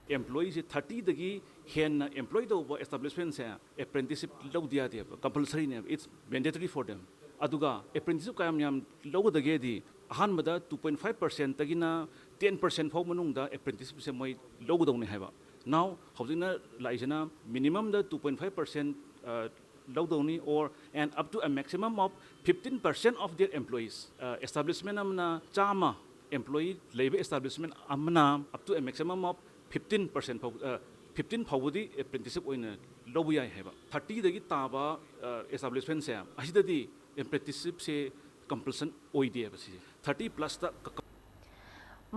Employee ꯁꯦ thirty ꯗꯒꯤ ꯍꯦꯟꯅ employ ꯇꯧꯕ establishment ꯁꯦ apprenticeship ꯂꯧꯗ ꯌꯥꯗꯦꯕ, compulsory ꯅꯦꯕ, it's mandatory for them꯫ ꯑꯗꯨꯒ apprenticeship ꯀꯌꯥꯝ ꯌꯥꯝ ꯂꯧꯒꯗꯒꯦꯗꯤ, ꯑꯍꯥꯟꯕꯗ two point five percent ꯇꯒꯤꯅ ten percent ꯐꯥꯎ ꯃꯅꯨꯡꯗ apprenticeship ꯁꯦ ꯃꯣꯏ ꯂꯧꯒꯗꯧꯅꯤ ꯍꯥꯏꯕ꯫ Now ꯍꯧꯖꯤꯛꯅ ꯂꯥꯛꯏꯁꯤꯅ minimum the two point five percent ꯂꯧꯗꯧꯅꯤ, or and up to a maximum of fifteen percent of their employees꯫ Establishment ꯑꯃꯅ ꯆꯥꯝꯃ employee ꯂꯩꯕ establishment ꯑꯃꯅ up to a maximum of fifteen percent ꯐꯥꯎ, fifteen ꯐꯥꯎꯕꯗꯤ apprenticeship ꯑꯣꯏꯅ ꯂꯧꯕ ꯌꯥꯏ ꯍꯥꯏꯕ꯫ Thirty ꯗꯒꯤ ꯇꯥꯕ establishment ꯁꯦ ꯑꯁꯤꯗꯗꯤ apprenticeship ꯁꯦ compulsion ꯑꯣꯏꯗꯦꯕ꯫ ꯁꯤꯁꯦ thirty plus ꯇ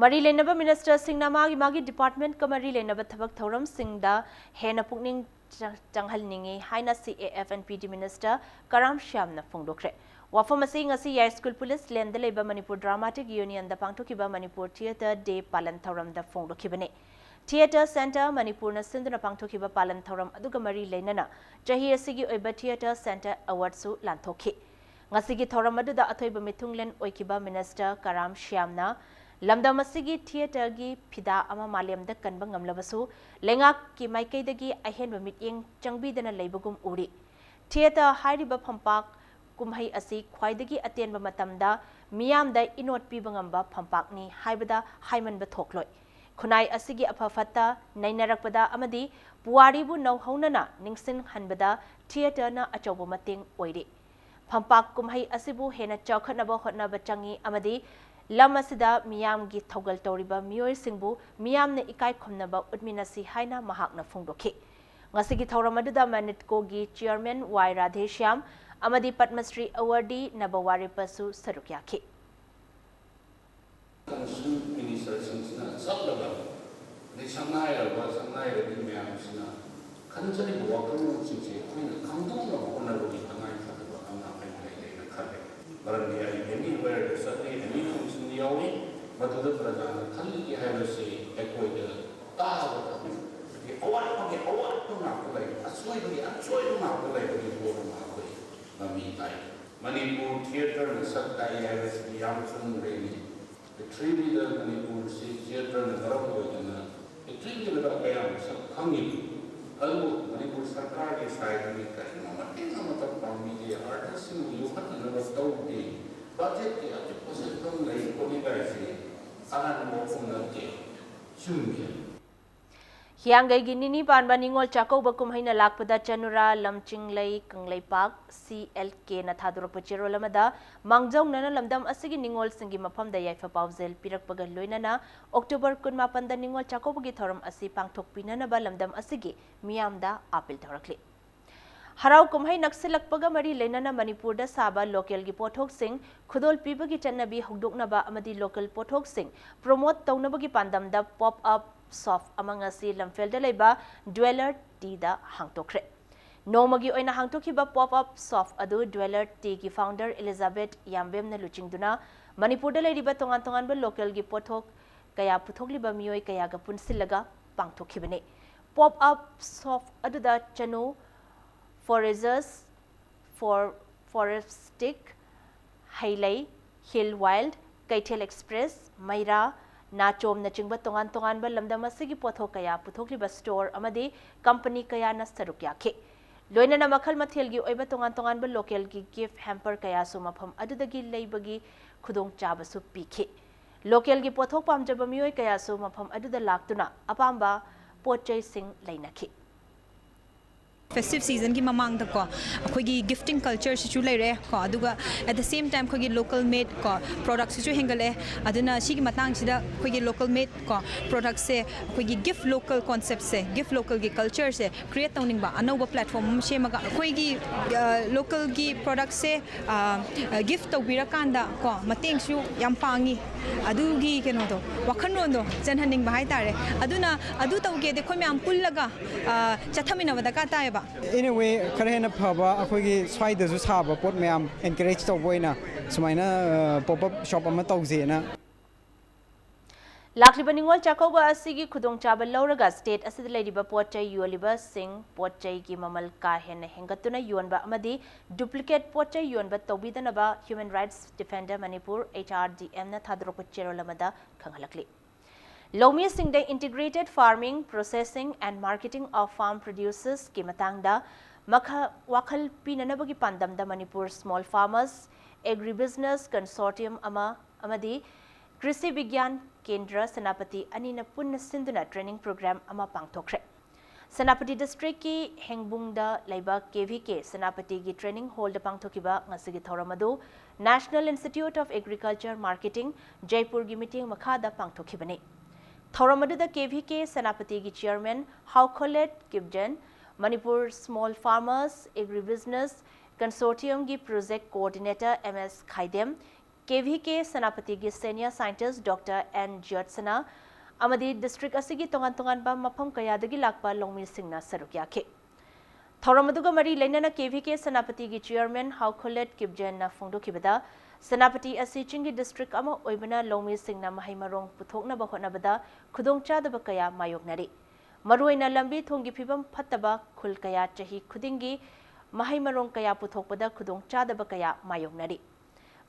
ꯃꯔꯤ ꯂꯩꯅꯕ ꯃꯤꯅꯤꯁꯇꯔꯁꯤꯡꯅ ꯃꯥꯒꯤ ꯃꯥꯒꯤ ꯗꯤꯄꯥꯔꯠꯃꯦꯟꯠꯀ ꯃꯔꯤ ꯂꯩꯅꯕ ꯊꯕꯛ ꯊꯧꯔꯝꯁꯤꯡꯗ ꯍꯦꯟꯅ ꯄꯨꯛꯅꯤꯡ ꯆ- ꯆꯪꯍꯟꯅꯤꯡꯏ ꯍꯥꯏꯅ C A F and P D ꯃꯤꯅꯤꯁꯇꯔ ꯀꯔꯥꯝ ꯁ꯭ꯌꯥꯝꯅ ꯐꯣꯡꯗꯣꯛꯈ꯭ꯔꯦ꯫ ꯋꯥꯐꯝ ꯑꯁꯤ ꯉꯁꯤ ꯌꯥꯏꯁ꯭ꯀꯨꯜ ꯄꯨꯂꯤꯁ ꯂꯦꯟꯗ ꯂꯩꯕ ꯃꯅꯤꯄꯨꯔ ꯗ꯭ꯔꯥꯃꯥꯇꯤꯛ ꯌꯨꯅꯤꯌꯟꯗ ꯄꯥꯡꯊꯣꯛꯈꯤꯕ ꯃꯅꯤꯄꯨꯔ ꯊꯤꯌꯦꯇꯔ ꯗꯦ ꯄꯥꯂꯟ ꯊꯧꯔꯝꯗ ꯐꯣꯡꯗꯣꯛꯈꯤꯕꯅꯤ꯫ ꯊꯤꯌꯦꯇꯔ ꯁꯦꯟꯇꯔ ꯃꯅꯤꯄꯨꯔꯅ ꯁꯤꯟꯗꯨꯅ ꯄꯥꯡꯊꯣꯛꯈꯤꯕ ꯄꯥꯂꯟ ꯊꯧꯔꯝ ꯑꯗꯨꯒ ꯃꯔꯤ ꯂꯩꯅꯅ ꯆꯍꯤ ꯑꯁꯤꯒꯤ ꯑꯣꯏꯕ ꯊꯤꯌꯦꯇꯔ ꯁꯦꯟꯇꯔ ꯑꯦꯋꯥꯔꯗꯁꯨ ꯂꯥꯟꯊꯣꯛꯈꯤ꯫ ꯉꯁꯤꯒꯤ ꯊꯧꯔꯝ ꯑꯗꯨꯗ ꯑꯊꯣꯏꯕ ꯃꯤꯊꯨꯡꯂꯦꯟ ꯑꯣꯏꯈꯤꯕ ꯃꯤꯅꯤꯁꯇꯔ ꯀꯔꯥꯝ ꯁ꯭ꯌꯥꯝꯅ ꯂꯝꯗꯝ ꯑꯁꯤꯒꯤ ꯊꯤꯌꯦꯇꯔꯒꯤ ꯐꯤꯗꯥ ꯑꯃ ꯃꯥꯂꯦꯝꯗ ꯀꯟꯕ ꯉꯝꯂꯕꯁꯨ ꯂꯩꯉꯥꯛꯀꯤ ꯃꯥꯏꯀꯩꯗꯒꯤ ꯑꯍꯦꯟꯕ ꯃꯤꯠꯌꯦꯡ ꯆꯪꯕꯤꯗꯅ ꯂꯩꯕꯒꯨꯝ ꯎꯔꯤ꯫ ꯊꯤꯌꯦꯇꯔ ꯍꯥꯏꯔꯤꯕ ꯐꯝꯄꯥꯛ ꯀꯨꯝꯍꯩ ꯑꯁꯤ ꯈ꯭ꯋꯥꯏꯗꯒꯤ ꯑꯇꯦꯟꯕ ꯃꯇꯝꯗ ꯃꯤꯌꯥꯝꯗ ꯏꯅꯣꯠ ꯄꯤꯕ ꯉꯝꯕ ꯐꯝꯄꯥꯛꯅꯤ ꯍꯥꯏꯕꯗ ꯍꯥꯏꯃꯟꯕ ꯊꯣꯛꯂꯣꯏ꯫ ꯈꯨꯟꯅꯥꯏ ꯑꯁꯤꯒꯤ ꯑꯐ ꯐꯠꯇ ꯅꯩꯅꯔꯛꯄꯗ ꯑꯃꯗꯤ ꯄꯨꯋꯥꯔꯤꯕꯨ ꯅꯧꯍꯧꯅꯅ ꯅꯤꯡꯁꯤꯡꯍꯟꯕꯗ ꯊꯤꯌꯦꯇꯔꯅ ꯑꯆꯧꯕ ꯃꯇꯦꯡ ꯑꯣꯏꯔꯤ꯫ ꯐꯝꯄꯥꯛ ꯀꯨꯝꯍꯩ ꯑꯁꯤꯕꯨ ꯍꯦꯟꯅ ꯆꯥꯎꯈꯠꯅꯕ ꯍꯣꯠꯅꯕ ꯆꯪꯏ ꯑꯃꯗꯤ ꯂꯝ ꯑꯁꯤꯗ ꯃꯤꯌꯥꯝꯒꯤ ꯊꯧꯒꯜ ꯇꯧꯔꯤꯕ ꯃꯤꯑꯣꯏꯁꯤꯡꯕꯨ ꯃꯤꯌꯥꯝꯅ ꯏꯀꯥꯏ ꯈꯨꯝꯅꯕ ꯎꯠꯃꯤꯟꯅꯁꯤ ꯍꯥꯏꯅ ꯃꯍꯥꯛꯅ ꯐꯣꯡꯗꯣꯛꯈꯤ꯫ ꯉꯁꯤꯒꯤ ꯊꯧꯔꯝ ꯑꯗꯨꯗ ꯃꯦꯅꯤꯠꯀꯣꯒꯤ ꯆꯤꯌꯔꯃꯦꯟ ꯋꯥꯏ ꯔꯥꯙꯦꯁ꯭ꯌꯥꯝ ꯑꯃꯗꯤ ꯄꯗꯃꯁ꯭ꯔꯤ ꯑꯦꯋꯥꯔꯗꯤ ꯅꯕ ꯋꯥꯔꯦꯄꯁꯨ ꯁꯔꯨꯛ ꯌꯥꯈꯤ꯫ ꯀꯟꯁꯔꯟ ꯃꯤꯅꯤꯁꯇꯔꯁꯤꯡꯁꯤꯅ ꯆꯠꯂꯒ, ꯑꯗꯩ ꯁꯛꯅꯥꯏꯔꯕ, ꯁꯛꯅꯥꯏꯔꯕꯤ ꯃꯌꯥꯝꯁꯤꯅ ꯈꯟꯖꯔꯤꯕ ꯋꯥꯈꯜꯂꯣꯟꯁꯤꯡꯁꯦ ꯑꯩꯈꯣꯏꯅ ꯈꯪꯗꯣꯛꯅꯕ ꯍꯣꯠꯅꯕꯒꯤ ꯇꯉꯥꯏ ꯐꯗꯕ ꯑꯃ ꯑꯩꯅ ꯂꯩꯔꯦꯅ ꯈꯜꯂꯦ꯫ ꯃꯔꯝꯗꯤ ꯑꯩ ꯑꯦꯅꯤ ꯑꯦꯋꯦꯌꯔꯗ ꯆꯠꯂꯤ, ꯑꯦꯅꯤ ꯐꯪꯁꯟꯗ ꯌꯥꯎꯏ, ꯃꯗꯨꯗ ꯄ꯭ꯔꯖꯥꯅ ꯈꯜꯂꯤꯒꯦ ꯍꯥꯏꯕꯁꯤ ꯑꯩꯈꯣꯏꯗ ꯇꯥꯕꯗ ꯑꯋꯥꯠꯄꯒꯤ ꯑꯋꯥꯠꯄ ꯉꯥꯛꯇ ꯂꯩ, ꯑꯁꯣꯏꯕꯒꯤ ꯑꯁꯣꯏꯕ ꯉꯥꯛꯇ ꯂꯩꯕꯒꯤ ꯄꯣꯠ ꯑꯃ ꯑꯩꯈꯣꯏ ꯃꯃꯤ ꯇꯥꯏ꯫ ꯃꯅꯤꯄꯨꯔ ꯊꯤꯌꯦꯇꯔꯅ ꯁꯛ ꯇꯥꯛꯏ ꯍꯥꯏꯕꯁꯤꯗꯤ ꯌꯥꯝ ꯆꯨꯝꯈ꯭ꯔꯦꯅꯦ꯫ ꯄ꯭ꯔꯤꯊꯤꯕꯤꯗ ꯃꯅꯤꯄꯨꯔꯁꯤ ꯊꯤꯌꯦꯇꯔꯅ ꯃꯔꯝ ꯑꯣꯏꯗꯅ ꯄ꯭ꯔꯤꯊꯤꯕꯤꯗ ꯀꯌꯥꯝ ꯁꯛ ꯈꯪꯉꯤꯕꯅꯣ? ꯑꯗꯨꯕꯨ ꯃꯅꯤꯄꯨꯔ ꯁꯔꯀꯥꯔꯒꯤ ꯁꯥꯏꯠꯇꯒꯤ ꯀꯔꯤꯒꯨꯝꯕ ꯃꯇꯦꯡ ꯑꯃꯠꯇ ꯄꯥꯡꯕꯤꯗꯦ, ꯑꯥꯔꯇꯤꯁꯁꯤꯡꯕꯨ ꯌꯣꯛꯈꯠꯅꯅꯕ ꯇꯧꯗꯦ, ꯕꯖꯦꯠꯀꯤ ꯑꯄꯤꯛꯄꯁꯦ ꯑꯗꯨꯝ ꯂꯩ ꯈꯣꯠꯂꯤ ꯍꯥꯏꯁꯦ ꯑꯔꯥꯟꯕ ꯋꯥꯐꯝ ꯅꯠꯇꯦ, ꯆꯨꯝꯃꯤ꯫ ꯍꯤꯌꯥꯡꯒꯩꯒꯤ ꯅꯤꯅꯤ ꯄꯥꯟꯕ ꯅꯤꯉꯣꯜ ꯆꯥꯛꯀꯧꯕ ꯀꯨꯝꯍꯩꯅ ꯂꯥꯛꯄꯗ ꯆꯅꯨꯔꯥ ꯂꯝꯆꯤꯡꯂꯩ ꯀꯪꯂꯩꯄꯥꯛ C L K ꯅ ꯊꯥꯗꯣꯔꯛꯄ ꯆꯦꯔꯣꯜ ꯑꯃꯗ ꯃꯥꯡꯖꯧꯅꯅ ꯂꯝꯗꯝ ꯑꯁꯤꯒꯤ ꯅꯤꯉꯣꯜꯁꯤꯡꯒꯤ ꯃꯐꯝꯗ ꯌꯥꯏꯐ ꯄꯥꯎꯖꯦꯜ ꯄꯤꯔꯛꯄꯒ ꯂꯣꯏꯅꯅ ꯑꯣꯛꯇꯣꯕꯔ ꯀꯨꯟꯃꯥꯄꯟꯗ ꯅꯤꯉꯣꯜ ꯆꯥꯛꯀꯧꯕꯒꯤ ꯊꯧꯔꯝ ꯑꯁꯤ ꯄꯥꯡꯊꯣꯛꯄꯤꯅꯅꯕ ꯂꯝꯗꯝ ꯑꯁꯤꯒꯤ ꯃꯤꯌꯥꯝꯗ ꯑꯥꯄꯤꯜ ꯇꯧꯔꯛꯂꯤ꯫ ꯍꯔꯥꯎ ꯀꯨꯝꯍꯩ ꯅꯛꯁꯤꯜꯂꯛꯄꯒ ꯃꯔꯤ ꯂꯩꯅꯅ ꯃꯅꯤꯄꯨꯔꯗ ꯁꯥꯕ ꯂꯣꯀꯦꯜꯒꯤ ꯄꯣꯠꯊꯣꯛꯁꯤꯡ ꯈꯨꯗꯣꯜ ꯄꯤꯕꯒꯤ ꯆꯠꯅꯕꯤ ꯍꯧꯗꯣꯛꯅꯕ ꯑꯃꯗꯤ ꯂꯣꯀꯦꯜ ꯄꯣꯠꯊꯣꯛꯁꯤꯡ ꯄ꯭ꯔꯣꯃꯣꯠ ꯇꯧꯅꯕꯒꯤ ꯄꯥꯟꯗꯝꯗ ꯄꯣꯞ ꯑꯞ ꯁꯣꯞ ꯑꯃ ꯉꯁꯤ ꯂꯝꯐꯦꯜꯗ ꯂꯩꯕ ꯗ꯭ꯋꯦꯂꯔ ꯇꯤꯗ ꯍꯥꯡꯗꯣꯛꯈ꯭ꯔꯦ꯫ ꯅꯣꯡꯃꯒꯤ ꯑꯣꯏꯅ ꯍꯥꯡꯗꯣꯛꯈꯤꯕ ꯄꯣꯞ ꯑꯞ ꯁꯣꯞ ꯑꯗꯨ ꯗ꯭ꯋꯦꯂꯔ ꯇꯤꯒꯤ ꯐꯥꯎꯟꯗꯔ ꯏꯂꯤꯖꯥꯕꯦꯊ ꯌꯥꯝꯕꯦꯝꯅ ꯂꯨꯆꯤꯡꯗꯨꯅ ꯃꯅꯤꯄꯨꯔꯗ ꯂꯩꯔꯤꯕ ꯇꯣꯉꯥꯟ ꯇꯣꯉꯥꯟꯕ ꯂꯣꯀꯦꯜꯒꯤ ꯄꯣꯠꯊꯣꯛ ꯀꯌꯥ ꯄꯨꯊꯣꯛꯂꯤꯕ ꯃꯤꯑꯣꯏ ꯀꯌꯥꯒ ꯄꯨꯟꯁꯤꯜꯂꯒ ꯄꯥꯡꯊꯣꯛꯈꯤꯕꯅꯤ꯫ ꯄꯣꯞ ꯑꯞ ꯁꯣꯞ ꯑꯗꯨꯗ ꯆꯅꯨ, ꯐꯣꯔꯦꯖꯔꯁ, ꯐꯣꯔ ꯐꯣꯔꯦꯁꯇꯤꯛ, ꯍꯩꯂꯩ, ꯍꯤꯜ ꯋꯥꯏꯜꯗ, ꯀꯩꯊꯦꯜ ꯑꯦꯛꯁꯄ꯭ꯔꯦꯁ, ꯃꯩꯔꯥ, ꯅꯥꯆꯣꯝꯅꯆꯤꯡꯕ ꯇꯣꯉꯥꯟ ꯇꯣꯉꯥꯟꯕ ꯂꯝꯗꯝ ꯑꯁꯤꯒꯤ ꯄꯣꯠꯊꯣꯛ ꯀꯌꯥ ꯄꯨꯊꯣꯛꯂꯤꯕ ꯁ꯭ꯇꯣꯔ ꯑꯃꯗꯤ ꯀꯝꯄꯅꯤ ꯀꯌꯥꯅ ꯁꯔꯨꯛ ꯌꯥꯈꯤ꯫ ꯂꯣꯏꯅꯅ ꯃꯈꯜ ꯃꯊꯦꯜꯒꯤ ꯑꯣꯏꯕ ꯇꯣꯉꯥꯟ ꯇꯣꯉꯥꯟꯕ ꯂꯣꯀꯦꯜꯒꯤ ꯒꯤꯐ ꯍꯦꯝꯄꯔ ꯀꯌꯥꯁꯨ ꯃꯐꯝ ꯑꯗꯨꯗꯒꯤ ꯂꯩꯕꯒꯤ ꯈꯨꯗꯣꯡꯆꯥꯕꯁꯨ ꯄꯤꯈꯤ꯫ ꯂꯣꯀꯦꯜꯒꯤ ꯄꯣꯠꯊꯣꯛ ꯄꯥꯝꯖꯕ ꯃꯤꯑꯣꯏ ꯀꯌꯥꯁꯨ ꯃꯐꯝ ꯑꯗꯨꯗ ꯂꯥꯛꯇꯨꯅ ꯑꯄꯥꯝꯕ ꯄꯣꯠ ꯆꯩꯁꯤꯡ ꯂꯩꯅꯈꯤ꯫ ꯐꯦꯁꯇꯤꯚ ꯁꯤꯖꯟꯒꯤ ꯃꯃꯥꯡꯗꯀꯣ ꯑꯩꯈꯣꯏꯒꯤ ꯒꯤꯐꯇꯤꯡ ꯀꯜꯆꯔꯁꯤꯁꯨ ꯂꯩꯔꯦ ꯀꯣ, ꯑꯗꯨꯒ at the same time ꯑꯩꯈꯣꯏꯒꯤ ꯂꯣꯀꯦꯜ ꯃꯦꯗ ꯀꯣ ꯄ꯭ꯔꯣꯗꯛꯁꯤꯁꯨ ꯍꯦꯟꯒꯠꯂꯛꯑꯦ꯫ ꯑꯗꯨꯅ ꯁꯤꯒꯤ ꯃꯇꯥꯡꯁꯤꯗ ꯑꯩꯈꯣꯏꯒꯤ ꯂꯣꯀꯦꯜ ꯃꯦꯗ ꯀꯣ ꯄ꯭ꯔꯣꯗꯛꯁꯦ, ꯑꯩꯈꯣꯏꯒꯤ ꯒꯤꯐ ꯂꯣꯀꯦꯜ ꯀꯣꯟꯁꯦꯞꯁꯦ, ꯒꯤꯐ ꯂꯣꯀꯦꯜꯒꯤ ꯀꯜꯆꯔꯁꯦ ꯀ꯭ꯔꯤꯌꯦꯠ ꯇꯧꯅꯤꯡꯕ ꯑꯅꯧꯕ ꯄ꯭ꯂꯦꯠꯐꯣꯝ ꯑꯃ ꯁꯦꯝꯃꯒ ꯑꯩꯈꯣꯏꯒꯤ ꯂꯣꯀꯦꯜꯒꯤ ꯄ꯭ꯔꯣꯗꯛꯁꯦ ꯒꯤꯐ ꯇꯧꯕꯤꯔꯀꯥꯟꯗ ꯀꯣ ꯃꯇꯦꯡꯁꯨ ꯌꯥꯝ ꯄꯥꯡꯉꯤ꯫ ꯑꯗꯨꯒꯤ ꯀꯩꯅꯣꯗꯣ, ꯋꯥꯈꯜꯂꯣꯟꯗꯣ ꯆꯦꯟꯍꯟꯅꯤꯡꯕ ꯍꯥꯏꯇꯥꯔꯦ꯫ ꯑꯗꯨꯅ ꯑꯗꯨ ꯇꯧꯒꯦꯗꯤ ꯑꯩꯈꯣꯏ ꯃꯌꯥꯝ ꯄꯨꯜꯂꯒ ꯆꯠꯊꯃꯤꯟꯅꯕ ꯗꯔꯀꯥꯔ ꯇꯥꯏꯌꯦꯕ꯫ In a way, ꯈꯔ ꯍꯦꯟꯅ ꯐꯕ ꯑꯩꯈꯣꯏꯒꯤ ꯁ꯭ꯋꯥꯏꯗꯁꯨ ꯁꯥꯕ ꯄꯣꯠ ꯃꯌꯥꯝ ꯑꯦꯟꯀꯔꯦꯖ ꯇꯧꯕ ꯑꯣꯏꯅ ꯁꯨꯃꯥꯏꯅ ꯄꯣꯞ ꯑꯞ ꯁꯣꯞ ꯑꯃ ꯇꯧꯁꯦꯅ꯫ ꯂꯥꯛꯂꯤꯕ ꯅꯤꯉꯣꯜ ꯆꯥꯛꯀꯧꯕ ꯑꯁꯤꯒꯤ ꯈꯨꯗꯣꯡꯆꯥꯕ ꯂꯧꯔꯒ ꯁ꯭ꯇꯦꯠ ꯑꯁꯤꯗ ꯂꯩꯔꯤꯕ ꯄꯣꯠ ꯆꯩ ꯌꯣꯜꯂꯤꯕꯁꯤꯡ ꯄꯣꯠ ꯆꯩꯒꯤ ꯃꯃꯜ ꯀꯥ ꯍꯦꯟꯅ ꯍꯦꯟꯒꯠꯇꯨꯅ ꯌꯣꯟꯕ ꯑꯃꯗꯤ ꯗꯨꯄ꯭ꯂꯤꯀꯦꯠ ꯄꯣꯠ ꯆꯩ ꯌꯣꯟꯕ ꯇꯧꯕꯤꯗꯅꯕ Human Rights Defender Manipur, H R D M, ꯅ ꯊꯥꯗꯣꯔꯛꯄ ꯆꯦꯔꯣꯜ ꯑꯃꯗ ꯈꯪꯍꯜꯂꯛꯂꯤ꯫ ꯂꯧꯃꯤꯁꯤꯡꯗ Integrated Farming, Processing and Marketing of Farm Produces ꯀꯤ ꯃꯇꯥꯡꯗ ꯃꯈ-, ꯋꯥꯈꯜ ꯄꯤꯅꯅꯕꯒꯤ ꯄꯥꯟꯗꯝꯗ Manipur Small Farmers Agribusiness Consortium ꯑꯃ ꯑꯃꯗꯤ ꯀ꯭ꯔꯤꯁꯤ ꯕꯤꯒ꯭ꯌꯥꯟ ꯀꯦꯟꯗ꯭ꯔ ꯁꯦꯅꯥꯄꯇꯤ ꯑꯅꯤꯅ ꯄꯨꯟꯅ ꯁꯤꯟꯗꯨꯅ ꯇ꯭ꯔꯦꯅꯤꯡ ꯄ꯭ꯔꯣꯒ꯭ꯔꯥꯝ ꯑꯃ ꯄꯥꯡꯊꯣꯛꯈ꯭ꯔꯦ꯫ ꯁꯦꯅꯥꯄꯇꯤ ꯗꯤꯁꯇ꯭ꯔꯤꯛꯀꯤ ꯍꯦꯡꯕꯨꯡꯗ ꯂꯩꯕ ꯀꯦ ꯚꯤ ꯀꯦ ꯁꯦꯅꯥꯄꯇꯤꯒꯤ ꯇ꯭ꯔꯦꯅꯤꯡ ꯍꯣꯜꯗ ꯄꯥꯡꯊꯣꯛꯈꯤꯕ ꯉꯁꯤꯒꯤ ꯊꯧꯔꯝ ꯑꯗꯨ National Institute of Agriculture Marketing, ꯖꯩꯄꯨꯔꯒꯤ ꯃꯤꯠꯌꯦꯡ ꯃꯈꯥꯗ ꯄꯥꯡꯊꯣꯛꯈꯤꯕꯅꯤ꯫ ꯊꯧꯔꯝ ꯑꯗꯨꯗ ꯀꯦ ꯚꯤ ꯀꯦ ꯁꯦꯅꯥꯄꯇꯤꯒꯤ chairman ꯍꯥꯎꯈꯣꯂꯦꯠ ꯀꯤꯞꯖꯦꯟ, Manipur Small Farmers Agribusiness Consortium ꯒꯤ Project Coordinator M S ꯈꯥꯏꯗꯦꯝ, K V K ꯁꯦꯅꯥꯄꯇꯤꯒꯤ Senior Scientist Doctor N ꯖꯣꯠꯁꯅꯥ ꯑꯃꯗꯤ district ꯑꯁꯤꯒꯤ ꯇꯣꯉꯥꯟ ꯇꯣꯉꯥꯟꯕ ꯃꯐꯝ ꯀꯌꯥꯗꯒꯤ ꯂꯥꯛꯄ ꯂꯧꯃꯤꯁꯤꯡꯅ ꯁꯔꯨꯛ ꯌꯥꯈꯤ꯫ ꯊꯧꯔꯝ ꯑꯗꯨꯒ ꯃꯔꯤ ꯂꯩꯅꯅ K V K ꯁꯦꯅꯥꯄꯇꯤꯒꯤ Chairman ꯍꯥꯎꯈꯣꯂꯦꯠ ꯀꯤꯞꯖꯦꯟꯅ ꯐꯣꯡꯗꯣꯛꯈꯤꯕꯗ, Senapati ꯑꯁꯤ ꯆꯤꯡꯒꯤ district ꯑꯃ ꯑꯣꯏꯕꯅ ꯂꯧꯃꯤꯁꯤꯡꯅ ꯃꯍꯩ ꯃꯔꯣꯡ ꯄꯨꯊꯣꯛꯅꯕ ꯍꯣꯠꯅꯕꯗ ꯈꯨꯗꯣꯡꯆꯥꯗꯕ ꯀꯌꯥ ꯃꯥꯌꯣꯛꯅꯔꯤ꯫ ꯃꯔꯨꯑꯣꯏꯅ ꯂꯝꯕꯤ ꯊꯣꯡꯒꯤ ꯐꯤꯕꯝ ꯐꯠꯇꯕ, ꯈꯨꯜ ꯀꯌꯥ ꯆꯍꯤ ꯈꯨꯗꯤꯡꯒꯤ ꯃꯍꯩ ꯃꯔꯣꯡ ꯀꯌꯥ ꯄꯨꯊꯣꯛꯄꯗ ꯈꯨꯗꯣꯡꯆꯥꯗꯕ ꯀꯌꯥ ꯃꯥꯌꯣꯛꯅꯔꯤ꯫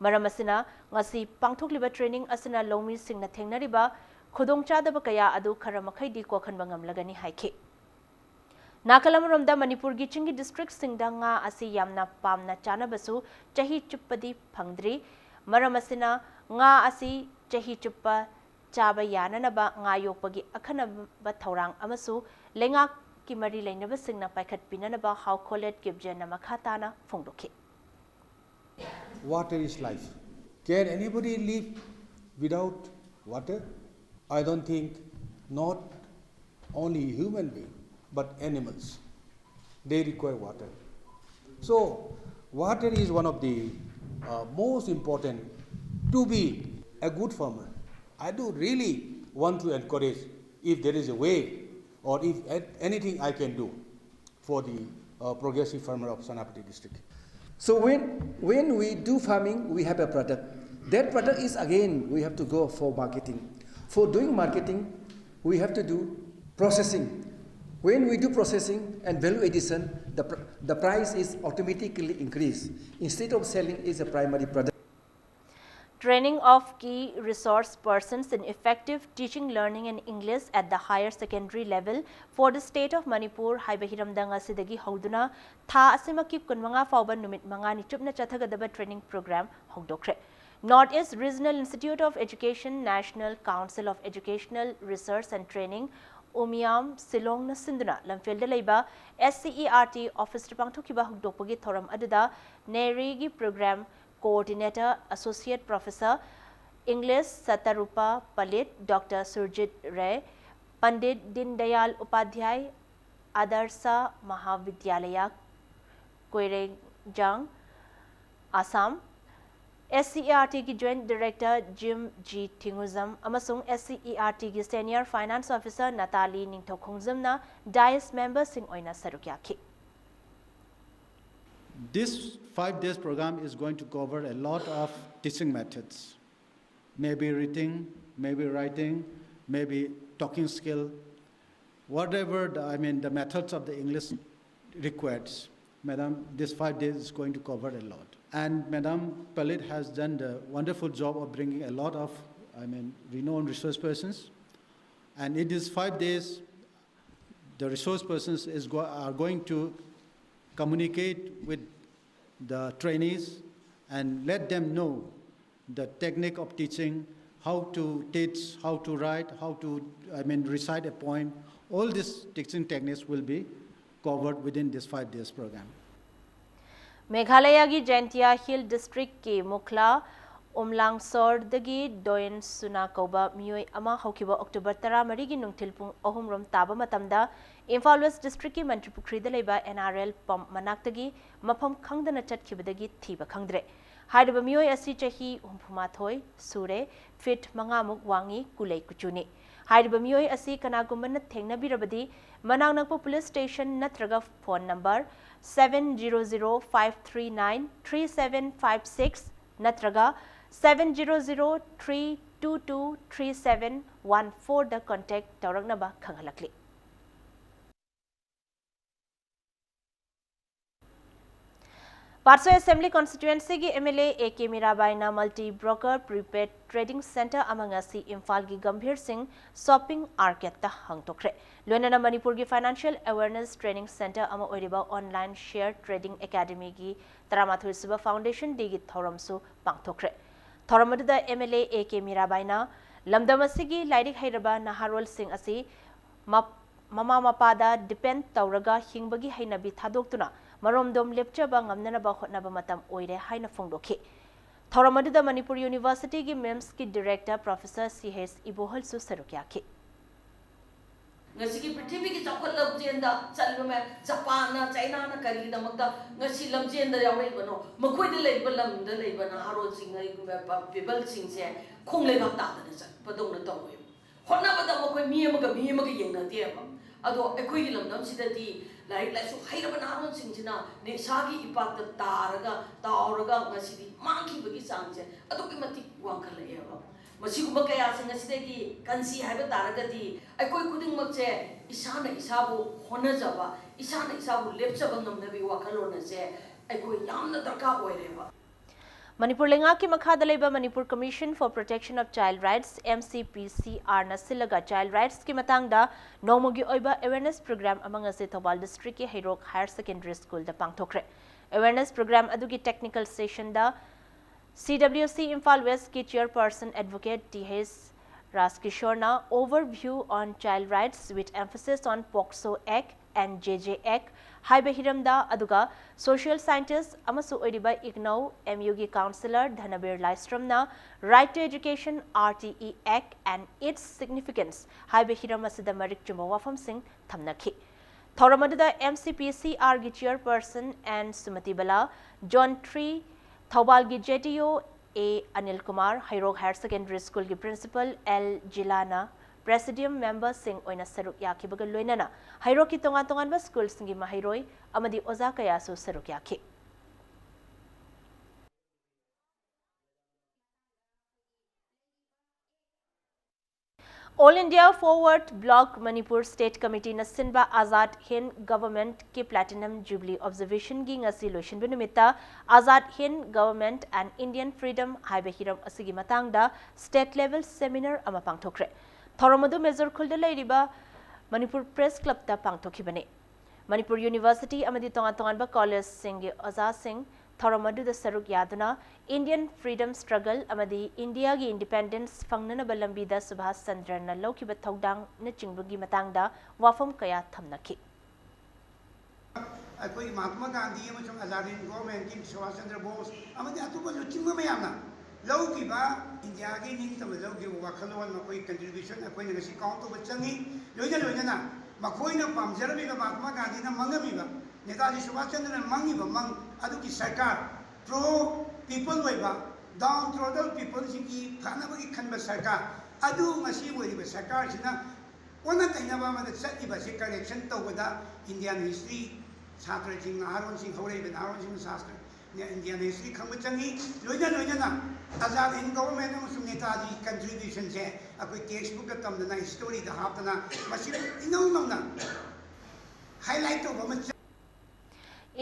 ꯃꯔꯝ ꯑꯁꯤꯅ ꯉꯁꯤ ꯄꯥꯡꯊꯣꯛꯂꯤꯕ training ꯑꯁꯤꯅ ꯂꯧꯃꯤꯁꯤꯡꯅ ꯊꯦꯡꯅꯔꯤꯕ ꯈꯨꯗꯣꯡꯆꯥꯗꯕ ꯀꯌꯥ ꯑꯗꯨ ꯈꯔ ꯃꯈꯩꯗꯤ ꯀꯣꯛꯍꯟꯕ ꯉꯝꯂꯒꯅꯤ ꯍꯥꯏꯈꯤ꯫ ꯅꯥꯀꯜ ꯑꯃꯔꯣꯝꯗ ꯃꯅꯤꯄꯨꯔꯒꯤ ꯆꯤꯡꯒꯤ district ꯁꯤꯡꯗ ꯉꯥ ꯑꯁꯤ ꯌꯥꯝꯅ ꯄꯥꯝꯅ ꯆꯥꯅꯕꯁꯨ ꯆꯍꯤ ꯆꯨꯞꯄꯗꯤ ꯐꯪꯗ꯭ꯔꯤ꯫ ꯃꯔꯝ ꯑꯁꯤꯅ ꯉꯥ ꯑꯁꯤ ꯆꯍꯤ ꯆꯨꯞꯄ ꯆꯥꯕ ꯌꯥꯅꯅꯕ ꯉꯥ ꯌꯣꯛꯄꯒꯤ ꯑꯈꯟꯅꯕ ꯊꯧꯔꯥꯡ ꯑꯃꯁꯨ ꯂꯩꯉꯥꯛꯀꯤ ꯃꯔꯤ ꯂꯩꯅꯕꯁꯤꯡꯅ ꯄꯥꯏꯈꯠꯄꯤꯅꯅꯕ ꯍꯥꯎꯈꯣꯂꯦꯠ ꯀꯤꯞꯖꯦꯟꯅ ꯃꯈꯥ ꯇꯥꯅ ꯐꯣꯡꯗꯣꯛꯈꯤ꯫ Water is life. Can anybody live without water? I don't think, not only human being, but animals. They require water. So, water is one of the uh, most important to be a good farmer. I do really want to encourage, if there is a way or if a- anything I can do for the uh, progressive farmer of Senapati district. So when, when we do farming, we have a product. That product is again, we have to go for marketing. For doing marketing, we have to do processing. When we do processing and value addition, the, pr- the price is automatically increased. Instead of selling, is a primary product. Training of Key Resource Persons in Effective Teaching Learning in English at the Higher Secondary Level for the State of Manipur ꯍꯥꯏꯕ ꯍꯤꯔꯝꯗ ꯉꯁꯤꯗꯒꯤ ꯍꯧꯗꯨꯅ ꯊꯥ ꯑꯁꯤꯃꯛꯀꯤ ꯀꯨꯟꯃꯉꯥ ꯐꯥꯎꯕ ꯅꯨꯃꯤꯠ ꯃꯉꯥꯅꯤ ꯆꯨꯞꯅ ꯆꯠꯊꯒꯗꯕ training program ꯍꯧꯗꯣꯛꯈ꯭ꯔꯦ꯫ North East Regional Institute of Education, National Council of Educational Research and Training, ꯎꯃꯤꯌꯥꯝ ꯁꯤꯂꯣꯡꯅ ꯁꯤꯟꯗꯨꯅ ꯂꯝꯐꯦꯜꯗ ꯂꯩꯕ S C E R T officeꯇ ꯄꯥꯡꯊꯣꯛꯈꯤꯕ ꯍꯧꯗꯣꯛꯄꯒꯤ ꯊꯧꯔꯝ ꯑꯗꯨꯗ ꯅꯦꯔꯤꯒꯤ program Coordinator Associate Professor English Satarupa Palit, Doctor Surjit Ray, Pandit Deendayal Upadhyay Adarsha Mahavidyalaya, Koirejang, Assam, S C E R T ꯒꯤ Joint Director Jim G Thinguzam ꯑꯃꯁꯨꯡ S C E R T ꯒꯤ Senior Finance Officer Natalie ꯅꯤꯡꯊꯧꯈꯣꯡꯖꯝꯅ dais memberꯁꯤꯡ ꯑꯣꯏꯅ ꯁꯔꯨꯛ ꯌꯥꯈꯤ꯫ This five days program is going to cover a lot of teaching methods. Maybe reading, maybe writing, maybe talking skill, whatever the, I mean, the methods of the English requires. Madam, this five days is going to cover a lot. And Madam Palit has done the wonderful job of bringing a lot of, I mean, renowned resource persons. And in these five days, the resource persons is go- are going to communicate with the trainees and let them know the technique of teaching, how to teach, how to write, how to, I mean, recite a poem. All these teaching techniques will be covered within this five days program. ꯃꯦꯘꯥꯂꯌꯥꯒꯤ ꯖꯥꯏꯟꯇꯤꯌꯥ hill ꯗꯤꯁꯇ꯭ꯔꯤꯛꯀꯤ ꯃꯨꯈ꯭ꯂꯥ ꯎꯝꯂꯥꯡꯁꯣꯔꯗꯒꯤ ꯗꯣꯌꯟ ꯁꯨꯅꯥ ꯀꯧꯕ ꯃꯤꯑꯣꯏ ꯑꯃ ꯍꯧꯈꯤꯕ October ꯇꯔꯥꯃꯔꯤꯒꯤ ꯅꯨꯡꯊꯤꯜ ꯄꯨꯡ ꯑꯍꯨꯝ ꯔꯣꯝ ꯇꯥꯕ ꯃꯇꯝꯗ ꯏꯝꯐꯥꯜ ꯋꯦꯁ ꯗꯤꯁꯇ꯭ꯔꯤꯛꯀꯤ ꯃꯟꯇ꯭ꯔꯤꯄꯨꯈ꯭ꯔꯤꯗ ꯂꯩꯕ N R L ꯄꯝꯞ ꯃꯅꯥꯛꯇꯒꯤ ꯃꯐꯝ ꯈꯪꯗꯅ ꯆꯠꯈꯤꯕꯗꯒꯤ ꯊꯤꯕ ꯈꯪꯗ꯭ꯔꯦ꯫ ꯍꯥꯏꯔꯤꯕ ꯃꯤꯑꯣꯏ ꯑꯁꯤ ꯆꯍꯤ ꯍꯨꯝꯐꯨꯃꯥꯊꯣꯏ ꯁꯨꯔꯦ, ꯐꯤꯠ ꯃꯉꯥꯃꯨꯛ ꯋꯥꯡꯉꯤ, ꯀꯨꯂꯩ ꯀꯨꯆꯨꯅꯤ꯫ ꯍꯥꯏꯔꯤꯕ ꯃꯤꯑꯣꯏ ꯑꯁꯤ ꯀꯅꯥꯒꯨꯝꯕꯅ ꯊꯦꯡꯅꯕꯤꯔꯕꯗꯤ ꯃꯅꯥꯛ ꯅꯛꯄ ꯄꯨꯂꯤꯁ ꯁ꯭ꯇꯦꯁꯟ ꯅꯠꯇ꯭ꯔꯒ phone number seven zero zero five three nine three seven five six ꯅꯠꯇ꯭ꯔꯒ seven zero zero three two two three seven one fourꯗ contact ꯇꯧꯔꯛꯅꯕ ꯈꯪꯍꯜꯂꯛꯂꯤ꯫ ꯄꯥꯠꯁꯣꯏ ꯑꯦꯁꯦꯝꯕ꯭ꯂꯤ ꯀꯣꯟꯁꯇꯤꯇ꯭ꯋꯦꯟꯁꯤꯒꯤ M L A A K ꯃꯤꯔꯥꯕꯥꯏꯅ multi broker prepaid trading centre ꯑꯃ ꯉꯁꯤ ꯏꯝꯐꯥꯜꯒꯤ ꯒꯝꯚꯤꯔ ꯁꯤꯡ ꯁꯣꯄꯤꯡ ꯑꯥꯔꯀꯦꯠꯇ ꯍꯥꯡꯗꯣꯛꯈ꯭ꯔꯦ꯫ ꯂꯣꯏꯅꯅ ꯃꯅꯤꯄꯨꯔꯒꯤ financial awareness training centre ꯑꯃ ꯑꯣꯏꯔꯤꯕ online share trading academyꯒꯤ ꯇꯔꯥꯃꯥꯊꯣꯏ ꯁꯨꯕ foundation dayꯒꯤ ꯊꯧꯔꯝꯁꯨ ꯄꯥꯡꯊꯣꯛꯈ꯭ꯔꯦ꯫ ꯊꯧꯔꯝ ꯑꯗꯨꯗ M L A A K ꯃꯤꯔꯥꯕꯥꯏꯅ ꯂꯝꯗꯝ ꯑꯁꯤꯒꯤ ꯂꯥꯏꯔꯤꯛ ꯍꯩꯔꯕ ꯅꯍꯥꯔꯣꯜꯁꯤꯡ ꯑꯁꯤ ꯃꯞ- ꯃꯃꯥ ꯃꯄꯥꯗ depend ꯇꯧꯔꯒ ꯍꯤꯡꯕꯒꯤ ꯍꯩꯅꯕꯤ ꯊꯥꯗꯣꯛꯇꯨꯅ ꯃꯔꯣꯝꯗꯣꯝ ꯂꯦꯞꯆꯕ ꯉꯝꯅꯅꯕ ꯍꯣꯠꯅꯕ ꯃꯇꯝ ꯑꯣꯏꯔꯦ ꯍꯥꯏꯅ ꯐꯣꯡꯗꯣꯛꯈꯤ꯫ ꯊꯧꯔꯝ ꯑꯗꯨꯗ ꯃꯅꯤꯄꯨꯔ ꯌꯨꯅꯤꯚꯔꯁꯤꯇꯤꯒꯤ MIMSꯀꯤ director Professor C H ꯏꯕꯣꯍꯜꯁꯨ ꯁꯔꯨꯛ ꯌꯥꯈꯤ꯫ ꯉꯁꯤꯒꯤ ꯄ꯭ꯔꯤꯊꯤꯕꯤꯒꯤ ꯆꯥꯎꯈꯠ ꯂꯝꯖꯦꯟꯗ ꯆꯠꯂꯤꯕ ꯃꯌꯥꯝ, ꯖꯄꯥꯟꯅ, ꯆꯥꯏꯅꯥꯅ ꯀꯔꯤꯒꯤꯗꯃꯛꯇ ꯉꯁꯤ ꯂꯝꯖꯦꯟꯗ ꯌꯥꯎꯔꯛꯏꯕꯅꯣ? ꯃꯈꯣꯏꯗ ꯂꯩꯔꯤꯕ ꯂꯝꯗ ꯂꯩꯕ ꯅꯍꯥꯔꯣꯜꯁꯤꯡ, ꯀꯔꯤꯒꯨꯝꯕ ꯄꯤꯄꯜꯁꯤꯡꯁꯦ ꯈꯣꯡ ꯂꯩꯕꯥꯛ ꯇꯥꯗꯅ ꯆꯠꯄꯗꯧꯅ ꯇꯧꯋꯦꯕ꯫ ꯍꯣꯠꯅꯕꯗ ꯃꯈꯣꯏ ꯃꯤ ꯑꯃꯒ ꯃꯤ ꯑꯃꯒ ꯌꯦꯡꯅꯗꯦꯕ꯫ ꯑꯗꯣ ꯑꯩꯈꯣꯏꯒꯤ ꯂꯝꯗꯝꯁꯤꯗꯗꯤ ꯂꯥꯏꯔꯤꯛ ꯂꯥꯏꯁꯨ ꯍꯩꯔꯕ ꯅꯍꯥꯔꯣꯜꯁꯤꯡꯁꯤꯅ ꯅꯤꯁꯥꯒꯤ ꯏꯄꯥꯛꯇ ꯇꯥꯔꯒ, ꯇꯥꯎꯔꯒ ꯉꯁꯤꯗꯤ ꯃꯥꯡꯈꯤꯕꯒꯤ ꯆꯥꯡꯁꯦ ꯑꯗꯨꯛꯀꯤ ꯃꯇꯤꯛ ꯋꯥꯡꯈꯠꯂꯛꯑꯦꯕ꯫ ꯃꯁꯤꯒꯨꯝꯕ ꯀꯌꯥꯁꯤꯡ ꯑꯁꯤꯗꯒꯤ ꯀꯟꯁꯤ ꯍꯥꯏꯕ ꯇꯥꯔꯒꯗꯤ ꯑꯩꯈꯣꯏ ꯈꯨꯗꯤꯡꯃꯛꯁꯦ ꯏꯁꯥꯅ ꯏꯁꯥꯕꯨ ꯍꯣꯠꯅꯖꯕ, ꯏꯁꯥꯅ ꯏꯁꯥꯕꯨ ꯂꯦꯞꯆꯕ ꯉꯝꯅꯕꯒꯤ ꯋꯥꯈꯜꯂꯣꯟ ꯑꯁꯦ ꯑꯩꯈꯣꯏ ꯌꯥꯝꯅ ꯗꯔꯀꯥꯔ ꯑꯣꯏꯔꯦꯕ꯫ ꯃꯅꯤꯄꯨꯔ ꯂꯩꯉꯥꯛꯀꯤ ꯃꯈꯥꯗ ꯂꯩꯕ Manipur Commission for Protection of Child Rights, M C P C R ꯅ ꯁꯤꯜꯂꯒ child rightsꯀꯤ ꯃꯇꯥꯡꯗ ꯅꯣꯡꯃꯒꯤ ꯑꯣꯏꯕ awareness program ꯑꯃ ꯉꯁꯤ ꯊꯧꯕꯥꯜ districtꯀꯤ ꯍꯩꯔꯣꯛ Higher Secondary Schoolꯗ ꯄꯥꯡꯊꯣꯛꯈ꯭ꯔꯦ꯫ Awareness program ꯑꯗꯨꯒꯤ technical sessionꯗ C W C Imphal Westꯀꯤ chairperson Advocate T H ꯔꯥꯖꯀꯤꯁꯣꯔꯅ Overview on Child Rights with emphasis on POCSO Act and J J Act ꯍꯥꯏꯕ ꯍꯤꯔꯝꯗ, ꯑꯗꯨꯒ social scientist ꯑꯃꯁꯨ ꯑꯣꯏꯔꯤꯕ IGNOU M Uꯒꯤ councillor ꯙꯅꯕꯤꯔ ꯂꯥꯏꯁ꯭ꯔꯝꯅ Right to Education, R T E Act and its significance ꯍꯥꯏꯕ ꯍꯤꯔꯝ ꯑꯁꯤꯗ ꯃꯔꯤꯛ ꯆꯨꯝꯕ ꯋꯥꯐꯝꯁꯤꯡ ꯊꯝꯅꯈꯤ꯫ ꯊꯧꯔꯝ ꯑꯗꯨꯗ M C P C Rꯒꯤ chairperson N ꯁꯨꯃꯇꯤ Bala, Zone three ꯊꯧꯕꯥꯜꯒꯤ J D O A Anil Kumar, Heirok Higher Secondary Schoolꯒꯤ principal L ꯖꯤꯂꯥꯅ presidium memberꯁꯤꯡ ꯑꯣꯏꯅ ꯁꯔꯨꯛ ꯌꯥꯈꯤꯕꯒ ꯂꯣꯏꯅꯅ ꯍꯩꯔꯣꯛꯀꯤ ꯇꯣꯉꯥꯟ ꯇꯣꯉꯥꯟꯕ schoolꯁꯤꯡꯒꯤ ꯃꯍꯩꯔꯣꯏ ꯑꯃꯗꯤ ꯑꯣꯖꯥ ꯀꯌꯥꯁꯨ ꯁꯔꯨꯛ ꯌꯥꯈꯤ꯫ All India Forward Bloc Manipur State Committeeꯅ ꯁꯤꯟꯕ Azad Hind Governmentꯀꯤ Platinum Jubilee Observationꯒꯤ ꯉꯁꯤ ꯂꯣꯏꯁꯤꯟꯕ ꯅꯨꯃꯤꯠꯇ Azad Hind Government and Indian Freedom ꯍꯥꯏꯕ ꯍꯤꯔꯝ ꯑꯁꯤꯒꯤ ꯃꯇꯥꯡꯗ state level seminar ꯑꯃ ꯄꯥꯡꯊꯣꯛꯈ꯭ꯔꯦ꯫ ꯊꯧꯔꯝ ꯑꯗꯨ ꯃꯦꯖꯣꯔ ꯈꯨꯜꯗ ꯂꯩꯔꯤꯕ ꯃꯅꯤꯄꯨꯔ Press Clubꯇ ꯄꯥꯡꯊꯣꯛꯈꯤꯕꯅꯤ꯫ ꯃꯅꯤꯄꯨꯔ University ꯑꯃꯗꯤ ꯇꯣꯉꯥꯟ ꯇꯣꯉꯥꯟꯕ collegeꯁꯤꯡꯒꯤ ꯑꯣꯖꯥꯁꯤꯡ ꯊꯧꯔꯝ ꯑꯗꯨꯗ ꯁꯔꯨꯛ ꯌꯥꯗꯨꯅ Indian Freedom Struggle ꯑꯃꯗꯤ ꯏꯟꯗꯤꯌꯥꯒꯤ independence ꯐꯪꯅꯅꯕ ꯂꯝꯕꯤꯗ ꯁꯨꯚꯥꯁ ꯆꯟꯗ꯭ꯔꯅ ꯂꯧꯈꯤꯕ ꯊꯧꯗꯥꯡꯅꯆꯤꯡꯕꯒꯤ ꯃꯇꯥꯡꯗ ꯋꯥꯐꯝ ꯀꯌꯥ ꯊꯝꯅꯈꯤ꯫ ꯑꯩꯈꯣꯏ ꯃꯍꯥꯠꯃꯥ ꯒꯥꯟꯙꯤ ꯑꯃꯁꯨꯡ ꯑꯖꯥꯗ ꯍꯤꯟꯗ ꯒꯣꯚꯔꯟꯃꯦꯟꯠꯀꯤ ꯁꯨꯚꯥꯁ ꯆꯟꯗ꯭ꯔ ꯕꯣꯁ ꯑꯃꯗꯤ ꯑꯇꯣꯞꯄ ꯂꯨꯆꯤꯡꯕ ꯃꯌꯥꯝꯅ ꯂꯧꯈꯤꯕ, ꯏꯟꯗꯤꯌꯥꯒꯤ ꯅꯤꯡꯇꯝꯕ ꯂꯧꯈꯤꯕ ꯋꯥꯈꯜꯂꯣꯟ, ꯃꯈꯣꯏ ꯀꯟꯇ꯭ꯔꯤꯕ꯭ꯌꯨꯁꯟ ꯑꯩꯈꯣꯏꯅ ꯉꯁꯤ ꯀꯥꯎꯟ ꯇꯧꯕ ꯆꯪꯉꯤ꯫ ꯂꯣꯏꯅ ꯂꯣꯏꯅꯅ ꯃꯈꯣꯏꯅ ꯄꯥꯝꯖꯔꯝꯃꯤꯕ, ꯃꯍꯥꯇꯃꯥ ꯒꯥꯟꯙꯤꯅ ꯃꯪꯉꯝꯃꯤꯕ, ꯅꯦꯇꯥꯖꯤ ꯁꯨꯚꯥꯁ ꯆꯟꯗ꯭ꯔꯅ ꯃꯪꯉꯤꯕ ꯃꯪ ꯑꯗꯨꯒꯤ ꯁꯔꯀꯥꯔ, ꯄ꯭ꯔꯣ ꯄꯤꯄꯜ ꯑꯣꯏꯕ, ꯗꯥꯎꯟ ꯇ꯭ꯔꯣꯗꯜ ꯄꯤꯄꯜꯁꯤꯡꯒꯤ ꯐꯅꯕꯒꯤ ꯈꯟꯕ ꯁꯔꯀꯥꯔ ꯑꯗꯨ ꯉꯁꯤ ꯑꯣꯏꯔꯤꯕ ꯁꯔꯀꯥꯔꯁꯤꯅ ꯑꯣꯟꯅ ꯇꯩꯅꯕ ꯑꯃꯗ ꯆꯠꯂꯤꯕ ꯑꯁꯤ ꯀꯔꯦꯛꯁꯟ ꯇꯧꯕꯗ ꯏꯟꯗꯤꯌꯥꯟ ꯍꯤꯁꯇ꯭ꯔꯤ ꯁꯥꯇ꯭ꯔꯁꯤꯡ, ꯅꯍꯥꯔꯣꯟꯁꯤꯡ, ꯍꯧꯔꯛꯏꯕ ꯅꯍꯥꯔꯣꯟꯁꯤꯡꯅ ꯁꯥꯁꯇ꯭ꯔ ꯏꯟꯗꯤꯌꯥꯟ ꯍꯤꯁꯇ꯭ꯔꯤ ꯈꯪꯕ ꯆꯪꯉꯤ꯫ ꯂꯣꯏꯅ ꯂꯣꯏꯅꯅ ꯑꯖꯥꯗ ꯍꯤꯟ ꯒꯣꯚꯔꯟꯃꯦꯟ ꯑꯃꯁꯨꯡ ꯅꯦꯇꯥꯖꯤ ꯀꯟꯇ꯭ꯔꯤꯕ꯭ꯌꯨꯁꯟꯁꯦ ꯑꯩꯈꯣꯏ ꯇꯦꯛꯁ ꯕꯨꯛꯇ ꯇꯝꯗꯅ, ꯍꯤꯁꯇꯣꯔꯤꯗ ꯍꯥꯞꯇꯅ, ꯃꯁꯤ ꯏꯅꯧ ꯅꯧꯅ ꯍꯥꯏꯂꯥꯏꯠ ꯇꯧꯕ ꯑꯃ ꯆꯪꯉꯤ꯫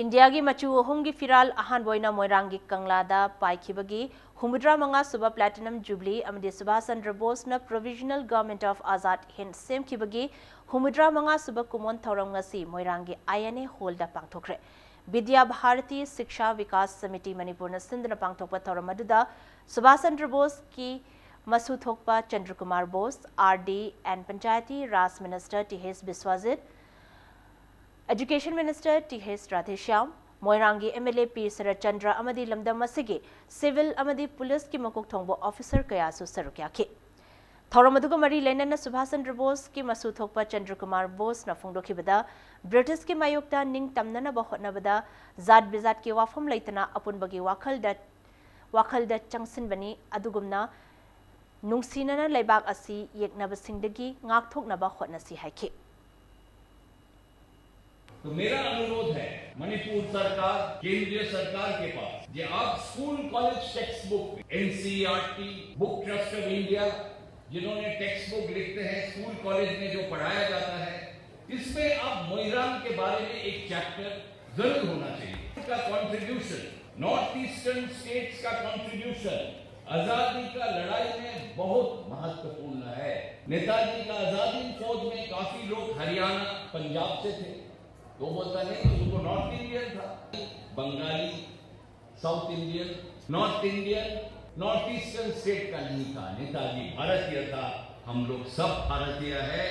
ꯏꯟꯗꯤꯌꯥꯒꯤ ꯃꯆꯨ ꯑꯍꯨꯝꯒꯤ ꯐꯤꯔꯥꯜ ꯑꯍꯥꯟꯕ ꯑꯣꯏꯅ ꯃꯣꯏꯔꯥꯡꯒꯤ ꯀꯪꯂꯥꯗ ꯄꯥꯏꯈꯤꯕꯒꯤ ꯍꯨꯝꯐꯨꯇꯔꯥ ꯃꯉꯥ ꯁꯨꯕ Platinum Jubilee ꯑꯃꯗꯤ ꯁꯨꯚꯥꯁ ꯆꯟꯗ꯭ꯔ ꯕꯣꯁꯅ Provisional Government of Azad Hind ꯁꯦꯝꯈꯤꯕꯒꯤ ꯍꯨꯝꯐꯨꯇꯔꯥ ꯃꯉꯥ ꯁꯨꯕ ꯀꯨꯝꯑꯣꯟ ꯊꯧꯔꯝ ꯉꯁꯤ ꯃꯣꯏꯔꯥꯡꯒꯤ I N A ꯍꯣꯜꯗ ꯄꯥꯡꯊꯣꯛꯈ꯭ꯔꯦ꯫ ꯕꯤꯗ꯭ꯌꯥ ꯚꯥꯔꯇꯤ ꯁꯤꯛꯁꯥ ꯚꯤꯀꯥꯁ ꯁꯃꯤꯇꯤ ꯃꯅꯤꯄꯨꯔꯅ ꯁꯤꯟꯗꯨꯅ ꯄꯥꯡꯊꯣꯛꯄ ꯊꯧꯔꯝ ꯑꯗꯨꯗ ꯁꯨꯚꯥꯁ ꯆꯟꯗ꯭ꯔ ꯕꯣꯁꯀꯤ ꯃꯁꯨ ꯊꯣꯛꯄ ꯆꯟꯗ꯭ꯔꯀꯨꯃꯥꯔ Bose, R D and Panchayati Raj Minister T H Biswajit, Education Minister T H Radheshyam, ꯃꯣꯏꯔꯥꯡꯒꯤ M L A P Saratchandra ꯑꯃꯗꯤ ꯂꯝꯗꯝ ꯑꯁꯤꯒꯤ civil ꯑꯃꯗꯤ police ꯀꯤ ꯃꯀꯣꯛ ꯊꯣꯡꯕ officer ꯀꯌꯥꯁꯨ ꯁꯔꯨꯛ ꯌꯥꯈꯤ꯫ ꯊꯧꯔꯝ ꯑꯗꯨꯒ ꯃꯔꯤ ꯂꯩꯅꯅ ꯁꯨꯚꯥꯁ ꯆꯟꯗ꯭ꯔ ꯕꯣꯁꯀꯤ ꯃꯁꯨ ꯊꯣꯛꯄ ꯆꯟꯗ꯭ꯔꯀꯨꯃꯥꯔ ꯕꯣꯁꯅ ꯐꯣꯡꯗꯣꯛꯈꯤꯕꯗ, British ꯀꯤ ꯃꯥꯌꯣꯛꯇ ꯅꯤꯡꯇꯝꯅꯅꯕ ꯍꯣꯠꯅꯕꯗ ꯖꯥꯠ ꯕꯤꯖꯥꯠꯀꯤ ꯋꯥꯐꯝ ꯂꯩꯇꯅ ꯑꯄꯨꯟꯕꯒꯤ ꯋꯥꯈꯜꯗ, ꯋꯥꯈꯜꯗ ꯆꯪꯁꯤꯟꯕꯅꯤ, ꯑꯗꯨꯒꯨꯝꯅ ꯅꯨꯡꯁꯤꯅꯅ ꯂꯩꯕꯥꯛ ꯑꯁꯤ ꯌꯦꯛꯅꯕꯁꯤꯡꯗꯒꯤ ꯉꯥꯛꯊꯣꯛꯅꯕ ꯍꯣꯠꯅꯁꯤ ꯍꯥꯏꯈꯤ꯫ तो मेरा अनुरोध है मणिपुर सरकार, केंद्रीय सरकार के पास कि आप school college text book, NCERT, book trust of India, जिन्होंने टेक्स्ट बुक लिखते हैं स्कूल कॉलेज में जो पढ़ाया जाता है, इसमें आप मोइरांग के बारे में एक चैप्टर जरूर होना चाहिए। का कॉन्ट्रीब्यूशन, नॉर्थ ईस्टर्न स्टेट्स का कॉन्ट्रीब्यूशन आजादी का लड़ाई में बहुत महत्वपूर्ण है। नेताजी का आजादी फौज में काफी लोग हरियाणा, पंजाब से थे। तो बोलता नहीं, उनको नॉर्थ इंडियन था, Bengali, south Indian, north Indian, north eastern state का नहीं था। नेताजी भारतीय था। हम लोग सब भारतीय है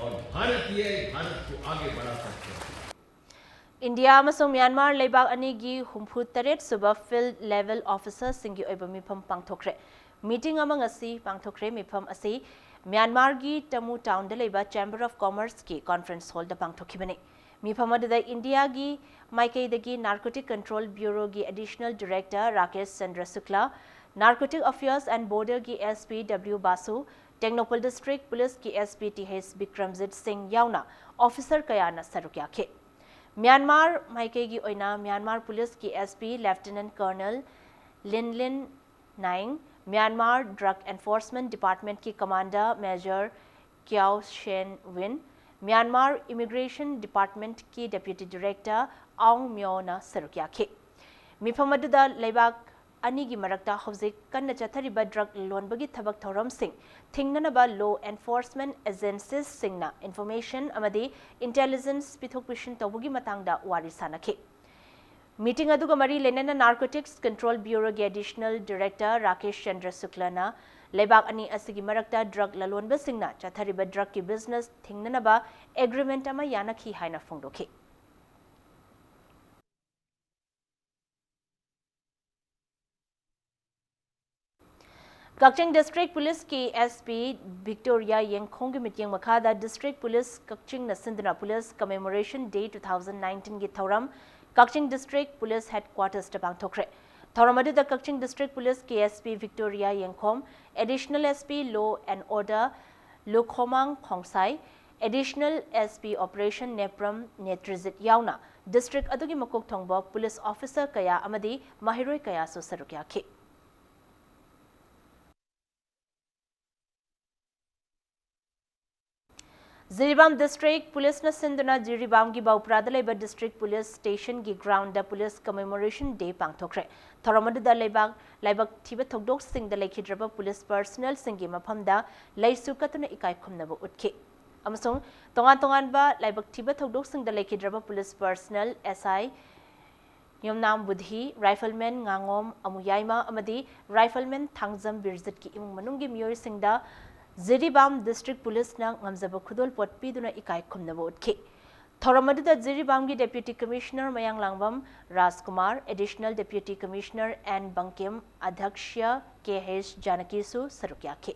और भारतीय भारत को आगे बढ़ा सकते हैं। ꯏꯟꯗꯤꯌꯥ ꯑꯃꯁꯨꯡ ꯃ꯭ꯌꯥꯟꯃꯥꯔ ꯂꯩꯕꯥꯛ ꯑꯅꯤꯒꯤ ꯍꯨꯝꯐꯨ ꯇꯔꯦꯠ ꯁꯨꯕ field level officer ꯁꯤꯡꯒꯤ ꯑꯣꯏꯕ ꯃꯤꯐꯝ ꯄꯥꯡꯊꯣꯛꯈ꯭ꯔꯦ꯫ Meeting ꯑꯃ ꯉꯁꯤ ꯄꯥꯡꯊꯣꯛꯈ꯭ꯔꯦ꯫ ꯃꯤꯐꯝ ꯑꯁꯤ ꯃ꯭ꯌꯥꯟꯃꯥꯔꯒꯤ ꯇꯃꯨ ꯇꯥꯎꯟꯗ ꯂꯩꯕ Chamber of Commerce ꯀꯤ conference hall ꯗ ꯄꯥꯡꯊꯣꯛꯈꯤꯕꯅꯤ꯫ ꯃꯤꯐꯝ ꯑꯗꯨꯗ ꯏꯟꯗꯤꯌꯥꯒꯤ ꯃꯥꯏꯀꯩꯗꯒꯤ Narcotic Control Bureau ꯒꯤ Additional Director Rakesh Chandra Shukla, Narcotic Affairs and Border ꯒꯤ S P W ꯕꯥꯁꯨ, Tengnoupal District Police ꯀꯤ S P T H Bikramjit ꯁꯤꯡ ꯌꯥꯎꯅ officer ꯀꯌꯥꯅ ꯁꯔꯨꯛ ꯌꯥꯈꯤ꯫ ꯃ꯭ꯌꯥꯟꯃꯥꯔ ꯃꯥꯏꯀꯩꯒꯤ ꯑꯣꯏꯅ ꯃ꯭ꯌꯥꯟꯃꯥꯔ Police ꯀꯤ S P Lieutenant Colonel ꯂꯤꯟ ꯂꯤꯟ ꯅꯥꯏꯡ, ꯃ꯭ꯌꯥꯟꯃꯥꯔ Drug Enforcement Department ꯀꯤ Commander Major ꯀ꯭ꯌꯥꯎ ꯁꯦꯟ ꯋꯤꯟ, ꯃ꯭ꯌꯥꯟꯃꯥꯔ Immigration Department ꯀꯤ Deputy Director ꯑꯥꯎꯡ ꯃ꯭ꯌꯣꯅ ꯁꯔꯨꯛ ꯌꯥꯈꯤ꯫ ꯃꯤꯐꯝ ꯑꯗꯨꯗ ꯂꯩꯕꯥꯛ ꯑꯅꯤꯒꯤ ꯃꯔꯛꯇ ꯍꯧꯖꯤꯛ ꯀꯟꯅ ꯆꯠꯊꯔꯤꯕ drug ꯂꯣꯟꯕꯒꯤ ꯊꯕꯛ ꯊꯧꯔꯝꯁꯤꯡ ꯊꯤꯡꯅꯅꯕ law enforcement agencies ꯁꯤꯡꯅ information ꯑꯃꯗꯤ intelligence ꯄꯤꯊꯣꯛ ꯄꯤꯁꯤꯟ ꯇꯧꯕꯒꯤ ꯃꯇꯥꯡꯗ ꯋꯥꯔꯤ ꯁꯥꯅꯈꯤ꯫ Meeting ꯑꯗꯨꯒ ꯃꯔꯤ ꯂꯩꯅꯅ Narcotics Control Bureau ꯒꯤ Additional Director ꯔꯥꯀꯦꯁ ꯆꯟꯗ꯭ꯔ ꯁꯨꯛꯂꯅ ꯂꯩꯕꯥꯛ ꯑꯅꯤ ꯑꯁꯤꯒꯤ ꯃꯔꯛꯇ drug ꯂꯂꯣꯟꯕꯁꯤꯡꯅ ꯆꯠꯊꯔꯤꯕ drug ꯀꯤ business ꯊꯤꯡꯅꯅꯕ agreement ꯑꯃ ꯌꯥꯅꯈꯤ ꯍꯥꯏꯅ ꯐꯣꯡꯗꯣꯛꯈꯤ꯫ ꯀꯛꯆꯤꯡ District Police ꯀꯤ S P Victoria ꯌꯦꯡꯈꯣꯝꯒꯤ ꯃꯤꯠꯌꯦꯡ ꯃꯈꯥꯗ District Police ꯀꯛꯆꯤꯡꯅ ꯁꯤꯟꯗꯨꯅ Police Commemoration Day two thousand nineteen ꯒꯤ ꯊꯧꯔꯝ ꯀꯛꯆꯤꯡ District Police Headquarters ꯇ ꯄꯥꯡꯊꯣꯛꯈ꯭ꯔꯦ꯫ ꯊꯧꯔꯝ ꯑꯗꯨꯗ ꯀꯛꯆꯤꯡ District Police ꯀꯤ S P Victoria ꯌꯦꯡꯈꯣꯝ, Additional S P Law and Order ꯂꯨꯈꯣꯃꯥꯡ ꯈꯣꯡꯁꯥꯏ, Additional S P Operation Nepram ꯅꯦꯇ꯭ꯔꯤꯖꯤꯠ ꯌꯥꯎꯅ district ꯑꯗꯨꯒꯤ ꯃꯀꯣꯛ ꯊꯣꯡꯕ police officer ꯀꯌꯥ ꯑꯃꯗꯤ ꯃꯍꯩꯔꯣꯏ ꯀꯌꯥꯁꯨ ꯁꯔꯨꯛ ꯌꯥꯈꯤ꯫ ꯖꯤꯔꯤꯕꯥꯝ District Police ꯅ ꯁꯤꯟꯗꯨꯅ ꯖꯤꯔꯤꯕꯥꯝꯒꯤ ꯕꯧꯄ꯭ꯔꯥꯗ ꯂꯩꯕ District Police Station ꯒꯤ ground ꯗ Police Commemoration Day ꯄꯥꯡꯊꯣꯛꯈ꯭ꯔꯦ꯫ ꯊꯧꯔꯝ ꯑꯗꯨꯗ ꯂꯩꯕꯥꯛ, ꯂꯥꯏꯕꯛ ꯊꯤꯕ ꯊꯧꯗꯣꯛꯁꯤꯡꯗ ꯂꯩꯈꯤꯗ꯭ꯔꯕ police personnel ꯁꯤꯡꯒꯤ ꯃꯐꯝꯗ ꯂꯩꯁꯨ ꯀꯠꯇꯨꯅ ꯏꯀꯥꯏ ꯈꯨꯝꯅꯕ ꯎꯠꯈꯤ꯫ ꯑꯃꯁꯨꯡ ꯇꯣꯉꯥꯟ ꯇꯣꯉꯥꯟꯕ ꯂꯥꯏꯕꯛ ꯊꯤꯕ ꯊꯧꯗꯣꯛꯁꯤꯡꯗ ꯂꯩꯈꯤꯗ꯭ꯔꯕ police personnel S I Yumnam ꯕꯨꯙꯤ, Rifleman ꯉꯥꯉꯣꯝ ꯑꯃꯨꯌꯥꯏꯃ ꯑꯃꯗꯤ Rifleman ꯊꯥꯡꯖꯝ ꯕꯤꯔꯖꯤꯠꯀꯤ ꯏꯃꯨꯡ ꯃꯅꯨꯡꯒꯤ ꯃꯤꯑꯣꯏꯁꯤꯡꯗ ꯖꯤꯔꯤꯕꯥꯝ District Police ꯅ ꯉꯝꯖꯕ ꯈꯨꯗꯣꯜꯄꯣꯠ ꯄꯤꯗꯨꯅ ꯏꯀꯥꯏ ꯈꯨꯝꯅꯕ ꯎꯠꯈꯤ꯫ ꯊꯧꯔꯝ ꯑꯗꯨꯗ ꯖꯤꯔꯤꯕꯥꯝꯒꯤ Deputy Commissioner ꯃꯌꯥꯡꯂꯥꯡꯕꯝ ꯔꯥꯖꯀꯨꯃꯥꯔ, Additional Deputy Commissioner N Bangkim, ꯑꯗ꯭ꯌꯛꯁ ꯀꯦ ꯑꯩꯆ ꯖꯥꯅꯀꯤꯁꯨ ꯁꯔꯨꯛ ꯌꯥꯈꯤ꯫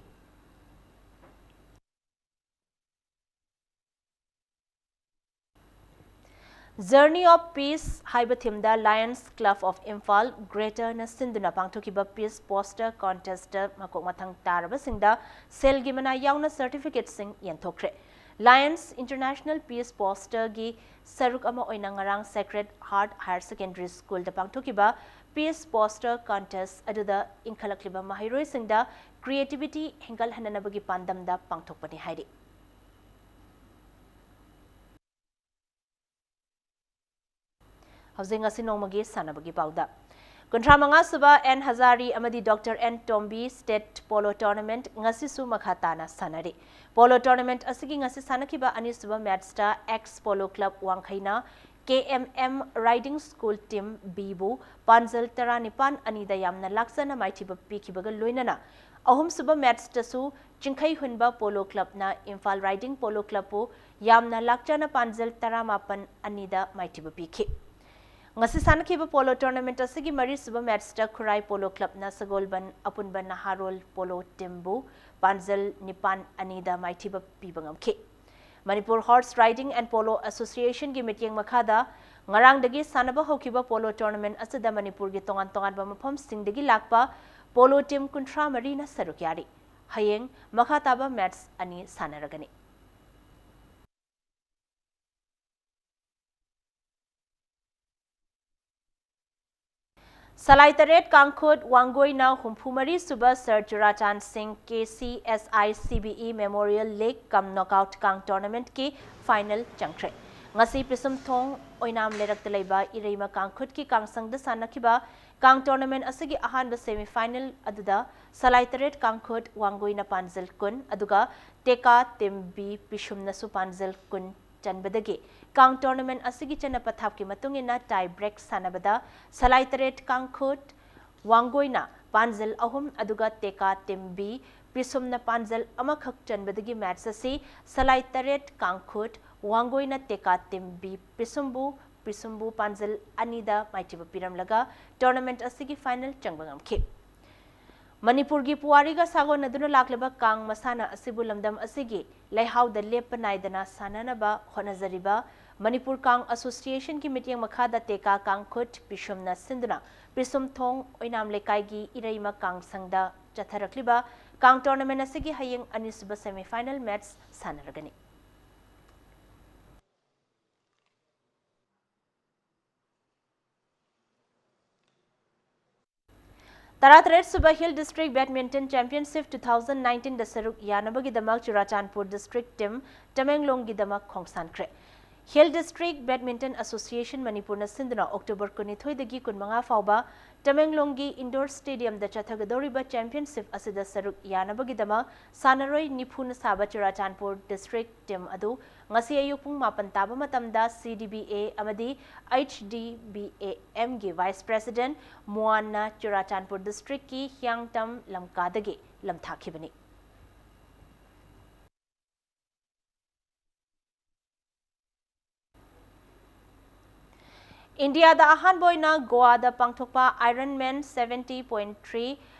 Journey of Peace ꯍꯥꯏꯕ theme the Lions Club of Imphal Greater ꯅ ꯁꯤꯟꯗꯨꯅ ꯄꯥꯡꯊꯣꯛꯈꯤꯕ Peace Poster Contest ꯇ ꯃꯀꯣꯛ ꯃꯊꯪ ꯇꯥꯔꯕꯁꯤꯡꯗ ꯁꯦꯜꯒꯤ ꯃꯅꯥ ꯌꯥꯎꯅ certificate ꯁꯤꯡ ꯌꯦꯟꯊꯣꯛꯈ꯭ꯔꯦ꯫ Lions International Peace Poster ꯒꯤ ꯁꯔꯨꯛ ꯑꯃ ꯑꯣꯏꯅ ꯉꯔꯥꯡ Sacred Heart Higher Secondary School ꯗ ꯄꯥꯡꯊꯣꯛꯈꯤꯕ Peace Poster Contest ꯑꯗꯨꯗ ꯏꯟꯈꯠꯂꯛꯂꯤꯕ ꯃꯍꯩꯔꯣꯏꯁꯤꯡꯗ creativity ꯍꯦꯟꯒꯠꯍꯟꯅꯅꯕꯒꯤ ꯄꯥꯟꯗꯝꯗ ꯄꯥꯡꯊꯣꯛꯄꯅꯤ ꯍꯥꯏꯔꯤ꯫ ꯍꯧꯖꯤꯛ ꯉꯁꯤ ꯅꯣꯡꯃꯒꯤ ꯁꯥꯟꯅꯕꯒꯤ ꯄꯥꯎꯗ꯫ ꯀꯨꯟꯊ꯭ꯔꯥ ꯃꯉꯥ ꯁꯨꯕ ꯑꯦꯟ ꯍꯖꯥꯔꯤ ꯑꯃꯗꯤ doctor N Tombi State Polo Tournament ꯉꯁꯤꯁꯨ ꯃꯈꯥ ꯇꯥꯅ ꯁꯥꯟꯅꯔꯤ꯫ Polo Tournament ꯑꯁꯤꯒꯤ ꯉꯁꯤ ꯁꯥꯟꯅꯈꯤꯕ ꯑꯅꯤꯁꯨꯕ match ꯇ Ex Polo Club ꯋꯥꯡꯈꯩꯅ K M M Riding School Team B ꯕꯨ ꯄꯥꯟꯖꯜ ꯇꯔꯥꯅꯤꯄꯥꯟ ꯑꯅꯤꯗ ꯌꯥꯝꯅ ꯂꯥꯛꯆꯅ ꯃꯥꯏꯊꯤꯕ ꯄꯤꯈꯤꯕꯒ ꯂꯣꯏꯅꯅ, ꯑꯍꯨꯝꯁꯨꯕ match ꯇꯁꯨ ꯆꯤꯡꯈꯩ ꯍꯨꯟꯕ Polo Club ꯅ ꯏꯝꯐꯥꯜ Riding Polo Club ꯄꯨ ꯌꯥꯝꯅ ꯂꯥꯛꯆꯅ ꯄꯥꯟꯖꯜ ꯇꯔꯥꯃꯥꯄꯟ ꯑꯅꯤꯗ ꯃꯥꯏꯊꯤꯕ ꯄꯤꯈꯤ꯫ ꯉꯁꯤ ꯁꯥꯟꯅꯈꯤꯕ Polo Tournament ꯑꯁꯤꯒꯤ ꯃꯔꯤꯁꯨꯕ match ꯇ ꯈꯨꯔꯥꯏ Polo Club ꯅ ꯁꯒꯣꯜꯕꯟ ꯑꯄꯨꯟꯕ ꯅꯍꯥꯔꯣꯜ Polo Team ꯕꯨ ꯄꯥꯟꯖꯜ ꯅꯤꯄꯥꯟ ꯑꯅꯤꯗ ꯃꯥꯏꯊꯤꯕ ꯄꯤꯕ ꯉꯝꯈꯤ꯫ Manipur Horse Riding and Polo Association ꯒꯤ ꯃꯤꯠꯌꯦꯡ ꯃꯈꯥꯗ ꯉꯔꯥꯡꯗꯒꯤ ꯁꯥꯟꯅꯕ ꯍꯧꯈꯤꯕ Polo Tournament ꯑꯁꯤꯗ ꯃꯅꯤꯄꯨꯔꯒꯤ ꯇꯣꯉꯥꯟ ꯇꯣꯉꯥꯟꯕ ꯃꯐꯝꯁꯤꯡꯗꯒꯤ ꯂꯥꯛꯄ Polo Team ꯀꯨꯟꯊ꯭ꯔꯥ ꯃꯔꯤꯅ ꯁꯔꯨꯛ ꯌꯥꯔꯤ꯫ ꯍꯌꯦꯡ ꯃꯈꯥ ꯇꯥꯕ match ꯑꯅꯤ ꯁꯥꯟꯅꯔꯒꯅꯤ꯫ ꯁꯂꯥꯏ ꯇꯔꯦꯠ ꯀꯥꯡꯈꯨꯠ ꯋꯥꯡꯒꯣꯏꯅ ꯍꯨꯝꯐꯨ ꯃꯔꯤ ꯁꯨꯕ Sir ꯆꯨꯔꯥꯆꯥꯟ ꯁꯤꯡ K C S I C B E Memorial League cum Knockout ꯀꯥꯡ Tournament ꯀꯤ final ꯆꯪꯈ꯭ꯔꯦ꯫ ꯉꯁꯤ ꯄꯤꯁꯨꯝꯊꯣꯡ ꯑꯣꯏꯅꯥꯝ ꯂꯩꯔꯛꯇ ꯂꯩꯕ ꯏꯔꯩꯃ ꯀꯥꯡꯈꯨꯠꯀꯤ ꯀꯥꯡꯁꯪꯗ ꯁꯥꯟꯅꯈꯤꯕ ꯀꯥꯡ Tournament ꯑꯁꯤꯒꯤ ꯑꯍꯥꯟꯕ semi final ꯑꯗꯨꯗ ꯁꯂꯥꯏ ꯇꯔꯦꯠ ꯀꯥꯡꯈꯨꯠ ꯋꯥꯡꯒꯣꯏꯅ ꯄꯥꯟꯖꯜ ꯀꯨꯟ, ꯑꯗꯨꯒ ꯇꯦꯀꯥ Team B ꯄꯤꯁꯨꯝꯅꯁꯨ ꯄꯥꯟꯖꯜ ꯀꯨꯟ ꯆꯟꯕꯗꯒꯤ ꯀꯥꯡ Tournament ꯑꯁꯤꯒꯤ ꯆꯠꯅ ꯄꯊꯥꯞꯀꯤ ꯃꯇꯨꯡ ꯏꯟꯅ tie break ꯁꯥꯟꯅꯕꯗ ꯁꯂꯥꯏ ꯇꯔꯦꯠ ꯀꯥꯡꯈꯨꯠ ꯋꯥꯡꯒꯣꯏꯅ ꯄꯥꯟꯖꯜ ꯑꯍꯨꯝ ꯑꯗꯨꯒ ꯇꯦꯀꯥ Team B ꯄꯤꯁꯨꯝꯅ ꯄꯥꯟꯖꯜ ꯑꯃꯈꯛ ꯆꯟꯕꯗꯒꯤ match ꯑꯁꯤ ꯁꯂꯥꯏ ꯇꯔꯦꯠ ꯀꯥꯡꯈꯨꯠ ꯋꯥꯡꯒꯣꯏꯅ ꯇꯦꯀꯥ team B ꯄꯤꯁꯨꯝꯕꯨ, ꯄꯤꯁꯨꯝꯕꯨ ꯄꯥꯟꯖꯜ ꯑꯅꯤꯗ ꯃꯥꯏꯊꯤꯕ ꯄꯤꯔꯝꯂꯒ tournament ꯑꯁꯤꯒꯤ final ꯆꯪꯕ ꯉꯝꯈꯤ꯫ ꯃꯅꯤꯄꯨꯔꯒꯤ ꯄꯨꯋꯥꯔꯤꯒ ꯁꯥꯒꯣꯟꯅꯗꯨꯅ ꯂꯥꯛꯂꯤꯕ ꯀꯥꯡ ꯃꯁꯥꯟꯅ ꯑꯁꯤꯕꯨ ꯂꯝꯗꯝ ꯑꯁꯤꯒꯤ ꯂꯩꯍꯥꯎꯗ ꯂꯦꯞꯄ ꯅꯥꯏꯗꯅ ꯁꯥꯟꯅꯅꯕ ꯍꯣꯠꯅꯖꯔꯤꯕ ꯃꯅꯤꯄꯨꯔ ꯀꯥꯡ Association ꯒꯤ ꯃꯤꯠꯌꯦꯡ ꯃꯈꯥꯗ ꯇꯦꯀꯥ ꯀꯥꯡ ꯈꯨꯠ ꯄꯤꯁꯨꯝꯅ ꯁꯤꯟꯗꯨꯅ ꯄꯤꯁꯨꯝꯊꯣꯡ ꯑꯣꯏꯅꯥꯝ ꯂꯩꯀꯥꯏꯒꯤ ꯏꯔꯩꯃ ꯀꯥꯡ ꯁꯪꯗ ꯆꯠꯊꯔꯛꯂꯤꯕ ꯀꯥꯡ tournament ꯑꯁꯤꯒꯤ ꯍꯌꯦꯡ ꯑꯅꯤꯁꯨꯕ semi final match ꯁꯥꯟꯅꯔꯒꯅꯤ꯫ ꯇꯔꯥꯇꯔꯦꯠ ꯁꯨꯕ Hill District Badminton Championship two thousand nineteen ꯗ ꯁꯔꯨꯛ ꯌꯥꯅꯕꯒꯤꯗꯃꯛ Churachandpur district team ꯇꯃꯦꯡꯂꯣꯡꯒꯤꯗꯃꯛ ꯈꯣꯡꯁꯥꯟꯈ꯭ꯔꯦ꯫ Hill District Badminton Association ꯃꯅꯤꯄꯨꯔꯅ ꯁꯤꯟꯗꯨꯅ October ꯀꯨꯟꯅꯤꯊꯣꯏꯗꯒꯤ ꯀꯨꯟꯃꯉꯥ ꯐꯥꯎꯕ ꯇꯃꯦꯡꯂꯣꯡꯒꯤ indoor stadium ꯗ ꯆꯠꯊꯒꯗꯧꯔꯤꯕ championship ꯑꯁꯤꯗ ꯁꯔꯨꯛ ꯌꯥꯅꯕꯒꯤꯗꯃꯛ ꯁꯥꯟꯅꯔꯣꯏ ꯅꯤꯐꯨꯅ ꯁꯥꯕ ꯆꯨꯔꯥꯆꯥꯟꯄꯨꯔ district team ꯑꯗꯨ ꯉꯁꯤ ꯑꯌꯨꯛ ꯄꯨꯡ ꯃꯥꯄꯟ ꯇꯥꯕ ꯃꯇꯝꯗ C D B A ꯑꯃꯗꯤ H D B A M ꯒꯤ vice president ꯃꯨꯑꯥꯟꯅ ꯆꯨꯔꯥꯆꯥꯟꯄꯨꯔ district ꯀꯤ ꯍꯤꯌꯥꯡꯇꯝ ꯂꯝꯀꯥꯗꯒꯤ ꯂꯝꯊꯥꯈꯤꯕꯅꯤ꯫ ꯏꯟꯗꯤꯌꯥꯗ ꯑꯍꯥꯟꯕ ꯑꯣꯏꯅ ꯒꯣꯋꯥꯗ ꯄꯥꯡꯊꯣꯛꯄ Ironman seventy point three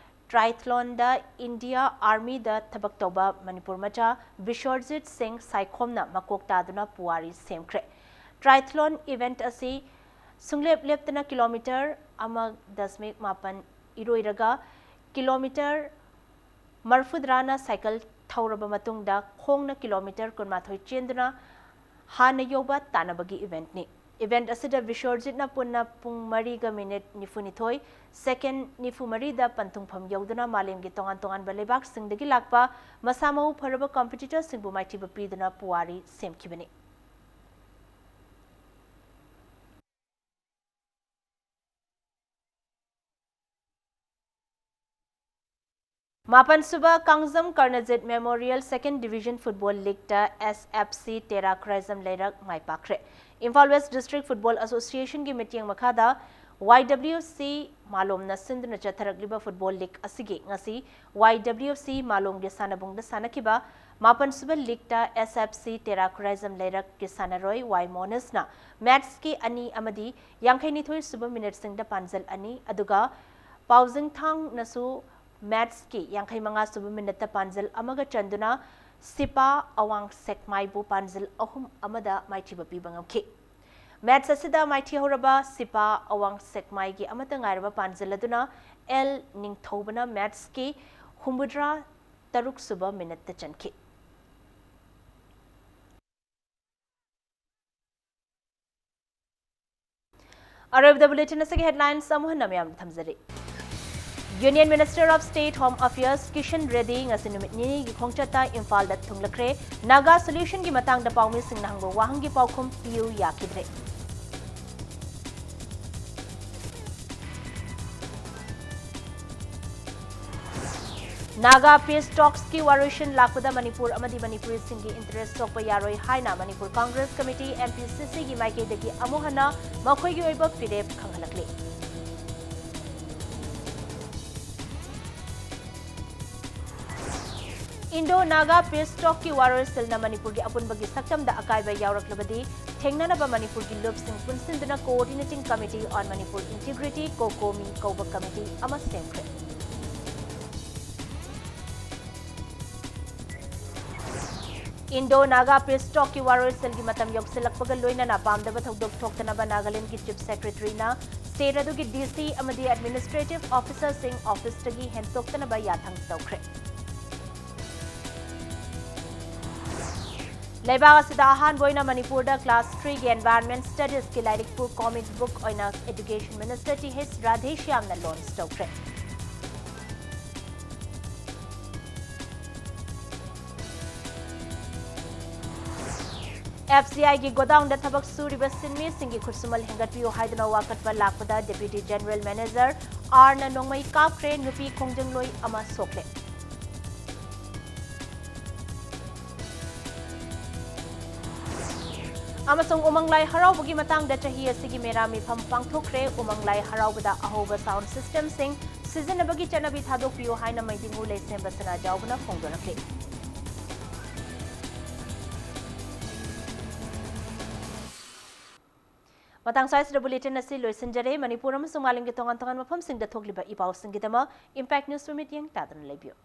triathlon ꯗ India Army ꯗ ꯊꯕꯛ ꯇꯧꯕ ꯃꯅꯤꯄꯨꯔ ꯃꯆꯥ ꯕꯤꯁ꯭ꯋꯔꯖꯤꯠ ꯁꯤꯡ ꯁꯥꯏꯈꯣꯝꯅ ꯃꯀꯣꯛ ꯇꯥꯗꯨꯅ ꯄꯨꯋꯥꯔꯤ ꯁꯦꯝꯈ꯭ꯔꯦ꯫ Triathlon event ꯑꯁꯤ ꯁꯨꯡꯂꯦꯞ ꯂꯦꯞꯇꯅ kilometre ꯑꯃ ꯗꯁꯃꯤꯛ ꯃꯥꯄꯟ ꯏꯔꯣꯏꯔꯒ kilometre ꯃꯔꯐꯨꯇꯔꯥꯅ cycle ꯊꯧꯔꯕ ꯃꯇꯨꯡꯗ ꯈꯣꯡꯅ kilometre ꯀꯨꯟꯃꯥꯊꯣꯏ ꯆꯦꯟꯗꯨꯅ ꯍꯥꯟꯅ ꯌꯧꯕ ꯇꯥꯟꯅꯕꯒꯤ event ꯅꯤ꯫ Event ꯑꯁꯤꯗ ꯕꯤꯁ꯭ꯋꯔꯖꯤꯠꯅ ꯄꯨꯟꯅ ꯄꯨꯡ ꯃꯔꯤꯒ minute ꯅꯤꯐꯨꯅꯤꯊꯣꯏ second ꯅꯤꯐꯨꯃꯔꯤꯗ ꯄꯟꯊꯨꯡꯐꯝ ꯌꯧꯗꯨꯅ ꯃꯥꯂꯦꯝꯒꯤ ꯇꯣꯉꯥꯟ ꯇꯣꯉꯥꯟꯕ ꯂꯩꯕꯥꯛꯁꯤꯡꯗꯒꯤ ꯂꯥꯛꯄ ꯃꯁꯥ ꯃꯎ ꯐꯔꯕ competitor ꯁꯤꯡꯕꯨ ꯃꯥꯏꯊꯤꯕ ꯄꯤꯗꯨꯅ ꯄꯨꯋꯥꯔꯤ ꯁꯦꯝꯈꯤꯕꯅꯤ꯫ ꯃꯥꯄꯟꯁꯨꯕ ꯀꯥꯡꯖꯝ ꯀꯔꯅꯖꯤꯠ Memorial Second Division Football League ꯇ S F C ꯇꯦꯔꯥ ꯈꯨꯔꯥꯏꯖꯝ ꯂꯩꯔꯛ ꯃꯥꯏ ꯄꯥꯛꯈ꯭ꯔꯦ꯫ Imphal West District Football Association ꯒꯤ ꯃꯤꯠꯌꯦꯡ ꯃꯈꯥꯗ ꯋꯥꯏ ꯗꯕ꯭ꯂꯤꯌꯨ ꯁꯤ ꯃꯥꯂꯣꯝꯅ ꯁꯤꯟꯗꯨꯅ ꯆꯠꯊꯔꯛꯂꯤꯕ ꯐꯨꯠꯕꯣꯜ ꯂꯤꯒ ꯑꯁꯤꯒꯤ ꯉꯁꯤ ꯋꯥꯏ ꯗꯕ꯭ꯂꯤꯌꯨ ꯁꯤ ꯃꯥꯂꯣꯝꯒꯤ ꯁꯥꯟꯅꯕꯨꯡꯗ ꯁꯥꯟꯅꯈꯤꯕ ꯃꯥꯄꯟ ꯁꯨꯕ ꯂꯤꯒꯇ ꯑꯦꯁ ꯑꯦꯐ ꯁꯤ ꯇꯦꯔꯥ ꯈꯨꯔꯥꯏꯖꯝ ꯂꯩꯔꯛꯀꯤ ꯁꯥꯟꯅꯔꯣꯏ ꯋꯥꯏ ꯃꯣꯅꯤꯁꯅ ꯃꯦꯠꯁꯀꯤ ꯑꯅꯤ ꯑꯃꯗꯤ ꯌꯥꯡꯈꯩꯅꯤꯊꯣꯏ ꯁꯨꯕ ꯃꯤꯅꯤꯠꯁꯤꯡꯗ ꯄꯥꯟꯖꯜ ꯑꯅꯤ, ꯑꯗꯨꯒ ꯄꯥꯎꯖꯤꯡꯊꯥꯡꯅꯁꯨ ꯃꯦꯠꯁꯀꯤ ꯌꯥꯡꯈꯩ ꯃꯉꯥ ꯁꯨꯕ ꯃꯤꯅꯤꯠꯇ ꯄꯥꯟꯖꯜ ꯑꯃꯒ ꯆꯟꯗꯨꯅ ꯁꯤꯄꯥ ꯑꯋꯥꯡ ꯁꯦꯛꯃꯥꯏꯕꯨ ꯄꯥꯟꯖꯜ ꯑꯍꯨꯝ ꯑꯃꯗ ꯃꯥꯏꯊꯤꯕ ꯄꯤꯕ ꯉꯝꯈꯤ꯫ ꯃꯦꯠꯁ ꯑꯁꯤꯗ ꯃꯥꯏꯊꯤꯍꯧꯔꯕ ꯁꯤꯄꯥ ꯑꯋꯥꯡ ꯁꯦꯛꯃꯥꯏꯒꯤ ꯑꯃꯠꯇ ꯉꯥꯏꯔꯕ ꯄꯥꯟꯖꯜ ꯑꯗꯨꯅ ꯑꯦꯜ ꯅꯤꯡꯊꯧꯕꯅ ꯃꯦꯠꯁꯀꯤ ꯍꯨꯝꯐꯨꯇꯔꯥ ꯇꯔꯨꯛ ꯁꯨꯕ ꯃꯤꯅꯠꯇ ꯆꯟꯈꯤ꯫ ꯑꯔꯣꯏꯕꯗ ꯕꯨꯂꯦꯇꯤꯟ ꯑꯁꯤꯒꯤ ꯍꯦꯗꯂꯥꯏꯟꯁ ꯑꯃꯨꯛ ꯍꯟꯅ ꯃꯌꯥꯝꯗ ꯊꯝꯖꯔꯤ꯫ Union Minister of State Home Affairs Kishan Reddy ꯉꯁꯤ ꯅꯨꯃꯤꯠ ꯅꯤꯅꯤꯒꯤ ꯈꯣꯡꯆꯠꯇ ꯏꯝꯐꯥꯜꯗ ꯊꯨꯡꯂꯈ꯭ꯔꯦ꯫ ꯅꯥꯒꯥ ꯁꯣꯂ꯭ꯌꯨꯁꯟꯒꯤ ꯃꯇꯥꯡꯗ ꯄꯥꯎꯃꯤꯁꯤꯡꯅ ꯍꯪꯕ ꯋꯥꯍꯪꯒꯤ ꯄꯥꯎꯈꯨꯝ ꯄꯤꯌꯨ ꯌꯥꯈꯤꯗ꯭ꯔꯦ꯫ ꯅꯥꯒꯥ ꯄꯤꯁ ꯇꯣꯛꯁꯀꯤ ꯋꯥꯔꯣꯏꯁꯤꯟ ꯂꯥꯛꯄꯗ ꯃꯅꯤꯄꯨꯔ ꯑꯃꯗꯤ ꯃꯅꯤꯄꯨꯔꯤꯁꯤꯡꯒꯤ ꯏꯟꯇꯔꯦꯁ ꯁꯣꯛꯄ ꯌꯥꯔꯣꯏ ꯍꯥꯏꯅ Manipur Congress committee, M P ꯁꯤ ꯁꯤꯒꯤ ꯃꯥꯏꯀꯩꯗꯒꯤ ꯑꯃꯨꯛ ꯍꯟꯅ ꯃꯈꯣꯏꯒꯤ ꯑꯣꯏꯕ ꯐꯤꯔꯦꯞ ꯈꯪꯍꯜꯂꯛꯂꯤ꯫ ꯏꯟꯗꯣ ꯅꯥꯒꯥ ꯄꯤꯁ ꯇꯣꯛꯀꯤ ꯋꯥꯔꯣꯏꯁꯤꯜꯅ ꯃꯅꯤꯄꯨꯔꯒꯤ ꯑꯄꯨꯟꯕꯒꯤ ꯁꯛꯇꯝꯗ ꯑꯀꯥꯏꯕ ꯌꯥꯎꯔꯛꯂꯕꯗꯤ ꯊꯦꯡꯅꯅꯕ ꯃꯅꯤꯄꯨꯔꯒꯤ ꯂꯨꯞꯁꯤꯡ ꯄꯨꯟꯁꯤꯟꯗꯨꯅ Coordinating Committee on Manipur Integrity, ꯀꯣꯀꯣꯃꯤ ꯀꯧꯕ ꯀꯃꯤꯇꯤ ꯑꯃ ꯁꯦꯝꯈ꯭ꯔꯦ꯫ ꯏꯟꯗꯣ ꯅꯥꯒꯥ ꯄꯤꯁ ꯇꯣꯛꯀꯤ ꯋꯥꯔꯣꯏꯁꯤꯜꯒꯤ ꯃꯇꯝ ꯌꯧꯁꯤꯜꯂꯛꯄꯒ ꯂꯣꯏꯅꯅ ꯄꯥꯝꯗꯕ ꯊꯧꯗꯣꯛ ꯊꯣꯛꯇꯅꯕ ꯅꯥꯒꯥꯂꯦꯟꯗꯒꯤ ꯆꯤꯐ ꯁꯦꯀ꯭ꯔꯦꯇꯔꯤꯅ ꯁ꯭ꯇꯦꯠ ꯑꯗꯨꯒꯤ ꯗꯤ ꯁꯤ ꯑꯃꯗꯤ ꯑꯦꯗꯃꯤꯅꯤꯁꯇ꯭ꯔꯦꯇꯤꯚ ꯑꯣꯐꯤꯁꯔꯁꯤꯡ ꯑꯣꯐꯤꯁꯇꯒꯤ ꯍꯦꯟꯇꯣꯛꯇꯅꯕ ꯌꯥꯊꯪ ꯇꯧꯈ꯭ꯔꯦ꯫ ꯂꯩꯕꯥꯛ ꯑꯁꯤꯗ ꯑꯍꯥꯟꯕ ꯑꯣꯏꯅ ꯃꯅꯤꯄꯨꯔꯗ ꯀ꯭ꯂꯥꯁ ꯊ꯭ꯔꯤꯒꯤ ꯑꯦꯟꯚꯥꯏꯔꯟꯃꯦꯟꯠ ꯁ꯭ꯇꯗꯤꯁꯀꯤ ꯂꯥꯏꯔꯤꯛꯄꯨ ꯀꯣꯃꯤꯛ ꯕꯨꯛ ꯑꯣꯏꯅ ꯑꯦꯖꯨꯀꯦꯁꯟ ꯃꯤꯅꯤꯁꯇꯔ ꯇꯤ ꯍꯩꯆ ꯔꯥꯙꯦꯁ꯭ꯌꯥꯝꯅ ꯂꯣꯟꯆ ꯇꯧꯈ꯭ꯔꯦ꯫ ꯑꯦꯐ ꯁꯤ ꯑꯥꯏꯒꯤ ꯒꯣꯗꯥꯎꯟꯗ ꯊꯕꯛ ꯁꯨꯔꯤꯕ ꯁꯤꯟꯃꯤꯁꯤꯡꯒꯤ ꯈꯨꯠꯁꯨꯃꯟ ꯍꯦꯟꯒꯠꯄꯤꯌꯨ ꯍꯥꯏꯗꯨꯅ ꯋꯥꯀꯠꯄ ꯂꯥꯛꯄꯗ ꯗꯦꯄ꯭ꯌꯨꯇꯤ ꯖꯦꯅꯔꯦꯜ ꯃꯦꯅꯦꯖꯔ ꯑꯥꯔꯅ ꯅꯣꯡꯃꯩ ꯀꯥꯞꯈ꯭ꯔꯦ, ꯅꯨꯄꯤ ꯈꯣꯡꯖꯪꯂꯣꯏ ꯑꯃ ꯁꯣꯛꯂꯦ꯫ ꯑꯃꯁꯨꯡ ꯎꯃꯪ ꯂꯥꯏ ꯍꯔꯥꯎꯕꯒꯤ ꯃꯇꯥꯡꯗ ꯆꯍꯤ ꯑꯁꯤꯒꯤ ꯃꯦꯔꯥ ꯃꯤꯐꯝ ꯄꯥꯡꯊꯣꯛꯈ꯭ꯔꯦ꯫ ꯎꯃꯪ ꯂꯥꯏ ꯍꯔꯥꯎꯕꯗ ꯑꯍꯧꯕ sound system ꯁꯤꯡ ꯁꯤꯖꯤꯟꯅꯕꯒꯤ ꯆꯠꯅꯕꯤ ꯊꯥꯗꯣꯛꯄꯤꯌꯨ ꯍꯥꯏꯅ ꯃꯩꯗꯤꯡꯉꯨ ꯂꯩꯁꯦꯝꯕ ꯁꯅꯥꯖꯥꯎꯕꯅ ꯐꯣꯡꯗꯣꯔꯛꯂꯤ꯫ ꯃꯇꯥꯡ ꯁ꯭ꯋꯥꯏꯁꯤꯗ bulletin ꯑꯁꯤ ꯂꯣꯏꯁꯤꯟꯖꯔꯦ꯫ ꯃꯅꯤꯄꯨꯔ ꯑꯃꯁꯨꯡ ꯃꯥꯂꯦꯝꯒꯤ ꯇꯣꯉꯥꯟ ꯇꯣꯉꯥꯟꯕ ꯃꯐꯝꯁꯤꯡꯗ ꯊꯣꯛꯂꯤꯕ ꯏ ꯄꯥꯎꯁꯤꯡꯒꯤꯗꯃꯛ Impact News ꯃꯤꯠꯌꯦꯡ ꯇꯥꯗꯨꯅ ꯂꯩꯕꯤꯌꯨ꯫